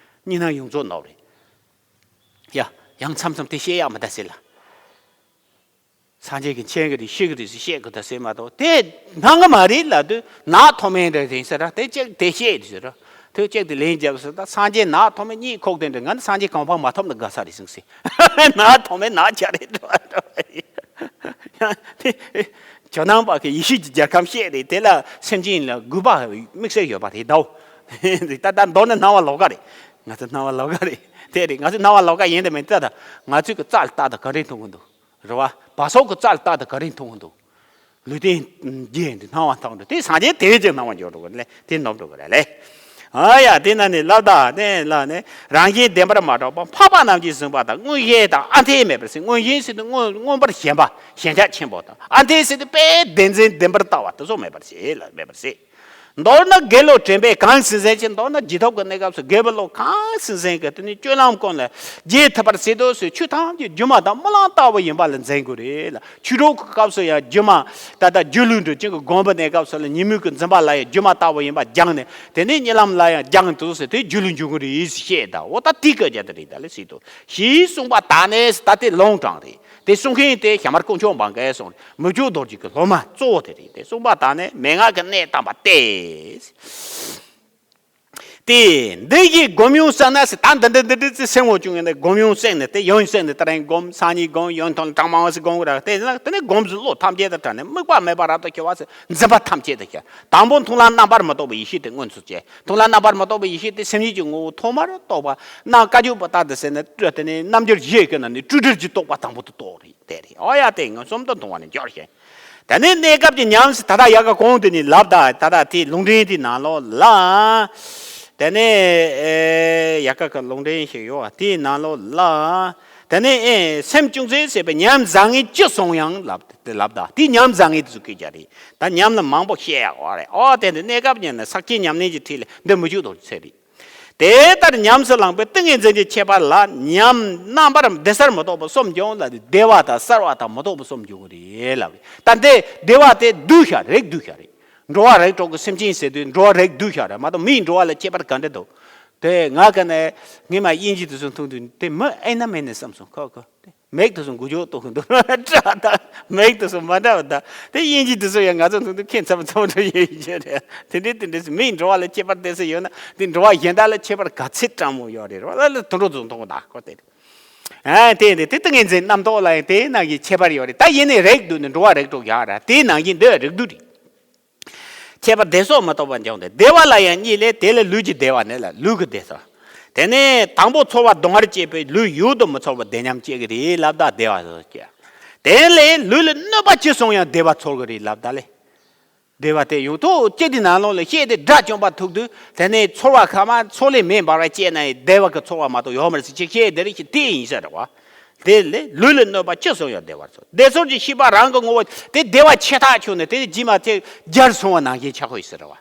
གཉིས་སྣང་ཡོངས་རྫོགས་ནོར་རེད། ཡ། ཡང་མཚམས་མཚམས་དེ་བཤད་ཡག་མི་ད་ཟེར་ལ། སངས་རྒྱས་ཀྱི་མཁྱེན་གྱི་རེད། ཤེས་ཀྱི་རེད་ཟེར། བཤད་དགོས་ད་ཟེར་མ་གཏོགས་དེ་སྣང་གི་མ་རེད་ལབ་དུས་ནག་ཐོག་མེད་འདྲ་རེད་ཟེར་ར། དེ་གཅིག་དེ་བཤད་དུས་ཟེར་ར། དེ་གཅིག་དེ་ལན་རྒྱབ་ཟེར། ད་སངས་རྒྱས་ནག་ཐོག་མེད་གཉིད་ཁུག་དེ་འདྲ། ང་ནི་སངས་རྒྱས་གོ་འཕང་མ་ཐོབ་ན་དགའ་ས་རེད་ཟེར་ཟེར། ནག་ཐོག་མེད་ནག་ཆ་རེད་འགྲོ་བ་འགྲོ་བ་རེད། ཇོ་ནང་པ་གི་ཡེ་ཤུ་གྱི་རྒྱལ་ཁམས་བཤད་རེད། དེ་ལ་སེམས་ཅན་ལ་གུས་པ་དམིགས་བསལ་ཡོད་པ་རེད་དོ། ད་ད་མདོར་ན་སྣང་བ་ལོགས་ཀ་རེད། ང་ཚོ་སྣང་བ་ལོགས་ཀ་རེད། དེ་རེད། ང་ཚོ་སྣང་བ་ལོགས་ཀ་ཡིན་དེ་མིན་ད། ད་ང་ཚོས་གི་རྩ་ལ་བཏགས་ད་ག་རེ་མཐོང་གི་འདུག་རེད་བ། བ་སོགས་ཀྱི་རྩ་ལ་བཏགས་ད་ག་རེ་མཐོང་གི་འདུག་ལུས་རྟེན་བརྒྱད་འདི་སྣང་བ་མཐོང་འགྲོ། དེ་སངས་རྒྱས་དེ་བས་ཀྱང་སྣང་བ་འགྱུར་འགྲོ་གི་རེད། དེ་ནོར་འགྲོ་གི་རེད་ལེ། ཨ་ཡ། དེ་ན་ནི་ལབ་ད་ནི་ལ་ནི་རང་བཞིན་བདེན་པར་མ་གྲགས་པ། འཕགས་པ་རྣམས་ཀྱིས་གཟིགས་པ་དང་། མངོན་ཞེན་དང་ཨ་འཐས་མེད་པར་གཟིགས། མངོན་ཞེན་ཟེར་དུས་མངོན་མངོན་པར་ཞེན་པ། ཞེན་ཆགས་ཆེན་པོ་དང་། ཨ་འཐས་ཟེར་དུས་དཔེ་བདེན་འཛིན་བདེན་པར་ལྟ་བ་དེ་ཚོ་མེད་པར་གཟིགས་ལ། མེད་པར་གཟིགས། མདོར་ན་དགེ་སློང་དྲན་པས་གང་ཞིག་འཛིན་ཅིང་། མདོར་ན་རྗེས་ཐོབ་ཀྱི་གནས་སྐབས་སུ་དགེ་བའི་བློ་གང་ཞིག་འཛིན་གྱི་དེ་ནི་སྤྱོད་ལམ་ཀུན་ལ་རྗེས་ཐེབས་པར་བྱེད་དོ་ཟེར། ཆོས་ཐམས་ཅད་སྒྱུ་མ་དང་རྨི་ལམ་ལྟ་བུ་ཡིན་པ་ལ་འཛིན་དགོས་རེད་ལ། ཆོས་གྲོགས་ཀྱི་སྐབས་སུ་ཡང་སྒྱུ་མ་ད་ལྟ་སྒྱུ་ལུས་འགྲོ་ཅན་གྱི་སྒོམ་པའི་གནས་སྐབས་སུ་ལ་ཉོན་མོངས་ཀྱི་འཛིན་པ་ལ་ཡང་སྒྱུ་མ་ལྟ་བུ་ཡིན་པ་སྦྱངས་ནས། དེ་ནས་གཉིད་ལམ་ལ་ཡང་སྦྱངས་དུ་ཟེར་དེ་སྒྱུ་ལུས་འབྱུང་གི་རེད་ཟེར་བཤད་ད། འོ་ད་དེ་སྐད་ཆ་དེ་རེད་ད་ལ་སྲིད་དོ། ཞེས་གསུངས་པ་དག་ནས། ད་དེ་ལུང་དྲངས་རེད། དེ་གསུང་མཁན་དེ་ཞྭ་དམར་དཀོན་མཆོག་འབངས་ཀྱིས་གསུངས་རེད། མི་བསྐྱོད་རྡོ་རྗེ་གི་སློབ་མ་གཙོ་བོ་དེ་རེད། དེ་གསུངས་པ་དག་ནས་མན་ངག་གི་གནད་དམ་པ་སྟེ། དེ་འདི་ཡི་སྒོམ་ཡུན་བསལ་ན་ཟེར། ད་འདི་འདི་འདི་འདི་ཚེ་སེམས་འོ་བྱུང་ཡོད་ན་སྒོམ་ཡུན་བསལ་ནས། དེ་ཡུན་བསལ་ནས་ད་རིང་སྒོམ། སང་ཉིན་སྒོམ། ཡུན་ཐུང་ལ་གྲངས་མང་བ་ཞིག་སྒོམ་དགོས་ར། དེ་ན་དེ་ནས་སྒོམ་གྱི་བློ་ཐམས་ཅད་དང་བྲལ་ནས་དམིགས་པ་མེད་པར་རབ་ཏུ་ཞི་བ་ཟེར། འཛིན་པ་ཐམས་ཅད་དང་བྲལ། དང་པོ་མཐོང་ལམ་རྣམ་པར་མི་རྟོག་པའི་ཡེ་ཤེས་དེ་མངོན་དུ་བྱས། མཐོང་ལམ་རྣམ་པར་མི་རྟོག་པའི་ཡེ་ཤེས་དེ་སེམས་ཉིད་ཀྱི་ངོ་བོ་ཐོག་མར་རྟོགས་པ། རྣམ་དཀར་ཕྱོགས་པ་ལྟར་དུ་ཟེར་ནས་སྤྲོས། དེ་ནས་རྣམ་འགྱུར་བཞི་གི་ནང་ནས་སྤྲོས་བྲལ་གྱི་རྟོགས་པ་དང་པོ་དེ་རྟོགས་རེད། དེ་རེད། ཨོ་ཡ། དེ་མངོན་སུམ་དུ་མཐོང་བ་ནི་འབྱོར་ཞིང་། དེ་ནས་གནས་སྐབས་ཀྱི་ཉམས་སུ། ད་ལྟ་ཡག་ག་གོང་དེ་ནས་ལབ་ད། ད་ལྟ་དེ་ལུང་འདྲེན་དེ་ནང་ལོགས་ལ། དེ་ནས་ཨེ་ཡག་ག་གི་ལུང་འདྲེན་ཞིག་ཡོད་པ་དེའི་ནང་ལོགས་ལ། དེ་ནས་ཨེ་སེམས་ཅུང་ཟད་ཟད་པའི་ཉམས་བཟང་ངན་ཅི་སོང་ཡང་ལབ་དེ་ལབ་ད། དེ་ཉམས་བཟང་ངན་དེ་ཚོ་སྐད་ཆ་རེད། ད་ཉམས་ལ་མང་པོ་བཤད་ཡག་ཡོད་རེད། ཨོ་དེ་འདི་གནས་སྐབས་ཉམས་ནི་ཕྱག་རྒྱའི་ཉམས་ལེན་གྱི་ཁྲིད་ལས་འདི་མི་བསྐྱོད་རྡོ་རྗེ་ཚེ་རེད། དེ་ལྟར་ཉམས་སུ་བླངས་པའི་ཏིང་ངེ་འཛིན་གྱི་ཁྱད་པར་ལ། ཉམས་རྣམ་པར་བདེ་གསར་མི་རྟོག་པ་གསུམ་འབྱུང་ལ། བདེ་བ་དང་གསར་བ་དང་མི་རྟོག་པ་གསུམ་འབྱུང་གི་རེད་ལབ་རེད། ད་འདི་བདེ་བ་དེ་སྡུག་ཤ་རེད། སྡུག་ཤ་རེད། འགྲོ་བ་རིགས་དྲུག་གི་སེམས་ཅན་ཟེར་དུས་འགྲོ་བ་རིགས་སྡུག་ཤ་རེད་མ་གཏོགས། མིའི་འགྲོ་བ་ལ་ཁྱད་པར་ག་འདྲ་འདུག་དེ་ང་ག་ནས་ངས་མ་དབྱིན་ཇི་དེ་ཚོ་མཐོང་དུས་དེ་མི་ཨེ་ན་མེད་ནས་བསམ་སོང་། ཁོ་ཁོ་དེ། མིག་དེ་ཚོ་འགུལ་སྐྱོད་གཏོང་གི་འདུག་འདྲ་དང་མིག་དེ་ཚོ་མ་འདྲ་བ་དང་། དེ་དབྱིན་ཇི་དེ་ཚོ་ཡང་ང་ཚོ་མཐོང་དུས་ཁྱད་མཚར་མཚར་པོ་འདྲ་ཡོད་ཀྱི་རེད། དེ་འདྲའི་དེ་འདྲའི་མིའི་འགྲོ་བ་ལ་ཁྱད་པར་དེ་ཚོ་ཡོད་ན། དེ་འགྲོ་བ་གཞན་དག་ལ་ཁྱད་པར་ག་ཚད་དྲང་མོ་ཡོད་རེད་རོ་ལ་ལ། དུད་འགྲོ་ཚོ་མཐོང་གི་འདུག་ཁོ་དེ་རེད། ཨ་དེ་དེ་དེ་ཏིང་ངེ་འཛིན་རྣམ་རྟོག་ལ་ཡང་དེའི་ནང་གི་ཁྱད་པར་ཡོད་རེད། ད་ཡིན་ནའི་རིགས་སྡུག་ནི་འགྲོ་བ་རིགས་དྲུག་ཡོད་རེད། དེའི་ནང་བཞིན་འདོད་རིགས་སྡུག་རེད། ཁྱད་པར་བདེ་སོགས་མི་རྟོག་པ་འབྱུང་སྟེ། བདེ་བ་ལ་ཡང་གཉིས་ལས། དེ་ལས་ལུས་ཀྱི་བདེ་བ་ནི་ལ་ལུས་ཀྱི་བདེ་སོགས། དེ་ནས་དང་པོ་ཚོར་བ་གདོང་ལ་སྐྱེས་པས་ལུས་ཡུལ་དུ་མི་ཚོར་བར་བདེ་ཉམས་སྐྱེ་གི་རེད་ལབ་ད། བདེ་བ་སོགས་སྐྱེ། དེ་ལས་ལུས་ལ་གནོད་པ་ཅི་སོང་ཡང་བདེ་བ་ཚོར་གི་རེད་ལབ་ད་ལེ། བདེ་བ་དེ་ཡོང་ཐོག་སྐྱེ་དེ་ནང་ལོགས་ལ་བཤད་དེ་དགྲ་བཅོམ་པ་ཐུག་དུས། དེ་ནས་ཚོར་བ་ཁ་མ་ཚོར་ལས་མེ་འབར་བ་སྐྱེས་ན་ཡང་བདེ་བ་གི་ཚོར་བ་མ་གཏོགས་ཡོད་མ་རེད་ཟེར་ཅིག་བཤད་དེ་རེད། ཤི་དེ་ཡིན་ས་རེད་བ། དེ་ལས་ལུས་ལ་གནོད་པ་ཅི་སོང་ཡང་བདེ་བར་ཚོར། བདེ་ཚོར་གྱི་ཤེས་པ་རང་གི་ངོ་བོ་དེ་བདེ་བ་ཆེ་ཐག་ཆོད་ནས་དེ་རྗེས་མ་དེ་རྒྱལ་སོང་བ་ནང་བཞིན་ཆགས་ཀྱི་ཡོད་ས་རེད་བ།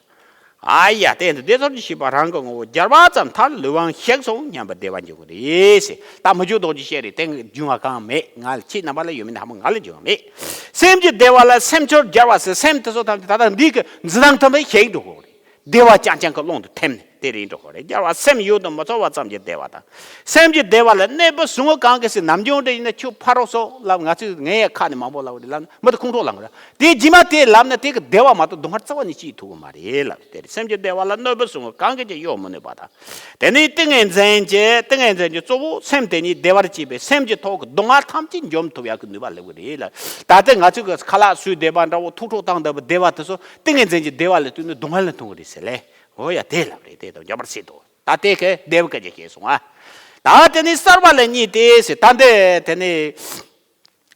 ཨ་ཡ། དེ་འདི་བདེ་ཚོར་གྱི་ཤེས་པ་རང་གི་ངོ་བོ་རྒྱལ་བ་ཙམ་མཐར་ལུས་དབང་ཞིག་སོང་སྙམ་པའི་བདེ་བ་འབྱུང་གི་རེད་ཟེར། ད་མི་བསྐྱོད་རྡོ་རྗེ་བཤད་རེད། དེ་འབྱུང་བ་གང་མེད། ང་ལ་ཁྱེད་རྣམ་པ་ལ་ཡོད་མིན་ཧ་མ་ང་ལ་འབྱུང་བ་མེད། སེམས་ཀྱི་བདེ་བ་ལ་སེམས་ཚོར་རྒྱལ་བ་ཟེར། སེམས་དེ་ཚོ་ཐམས་ཅད་ད་ལྟ་འདི་གི་འཛིན་སྟངས་ཐམས་ཅད་ཞིག་འགྲོ་གི་རེད། བདེ་བ་རྐྱང་རྐྱང་གི་ཀློང་དུ་ཐིམ་ནས། དེ་རིང་འགྲོ་དགོས་རེད། རྒྱལ་བ་སེམས་ཡུལ་དུ་མི་འཚོ་བར་བསམ་གྱིས་བདེ་བ་དང་། སེམས་ཀྱི་བདེ་བ་ལ་གནོད་པའི་ཟུག་རྔུ་གང་གིས་སུ། ནམ་རྒྱུན་དུ་ཡིན་ན་ཆུ་ཕ་རོལ་སོགས་ལ། ང་ཚོས་ངའི་ཁ་ནས་མང་པོ་ལབ་རེད། ལབ་ན་མི་དེ་ཁོང་ཁྲོ་ལངས་རེད། དེ་རྗེས་མ་དེ་ལབ་ན་དེ་གི་བདེ་བ་མ་གཏོགས་སྡུག་བསྔལ་རྩ་བ་ནས་སྐྱེ་ཐུབ་ཀྱི་མ་རེད་ལབ། དེ་རེད། སེམས་ཀྱི་བདེ་བ་ལ་གནོད་པའི་ཟུག་རྔུ་གང་གིས་ཀྱང་གཡོ་མི་ནུས་པ་དང་། དེ་ནི་ཏིང་ངེ་འཛིན་གྱི་ཏིང་ངེ་འཛིན་གྱི་གཙོ་བོ་སེམས་དེ་ཉིད་བདེ་བར་གྱིས་པས་སེམས་ཀྱི་ཐོག་གི་སྡུག་བསྔལ་ཐམས་ཅད་འཇོམས་ཐུབ་ཡག་གི་ནུས་པ་ལེན་གྱི་རེད་ལ། ད་ལྟ་ང་ཚོས་གི་ཁ་ལག་ཟོས་བསྡད་པ་འདྲ་བོ། ཐུགས་ཁྲོ་བཏང་བསྡད་པ། བདེ་བ་དེ་ཚོ་ཏིང་ངེ་འཛིན་གྱི་བདེ་བ་ལ་ལྟོས་ནས་སྡུག་བསྔལ་ལ་མཐོང་གི་རེད་ཟེར་ལེ། འོ་ཡ། དེ་ལབ་རེད། དེ་དང་འཇོམས་པར་བྱེད་དོ། ད་དེ་གི་བདེ་བ་སྐད་ཆ་བཤད་སོང་ཨ། ད་དེ་ནི་གསར་བ་ལ་གཉིས་ཏེ་ཟེར། ད་འདི་དེ་ནི།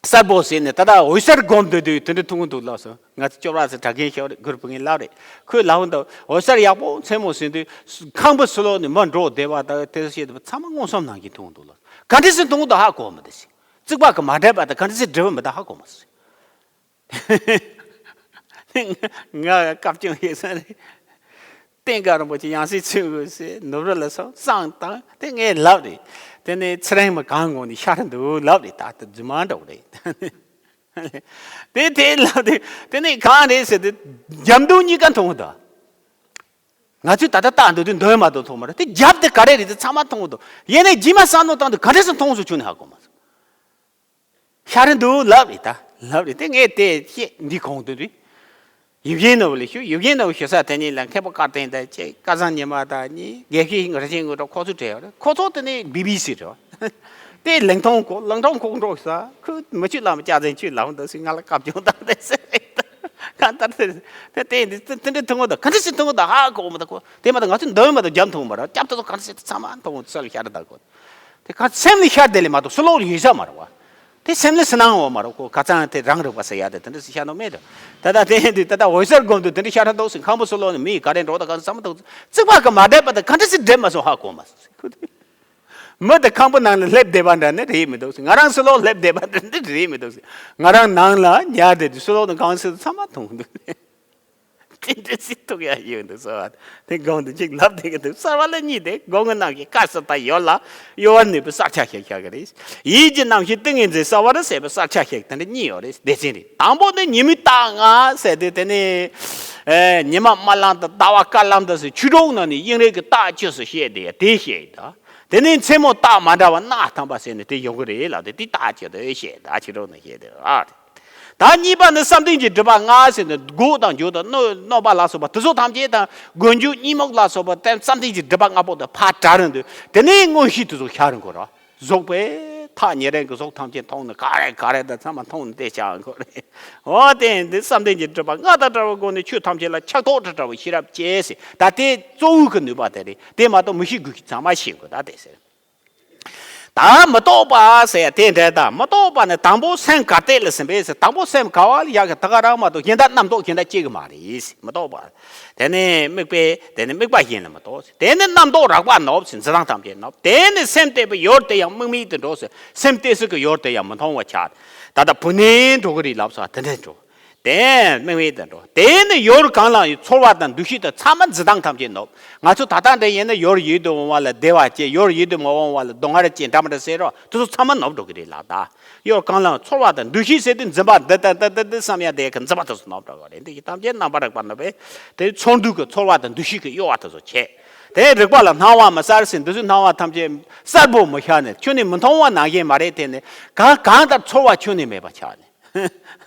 གསལ་པོ་ཟེར་ནས་ད་ལྟ་འོད་གསལ་སྒོམ་སྡོད་དུས་དེ་འདྲ་མཐོང་གི་འདུག་ལགས་སོ། ང་ཚོ་སྐྱོབ་ར་ཟེར་གྲྭ་རྒན་ཞིག་རེད། གུ་རུ་བུ་ངའི་ལགས་རེད། ཁོས་ལབ་འདུག་འོད་གསལ་ཡག་པོ་མཚན་མོ་ཟིན་དུས་ཁང་པ་ཟུར་ལོགས་ནས་མི་འགྲོ་བསྡད་པ་དང་དེ་ཚོ་བཤད་དུས་ཚང་མ་མངོན་སུམ་ནང་གི་མཐོང་གི་འདུག་ལགས། ག་འདྲ་སེ་མཐོང་གི་འདུག་ཧ་གོ་མི་འདུག་ཟེར། རྩིག་པ་གི་མ་འདྲེས་པ་དང་ག་འདྲ་སེ་འདྲེས་པ་མི་འདུག་ཧ་གོ་མི་འདུག་ཟེར། ང་བཀའ་བཀྱོན་ཡོད་ས་རེད། ལྟེང་ཀ་རིན་པོ་ཆེ་ཡང་སྲིད་ཚུལ་དགོས་ཟེར་ནུབ་རི་ལ་སོང་བསང་བཏང་། དེ་ངས་ལབ་རེད། དེ་ནས་ཚེ་རིང་མ་གང་དགོངས་ནས་ཤར་འདུག་ལབ་རེད། ད་ལྟ་རྫུན་མ་འདྲ་བོ་རེད། དེ་དེ་ལབ་དེ་དེ་ནས་གང་རེད་ཟེར་དུས་རྒྱབ་མདུན་གཉིས་ཀ་མཐོང་གི་འདུག་ང་ཚོས་ད་ལྟ་བལྟ་འདུག་དུས་མདུན་མ་གཏོགས་མཐོང་མ་རེད། དེ་རྒྱབ་དེ་ག་རེ་རེད་དེ་ཚང་མ་མཐོང་གི་འདུག་ཡིན་ནའི་རྗེས་མ་བསམ་བློ་བཏང་དུས་ག་འདྲ་སེ་མཐོང་སོང་ཁྱོན་ནས་ཧ་གོ་མ་སོང་། ཤར་རི་འདུག་ལབ་རེད། ད་ལབ་རེད། དེ་ངས་དེ་བཤད་འདི་གོང་དུ་རེད། ཡིད་བཞིན་ནོར་བུ་ལ་ཞུ། ཡིད་བཞིན་ནོར་བུ་ཞུ་ས་དེ་ཉིད་ལ་མཁན་པོ་བཀའ་བསྟན་དང་བཅས་སྐལ་བཟང་ཉི་མ་དང་གཉིས། དགེ་བཤེས་རིན་ཆེན་དངོས་གྲུབ། ཁོ་ཚོ་བྲལ་བ་རེད། ཁོ་ཚོ་དེ་ནས་བི་བི་སི་རེད་བ། དེ་ལིང་ཐང་ཁོ་ལིང་ཐང་ཁོག་འགྲོ་ས་ཁོས་མི་ཆོས་བླ་མ་སྐྱག་རྫུན་ཆོས་ལབ་འདུག་ཟེར་ང་ལ་བཀའ་བཀྱོན་བཏང་དེ་ཟེར། གང་ལྟར་དེ་དེ་དེ་འདི་དེ་འདྲའི་ཐུང་ངུ་དང་ག་འདྲ་སེ་ཐུང་ངུ་དང་ཧ་གོ་མི་འདུག་ཁོ་དེ་མ་གཏོགས་ང་ཚོ་འདོན་མ་གཏོགས་རྒྱབ་མཐོང་མ་རེད། རྒྱབ་ཏུ་ག་འདྲ་སེ་ཚང་མ་མཐོང་ས་ལ་ཤར་འདུག་ཁོ། དེ་ག་སེམས་ལ་ཤར་དེ་ལས་མ་གཏོགས་ཟུར་ལོགས་ལ་ཡོད་ས་མ་རེད་བ། དེ་སེམས་ལ་སུན་སྣང་འོང་མ་རེད་ཁོ། ཁ་སང་དེ་རང་རིག་པ་ཟེར་ཡ་དེ་དེ་འདྲ་ཞིག་ཤར་ནོ་མེད་དོ། ད་ལྟ་དེ་ཡིན་དུས་ད་ལྟ་འོད་གསལ་སྒོམ་དུས་དེ་འདྲ་ཤར་འགྲོ་འདུག་ཟེར། ཁང་པ་ཟུར་ལོགས་ནས་མི་ཡིས་ག་རེ་འགྲོ་ད་ག་ཚང་མ་མཐོང་། རྩིག་པ་གི་མ་འདྲེས་པ་དང་ག་འདྲ་སེ་འདྲེས་མ་སོང་ཧ་གོ་མ་སོང་ཟེར་ཁོ་དེ། མི་དེ་ཁང་པ་ནང་ལ་སླེབས་བསྡད་པ་འདྲ་ནི་རེད་མི་འདུག་ཟེར། ང་རང་ཟུར་ལོགས་སླེབས་བསྡད་པ་འདྲ་ནི་རེད་མི་འདུག་ཟེར། ང་རང་ནང་ལ་ཉལ་བསྡད་དུས་ཟུར་ལོགས་ནས་གང་ཟེར་ཚང་མ་མཐོང་འདུག་དེ་འདྲ་སེ་ཐུག་ཡ་ཡོད་འདུག་ཟེར་བ། དེ་སྒོམ་དུས་གཅིག་ལབ་བསྡད་ཀྱི་འདུག་གསར་བ་ལ་གཉིས་ཏེ། སྒོམ་གྱི་རྣམ་ཤེས་དཀར་སེར་དང་ཡོར་ལ་གཡོ་བར་ནུས་པའི་གསལ་ཆ་ཤར་ཤར་གྱི་རེད། ཡིད་ཀྱི་རྣམ་ཤེས་ཏིང་ངེ་འཛིན་གསལ་བར་གསལ་བའི་གསལ་ཆ་ཤར་གྱི་དེ་འདྲ་གཉིས་ཡོད་རེད། སྡེ་ཚན་རེད། དང་པོ་ནི་ཉི་མའི་རྟགས་ལྔ་ཟེར་དུས་དེ་ནི། ཨེ། ཉི་མ་དམར་ལམ་དང་ཟླ་བ་དཀར་ལམ་དང་ཟེར་ཆོས་གྲོགས་རྣམས་ནི་དབྱིངས་རིག་གི་རྟགས་བཅུ་སུ་བཤད་དེ་དེ་བཤད་ཡིན་ད། དེ་ནི་མཚན་མོ་རྟགས་མ་འདྲ་བ་སྣ་ཐམ་པ་ཟེར་ནས་དེ་ཡོང་གི་རེད་ལ། དེ་དེ་རྟགས་བཅུ་དེ་བཤད་ད་ཆོས་གྲོགས་རྣམས་བཤད་དེ་ཨ། ད་གཉིས་པ་ནི་བསམ་གཏན་གྱི་སྒྲིབ་པ་ལྔ་ཟེར་ནས་འགོག་དང་འཇུག་དང་གནོད་གནོད་པ་ལ་སོགས་པ་དེ་ཚོ་ཐམས་ཅད་དང་མགོ་མཇུག་གཉིད་རྨུགས་ལ་སོགས་པ་དེ་བསམ་གཏན་གྱི་སྒྲིབ་པ་ལྔ་པོ་དེ་ཕར་བྲལ་རན་དུས་དེ་ནས་མངོན་ཤེས་དེ་ཚོ་ཤར་རན་དགོས་ར། གཟུགས་པོའི་ཐག་ཉེ་རིང་གི་གཟུགས་ཐམས་ཅད་མཐོང་ནས་ག་རེ་ག་རེ་དང་ཚང་མ་མཐོང་ནས་དེ་ཆགས་དགོས་རེད། འོ་དེ་འདི་བསམ་གཏན་གྱི་སྒྲིབ་པ་ལྔ་དང་བྲལ་བའི་སྒོ་ནས་ཆོས་ཐམས་ཅད་ལ་ཆགས་ཐོགས་བྲལ་བའི་ཤེས་རབ་སྐྱེས་ཟེར། ད་དེ་གཙོ་བོ་གི་ནུས་པ་དེ་རེད། དེ་མ་གཏོགས་མི་ཤེས་དགོས་ཀྱི་ཚང་མ་ཤེས་དགོས་ད་དེ་ཟེར། ད་མི་རྟོག་པ་ཟེར་ཡ་དེ་འདྲ། ད་མི་རྟོག་པ་ནི་དང་པོ་སེམས་ག་ཏེ་ལ་ཟིན་པས་ཟེར། དང་པོ་སེམས་ག་བ་ལ་ཡག་གི་ད་ག་རང་མ་གཏོགས་གཞན་དག་རྣམ་རྟོག་གཞན་དག་སྐྱེ་གི་མ་རེད་ཟེར། མི་རྟོག་པ། དེ་ནས་དམིགས་པས་དེ་ནས་དམིགས་པ་གཞན་ལ་མི་རྟོག་ཟེར། དེ་ནས་རྣམ་རྟོག་རགས་པ་ནོབ་ཟེར། འཛིན་སྟངས་ཐམས་ཅད་ནོབ། དེ་ནས་སེམས་གཏད་པའི་ཡུལ་དེ་ཡང་དམིགས་མེད་དུ་འགྲོ་ཟེར། སེམས་གཏད་སའི་གི་ཡུལ་དེ་ཡང་མི་མཐོང་བ་ཆགས། ད་ལྟ་བུ་ནས་འགྲོ་གི་རེད་ལབ་སོགས་དེ་འདྲ་འགྲོ། དེ་དམིགས་མེད་དུ་འགྲོ། དེ་ནི་ཡུལ་གང་ལ་ཡང་ཚོར་བ་དང་འདུ་ཤེས་དང་ཚང་མ་འཛིན་སྟངས་ཐམས་ཅད་ནོབ། ང་ཚོ་ད་ལྟ་འདྲ་ཡིན་ན་ཡུལ་ཡིད་དུ་འོང་བ་ལ་བདེ་བ་སྐྱེ། ཡུལ་ཡིད་དུ་མ་འོང་བ་ལ་སྡུག་བསྔལ་སྐྱེ། འདྲ་མི་འདྲ་ཟེར་རོ། དེ་ཚོ་ཚང་མ་ནོབ་འགྲོ་གི་རེད་ལགས། ད་ཡུལ་གང་ལ་ཚོར་བ་དང་འདུ་ཤེས་ཟེར་དུས་འཛིན་པ་འདི་ལྟ་འདི་ལྟ་འདི་བསམ་ཡ་དེ་གི་འཛིན་པ་དེ་ཚོ་ནོབ་འགྲོ་གི་རེད། འདི་ཡི་ཐམས་ཅད་རྣམ་པར་རིག་པ་ནོབ་པས། དེ་ཚོར་འདུ་གི་ཚོར་བ་དང་འདུ་ཤེས་ཀྱི་གཡོ་བ་དེ་ཚོ་བྱེད། དེ་རིག་པ་ལ་སྣང་བ་མི་གསལ་ཟེར། འདི་ཚོའི་སྣང་བ་ཐམས་ཅད་གསལ་པོ་མི་ཤར་ནས་ཁྱོན་ནས་མི་མཐོང་བ་ནང་བཞིན་མ་རེད། དེ་ནི་གང་གང་ལྟར་ཚོར་བ་ཁྱོན་ནས་མེད་པ་ཆགས་ནས།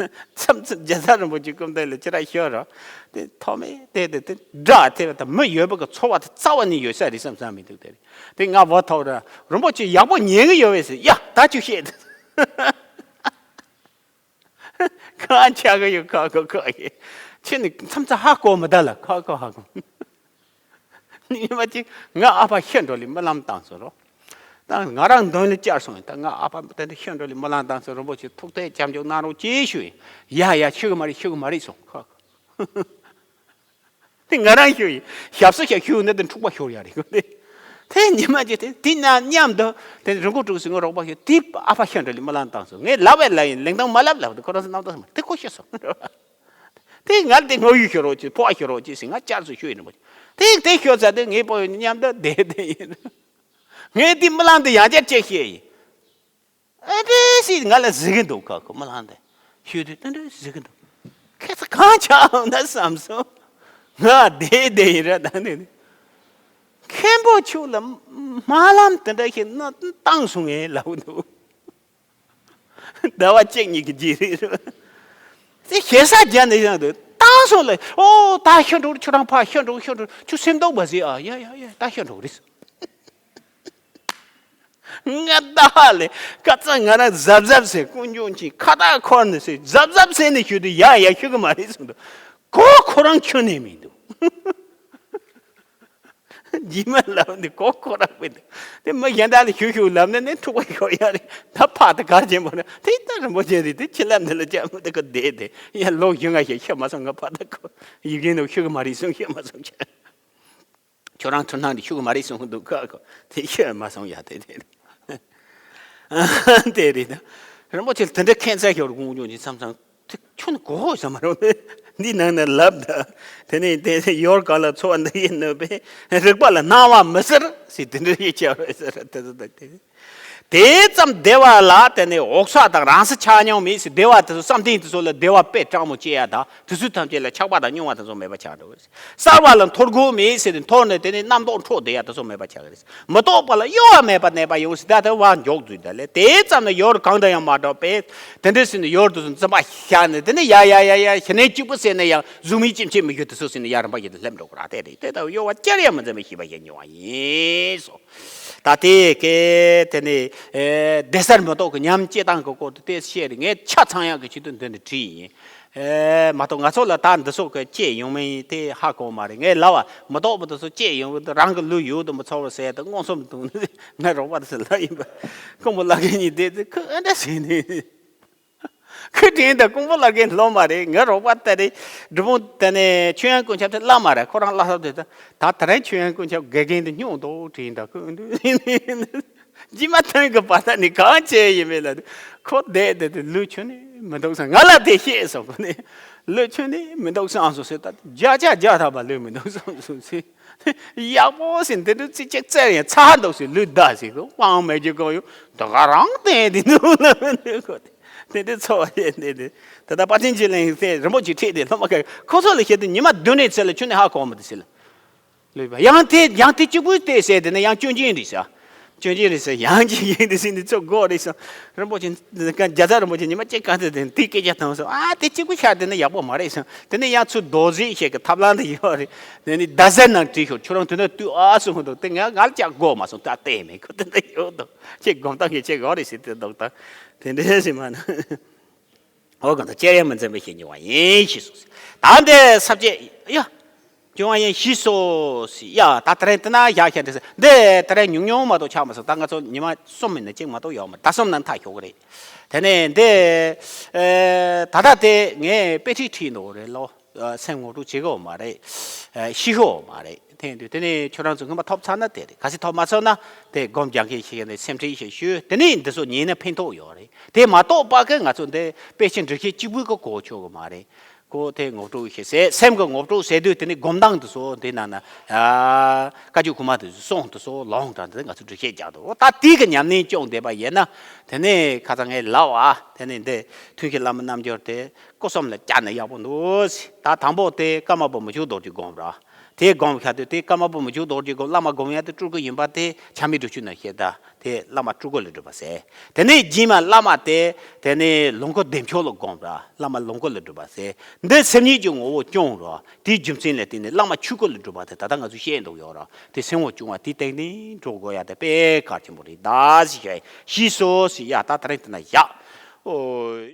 མཚམས་མཚམས་རྒྱལ་ཚབ་རིན་པོ་ཆེ་སྐུ་མདུན་ལ་ཅི་ར་ཤོད་རོགས། དེ་ཐོག་མེད་དེ་དེ་དེ་སྒྲ་དེ་བ་དང་མི་ཡོད་པ་གི་ཚོར་བ་དེ་རྩ་བ་ནས་ཡོད་ས་རེད་བསམ་བསམ་མི་འདུག་དེ་རེད། དེ་ང་བ་ཐོག་ར་རིན་པོ་ཆེ་ཡག་པོ་ཉན་གི་ཡོད་བས་ཟེར། ཡ་ད་ཅིག་བཤད། གང་ཆགས་གི་ཡོད་ཁ་ཁོ་ཁ་ཡེ། ཁྱེད་ནི་མཚམས་མཚམས་ཧ་གོ་མི་ད་ལ་ཁ་ཁོ་ཧ་གོ། ཉི་མ་གཅིག་ང་ཨ་ཕ་ཤི་འགྲོ་ལི་སྨོན་ལམ་བཏང་སོང་རོ། ད་ང་རང་འདོན་ལ་བཅར་སོང་ཡིན། ད་ང་ཨ་ཕ་དེ་འདྲ་ཤི་འགྲོ་ལི་སྨོན་ལམ་བཏང་སོང་། རིན་པོ་ཆེ་ཐུགས་ཐད་སྐྱབས་འཇུག་གནང་རོགས་ཅེས་ཞུ་ཡིན། ཡ་ཡ་ཤི་གི་མ་རེད་ཤི་གི་མ་རེད་སོང་ཁ་ཁོ། དེ་ང་རང་ཤི་ཡིན། ཞབས་སུ་ཞག་ཤི་ཡོད་ན་དེ་འཁྲུག་པ་ཤོར་ཡ་རེད་གོ་དེ། དེ་ཉི་མ་གཅིག་དེ་དེ་ན་མཉམ་དུ་དེ་རིན་གོང་དྲུག་སུ་ངོ་རོགས་པ་ཤི་དེ་ཨ་ཕ་ཤི་འགྲོ་ལི་སྨོན་ལམ་བཏང་སོང་། ངས་ལབ་བས་ལབ་ཡིན། ལེང་དང་མ་ལབ་ལབ་དེ་ཁོ་རང་སུ་རྣམ་རྟོག་སོང་མ་དེ་ཁོ་ཤི་སོང་། དེ་ང་དེ་ངོ་ཡུ་ཤོར་རོགས་ཅི་ཕོ་བ་ཤོར་རོགས་ཅི་ཟེར་ང་བསྐྱར་སུ་ཤོད་ཡིན་པ། དེ་དེ་ཤོར་ཚར་དེ་ངའི་ཕོ་ཡུ་མཉམ་དུ་བསྡད་བསྡད་ཡིན། ངས་དེ་སྨོན་ལམ་དེ་ཡང་བསྐྱར་བྱས་ཤེས་ཡིན། ཨ་དེ་སྲིད་ང་ལ་གཟིགས་ཀྱི་འདུག་ག་ཁོ་སྨོན་ལམ་དེ་ཤོད་དུས་དེ་འདྲ་གཟིགས་ཀྱི་འདུག་ཁྱེད་ཚོ་གང་ཆགས་འོང་ན་བསམ་སོང་། ང་བསྡད་བསྡད་ཡིན་ར་ད་ནི། མཁན་པོ་ཁྱོད་ལ་སྨོན་ལམ་དེ་འདྲ་ཞིག་གནང་བཏང་སོང་ངས་ལབ་འདུག་ཟླ་བ་གཅིག་གཉིས་ཀྱི་རྗེས་རེད། དེ་ཞེ་ས་རྒྱ་ནས་བཞག་འདུག་བཏང་སོང་ལ། ཨོ་ད་ཤི་འགྲོ། ཁྱོད་རང་ཕར་ཤི་འགྲོ། ཤི་འགྲོ། ཁྱོད་སེམས་སྡུག་པ་ཟིག་ཨ། ཡ་ཡ་ཡ། ད་ཤི་འགྲོ་རེད། ང་ད་ལས་ཁ་ཚ། ང་རང་གཟབ་གཟབ་ཟེར། ཀུན་འབྱུང་ཆེན་ཁ་བཏགས་འཁོར་ནས་ཟེར། གཟབ་གཟབ་ཟེར་ནས་ཞུ་དུས་ཡ་ཡ་ཞུ་གི་མ་རེད་གསུངས་འདུག་ཁོ་ཁོ་རང་ཁྱོན་ནས་མི་འདུག་རྗེས་མ་ལབ་ནས་ཁོ་ཁོ་རང་མི་འདུག་དེ་མི་གཞན་དག་ལ་ཞུ་ཞུ་ལབ་ན་ནི་འཁྲུག་པ་ཤོར་ཡ་རེད། ད་ཕག་དེ་གར་ཆེན་པོ་རེད། དེ་ད་རིན་པོ་ཆེ་རེད། དེ་ཁྱི་ལབ་ནི་ལ་ཅག་མི་དེ་ཁོ་བསྡད་དེ་ཡ་ལོ་བཞི་ལྔ་ཞིག་ཤི་མ་སོང་། ང་ཕ་ད་ཁོ་ཡི་གེ་འདུག་ཤི་གི་མ་རེད་གསུངས། ཤི་མ་སོང་ཁྱེད། ཁྱོད་རང་ཐུགས་སྣང་དེ་ཤུགས་མ་རེད་གསུངས་འདུག་ག་ཁོ་དེ་ཤོད་མ་སོང་ཡ། དེ་དེ་དེ་རེད་ད། རིན་པོ་ཆེ་དེ་འདྲ་ཁྱད་མཚར་ཤོར་དགོངས་བྱུང་ཅིང་བསམ་བསམ་དེ་ཁྱོད་ནི་གོ་ས་མ་རུང་། འདི་ནང་ན་ལབ་ད། དེ་ནས་དེ་ཡོར་གང་ལ་འཚོ་བ་འདི་ཡིན་ནོ་པས། རིག་པ་ལ་སྣང་བ་མི་ཟེར་ཟེར། དེ་འདྲ་ཡི་ཆེ་བ་ཟེར་དེ་ཚོ་ད་དེ། དེ་ཙམ་བདེ་བ་ལ་དེ་ནས་འོག་ས་དང་རང་ས་ཆ་མཉམ་མེད་ཟེར། བདེ་བ་དེ་ཚོ་བསམ་གཏན་དེ་ཚོ་ལ་བདེ་བ་དཔེ་གྲང་མོ་སྐྱེ་ཡ་དང་དེ་ཚོ་ཐམས་ཅད་ལ་ཆགས་པ་དང་སྙོམས་པ་དེ་ཚོ་མེད་པ་ཆགས་འགྲོ་གི་རེད། གསལ་བ་ལ་འཐོར་དགོས་མེད་ཟེར་ཏེ་འཐོར་ནས་དེ་ནས་རྣམ་རྟོག་འཕྲོ་བསྡད་ཡ་དེ་ཚོ་མེད་པ་ཆགས་ཀྱི་རེད། མི་རྟོག་པ་ལ་གཡོ་བ་མེད་པ་གནས་པ་ཡོང་ཟེར། ད་དེ་བ་མགྱོགས་འཛུལ་ད་ལས། དེ་ཙམ་ན་ཡོར་གང་དང་ཡང་མ་འདྲ་བས། དེ་འདྲ་ཟེར་ནས་ཡོར་དེ་ཚོ་འཛིན་པ་བཞག་ནས་དེ་ནས་ཡ་ཡ་ཡ་ཡ་ཞི་གནས་གཅིག་པུ་ཟེར་ནས་ཡང་གཟུགས་མེད་ཅིམ་ཅིམ་མི་རྒྱུ་དེ་ཚོ་ཟེར་ནས་ཡར་རིམ་པ་བཞིན་དུ་སླེབས་འགྲོ་གི་ར། དེ་རེད། དེ་ལྟ་བུ་གཡོ་བ་ཅི་ཡང་མི་འཛིན་པའི་ཤེས་པ་ཞིག་མྱོང་བ་ཡིན་སོ། ད་དེ་གས་དེ་ནས་ཨེ་བདེ་གསལ་མི་རྟོག་གི་ཉམས་སྐྱེ་སྟངས་ཀྱི་སྐོར་དུ་དེ་བཤད་རེད། ངས་ཆ་ཚང་ཡག་གི་ཆེད་དུ་འདི་འདྲ་བྲིས་ཡིན། ཨེ་མ་གཏོགས་ང་ཚོ་ལ་ད་འདི་སོགས་ཀྱི་སྐྱེས་ཡོང་མིན་དེ་ཧ་གོ་མ་རེད། ངས་ལབ་པ་མི་རྟོག་པ་དེ་ཚོ་སྐྱེས་ཡོང་གི་འདུག་རང་གི་ལུས་ཡོད་དུ་མི་ཚོར་བ་ཟེར་དུས་མངོན་སུམ་དུ་ང་རོགས་པ་དེ་ཚོ་ལབ་ཡིན་པ། ཀོང་པོ་བླ་རྒན་གཉིས་བསྡད་དུས་ཁོས་ཨེ་འདྲ་ཟེར་ནས། ཁོས་དྲན་ད་ཀོང་པོ་བླ་རྒན་ལོ་མ་རེད། ང་རོགས་པ་དེ་རེད། སྒྲུབ་ཕུག་དེ་ནས་ཆོས་དབྱིངས་ཀུན་ཁྱབ་དེ་བླ་མ་རེད། ཁོ་རང་བླ་ས་དེ་ད་ད་རེས་ཆོས་དབྱིངས་ཀུན་ཁྱབ་དགེ་རྒན་དེ་སྨྱོ་འདུག་དྲན་ད་ཁོས་འདུག་རྗེས་མ་ཐོན་གི་བར་ད་ནི་གང་བྱས་ཡིན་མེད་ལ་ཁོ་བསྡད་དེ་དེ་ལུས་ཁྱོན་ནས་མི་འདུག་བསམ། ང་ལ་དེ་བཤད་སོང་། ཁོ་ནས་ལུས་ཁྱོན་ནས་མི་འདུག་བསམ་སོང་ཟེར། ད་བརྒྱ་ཆ་བརྒྱ་ཐམ་པ་ལུས་མི་འདུག་བསམ་སོང་ཟེར། ཡག་པོ་ཟེར། འདི་འདྲ་ཚིག་གཅིག་བཙལ་ཡང་ཚར་འདུག་ཟེར། ལུས་བདག་ཟེར་གི་དབང་མེད་རྒྱུ་གང་ཡོད་ད་ག་རང་བསྟན་འདི་འདུག་ལ་མི་འདུག་གོ། དེ་འདྲའི་འཚོ་བ་ཡོད་འདི་འདི། ད་ལྟ་དཔལ་ཆེན་ཆོས་གླིང་ཟེར་རིན་པོ་ཆེ་ཁྲིད་དེ་སློབ་མ་ག་ཁོ་ཚོ་ལ་བཤད་དུས་ཉི་མ་བདུན་རེ་ཚེ་ལ་ཁྱོན་ནས་ཧ་གོ་མི་འདུག་ཟེར་ལ། ལུས་པ་ཡང་དེ་ཡང་དེ་གཅིག་པུས་བལྟས་ཟེར། དེ་ནས་ཡང་སྐྱོན་ཅན་རེད་ཟེར། སྐྱོན་ཅན་རེད་ཟེར། ཡང་གཅིག་ཡིན་དེ་ཟེར་འདི་ཚོ་དགོས་རེད་ཟེར། རིན་པོ་ཆེ་རྒྱ་ཚ་རིན་པོ་ཆེ་ཉི་མ་གཅིག་ག་ཚོད་དེ་དེ་སྐད་ཆ་བཏང་སོང་། ཨ་དེ་གཅིག་པུ་ཤར་དེ་ནི་ཡག་པོ་མ་རེད་ཟེར། དེ་ནས་ཡང་ཚུར་རྡོ་རྗེ་ཞིག་གི་ཐབས་ལམ་དེ་ཡོད་རེད། དེ་ནི་ཟླ་ཟེར་ནང་བྲིས་ཤོག་ཁྱོད་རང་དེ་ནས་ལྟོས་ཨ་གསུངས་འདུག་དེ་ང་ང་ལ་ཅག་དགོས་མ་སོང་། ད་བལྟས་མེད་ཁོ། དེ་འདྲ་ཡོད་འདུག་ཁྱེད་སྒོམ་སྟངས་ཀྱི་ཁྱེད་ག་རེ་ཟེར་དེ་འདུག་ད་དེ་འདྲ་ཞིག་མ་ན། འོ་གང་ལྟར་ཅི་ཡང་མི་འཛིན་པའི་ཞེས་མྱོང་བ་ཡིན་ཞེས་སོ། ད་འདི་ས་བཅད་ཡ། སྐྱོང་བ་ཡིན་ཞེས་སོ། ཡ་ད་དེ་རིང་དེ་ན་ཡག་ཤ་འདྲ་ཟེར། འདི་དེ་རིང་ཉུང་ཉུང་མ་གཏོགས་ཆགས་མ་སོང་། ད་ང་ཚོ་ཉི་མ་གསུམ་མིན་ན་གཅིག་མ་གཏོགས་ཡོད་མ་རེད། ད་གསུམ་ནང་མཐའ་ཞོག་གི་རེད། དེ་ནས་འདི་ཨེ་ད་ལྟ་དེ་ངས་དཔེ་ཁྲིད་ཁྲིད་འདུག་རེད་ལོ། ཨ་སེམས་ངོ་སྤྲོད་བྱེད་གོ་མ་རེད། ཨ་ཤེས་གོ་མ་རེད། དེ་ཡིན་དུས་དེ་ནས་ཁྱོད་རང་ཚོ་ངོ་མ་ཐོབ་ཚར་ན་དེ་རེད། གལ་སྲིད་ཐོབ་མ་ཚར་ན་དེ་སྒོམ་རྒྱག་མཁན་ཞིག་ཡིན་ན་སེམས་ཁྲལ་ཞིག་ཞུ། དེ་ནས་འདི་ཚོ་ཉན་ན་ཕན་ཐོགས་ཡོད་རེད། དེ་མ་གཏོགས་པ་གི་ང་ཚོ་འདི་དཔེ་ཆ་འབྲི་མཁན་གཅིག་པུས་གི་གོ་ཆོད་གི་མ་རེད། ཁོ་དེ་ངོ་སྤྲོད་ཞིག་ཟེར། སེམས་ཀྱི་ངོ་སྤྲོད་ཟེར་དུས་དེ་ནི་སྒོམ་སྟངས་དེ་ཚོ་འདི་ནང་ན་ཨ་བཀའ་བརྒྱུད་གོང་མ་དེ་ཚོ་གསུངས་དེ་ཚོ་ལོངས་དང་དེ་ང་ཚོ་འབྲི་མཁན་རྒྱག་འདུག་ད་དེ་གི་ཉམས་ལེན་སྐྱོང་བསྡད་པ་ཡིན་ན་དེ་ནི་ཁ་སང་ངས་ལབ་པ་དེ་ནི་འདི་ཐུན་བཞི་བླ་མ་རྣལ་འབྱོར་དེ། སྐུ་གསུམ་ལ་བཅར་ན་ཡག་པོ་འདུག་ཟེར། ད་དང་པོ་དེ་ཀརྨ་པ་མི་བསྐྱོད་རྡོ་རྗེ་སྒོམ་ར། དེ་སྒོམ་ཤར་དུས་དེ་ཀརྨ་པ་མི་བསྐྱོད་རྡོ་རྗེ་སྒོམ། བླ་མ་སྒོམ་ཡ་དེ་སྤྲུལ་སྐུ་ཡིན་པ་དེ་ཆགས་མེད་སྒྲུབ་མཆོད་ནང་བཤད། ད་དེ་བླ་མ་སྤྲུལ་སྐུ་ལ་སྒྲུབ་པ་ཟེར། དེ་ནས་རྗེས་མ་བླ་མ་དེ་དེ་ནས་ལོངས་སྐུ་བདེ་མཆོག་ལ་སྒོམ་ར། བླ་མ་ལོངས་སྐུ་ལ་སྒྲུབ་པ་ཟེར། འདི་སེམས་ཉིད་ཀྱི་ངོ་བོ་སྐྱོང་ར། དེའི་རྒྱུ་མཚན་ལ་བརྟེན་ནས་བླ་མ་ཆོས་སྐུ་ལ་སྒྲུབ་པ་དེ་ད་ལྟ་ང་ཚོས་བཤད་འདུག་ཡོད་ར། དེ་སེམས་ངོ་སྐྱོང་བ་དེའི་སྟེང་ནས་འགྲོ་དགོས་ཡ་དེ་དཔེ་གལ་ཆེན་པོ་རེད། ད་ཟེར་ཞེས་སོ་ཟེར། ཡ་ད་དེ་རིང་དེ་ན་ཡག་ཨོ།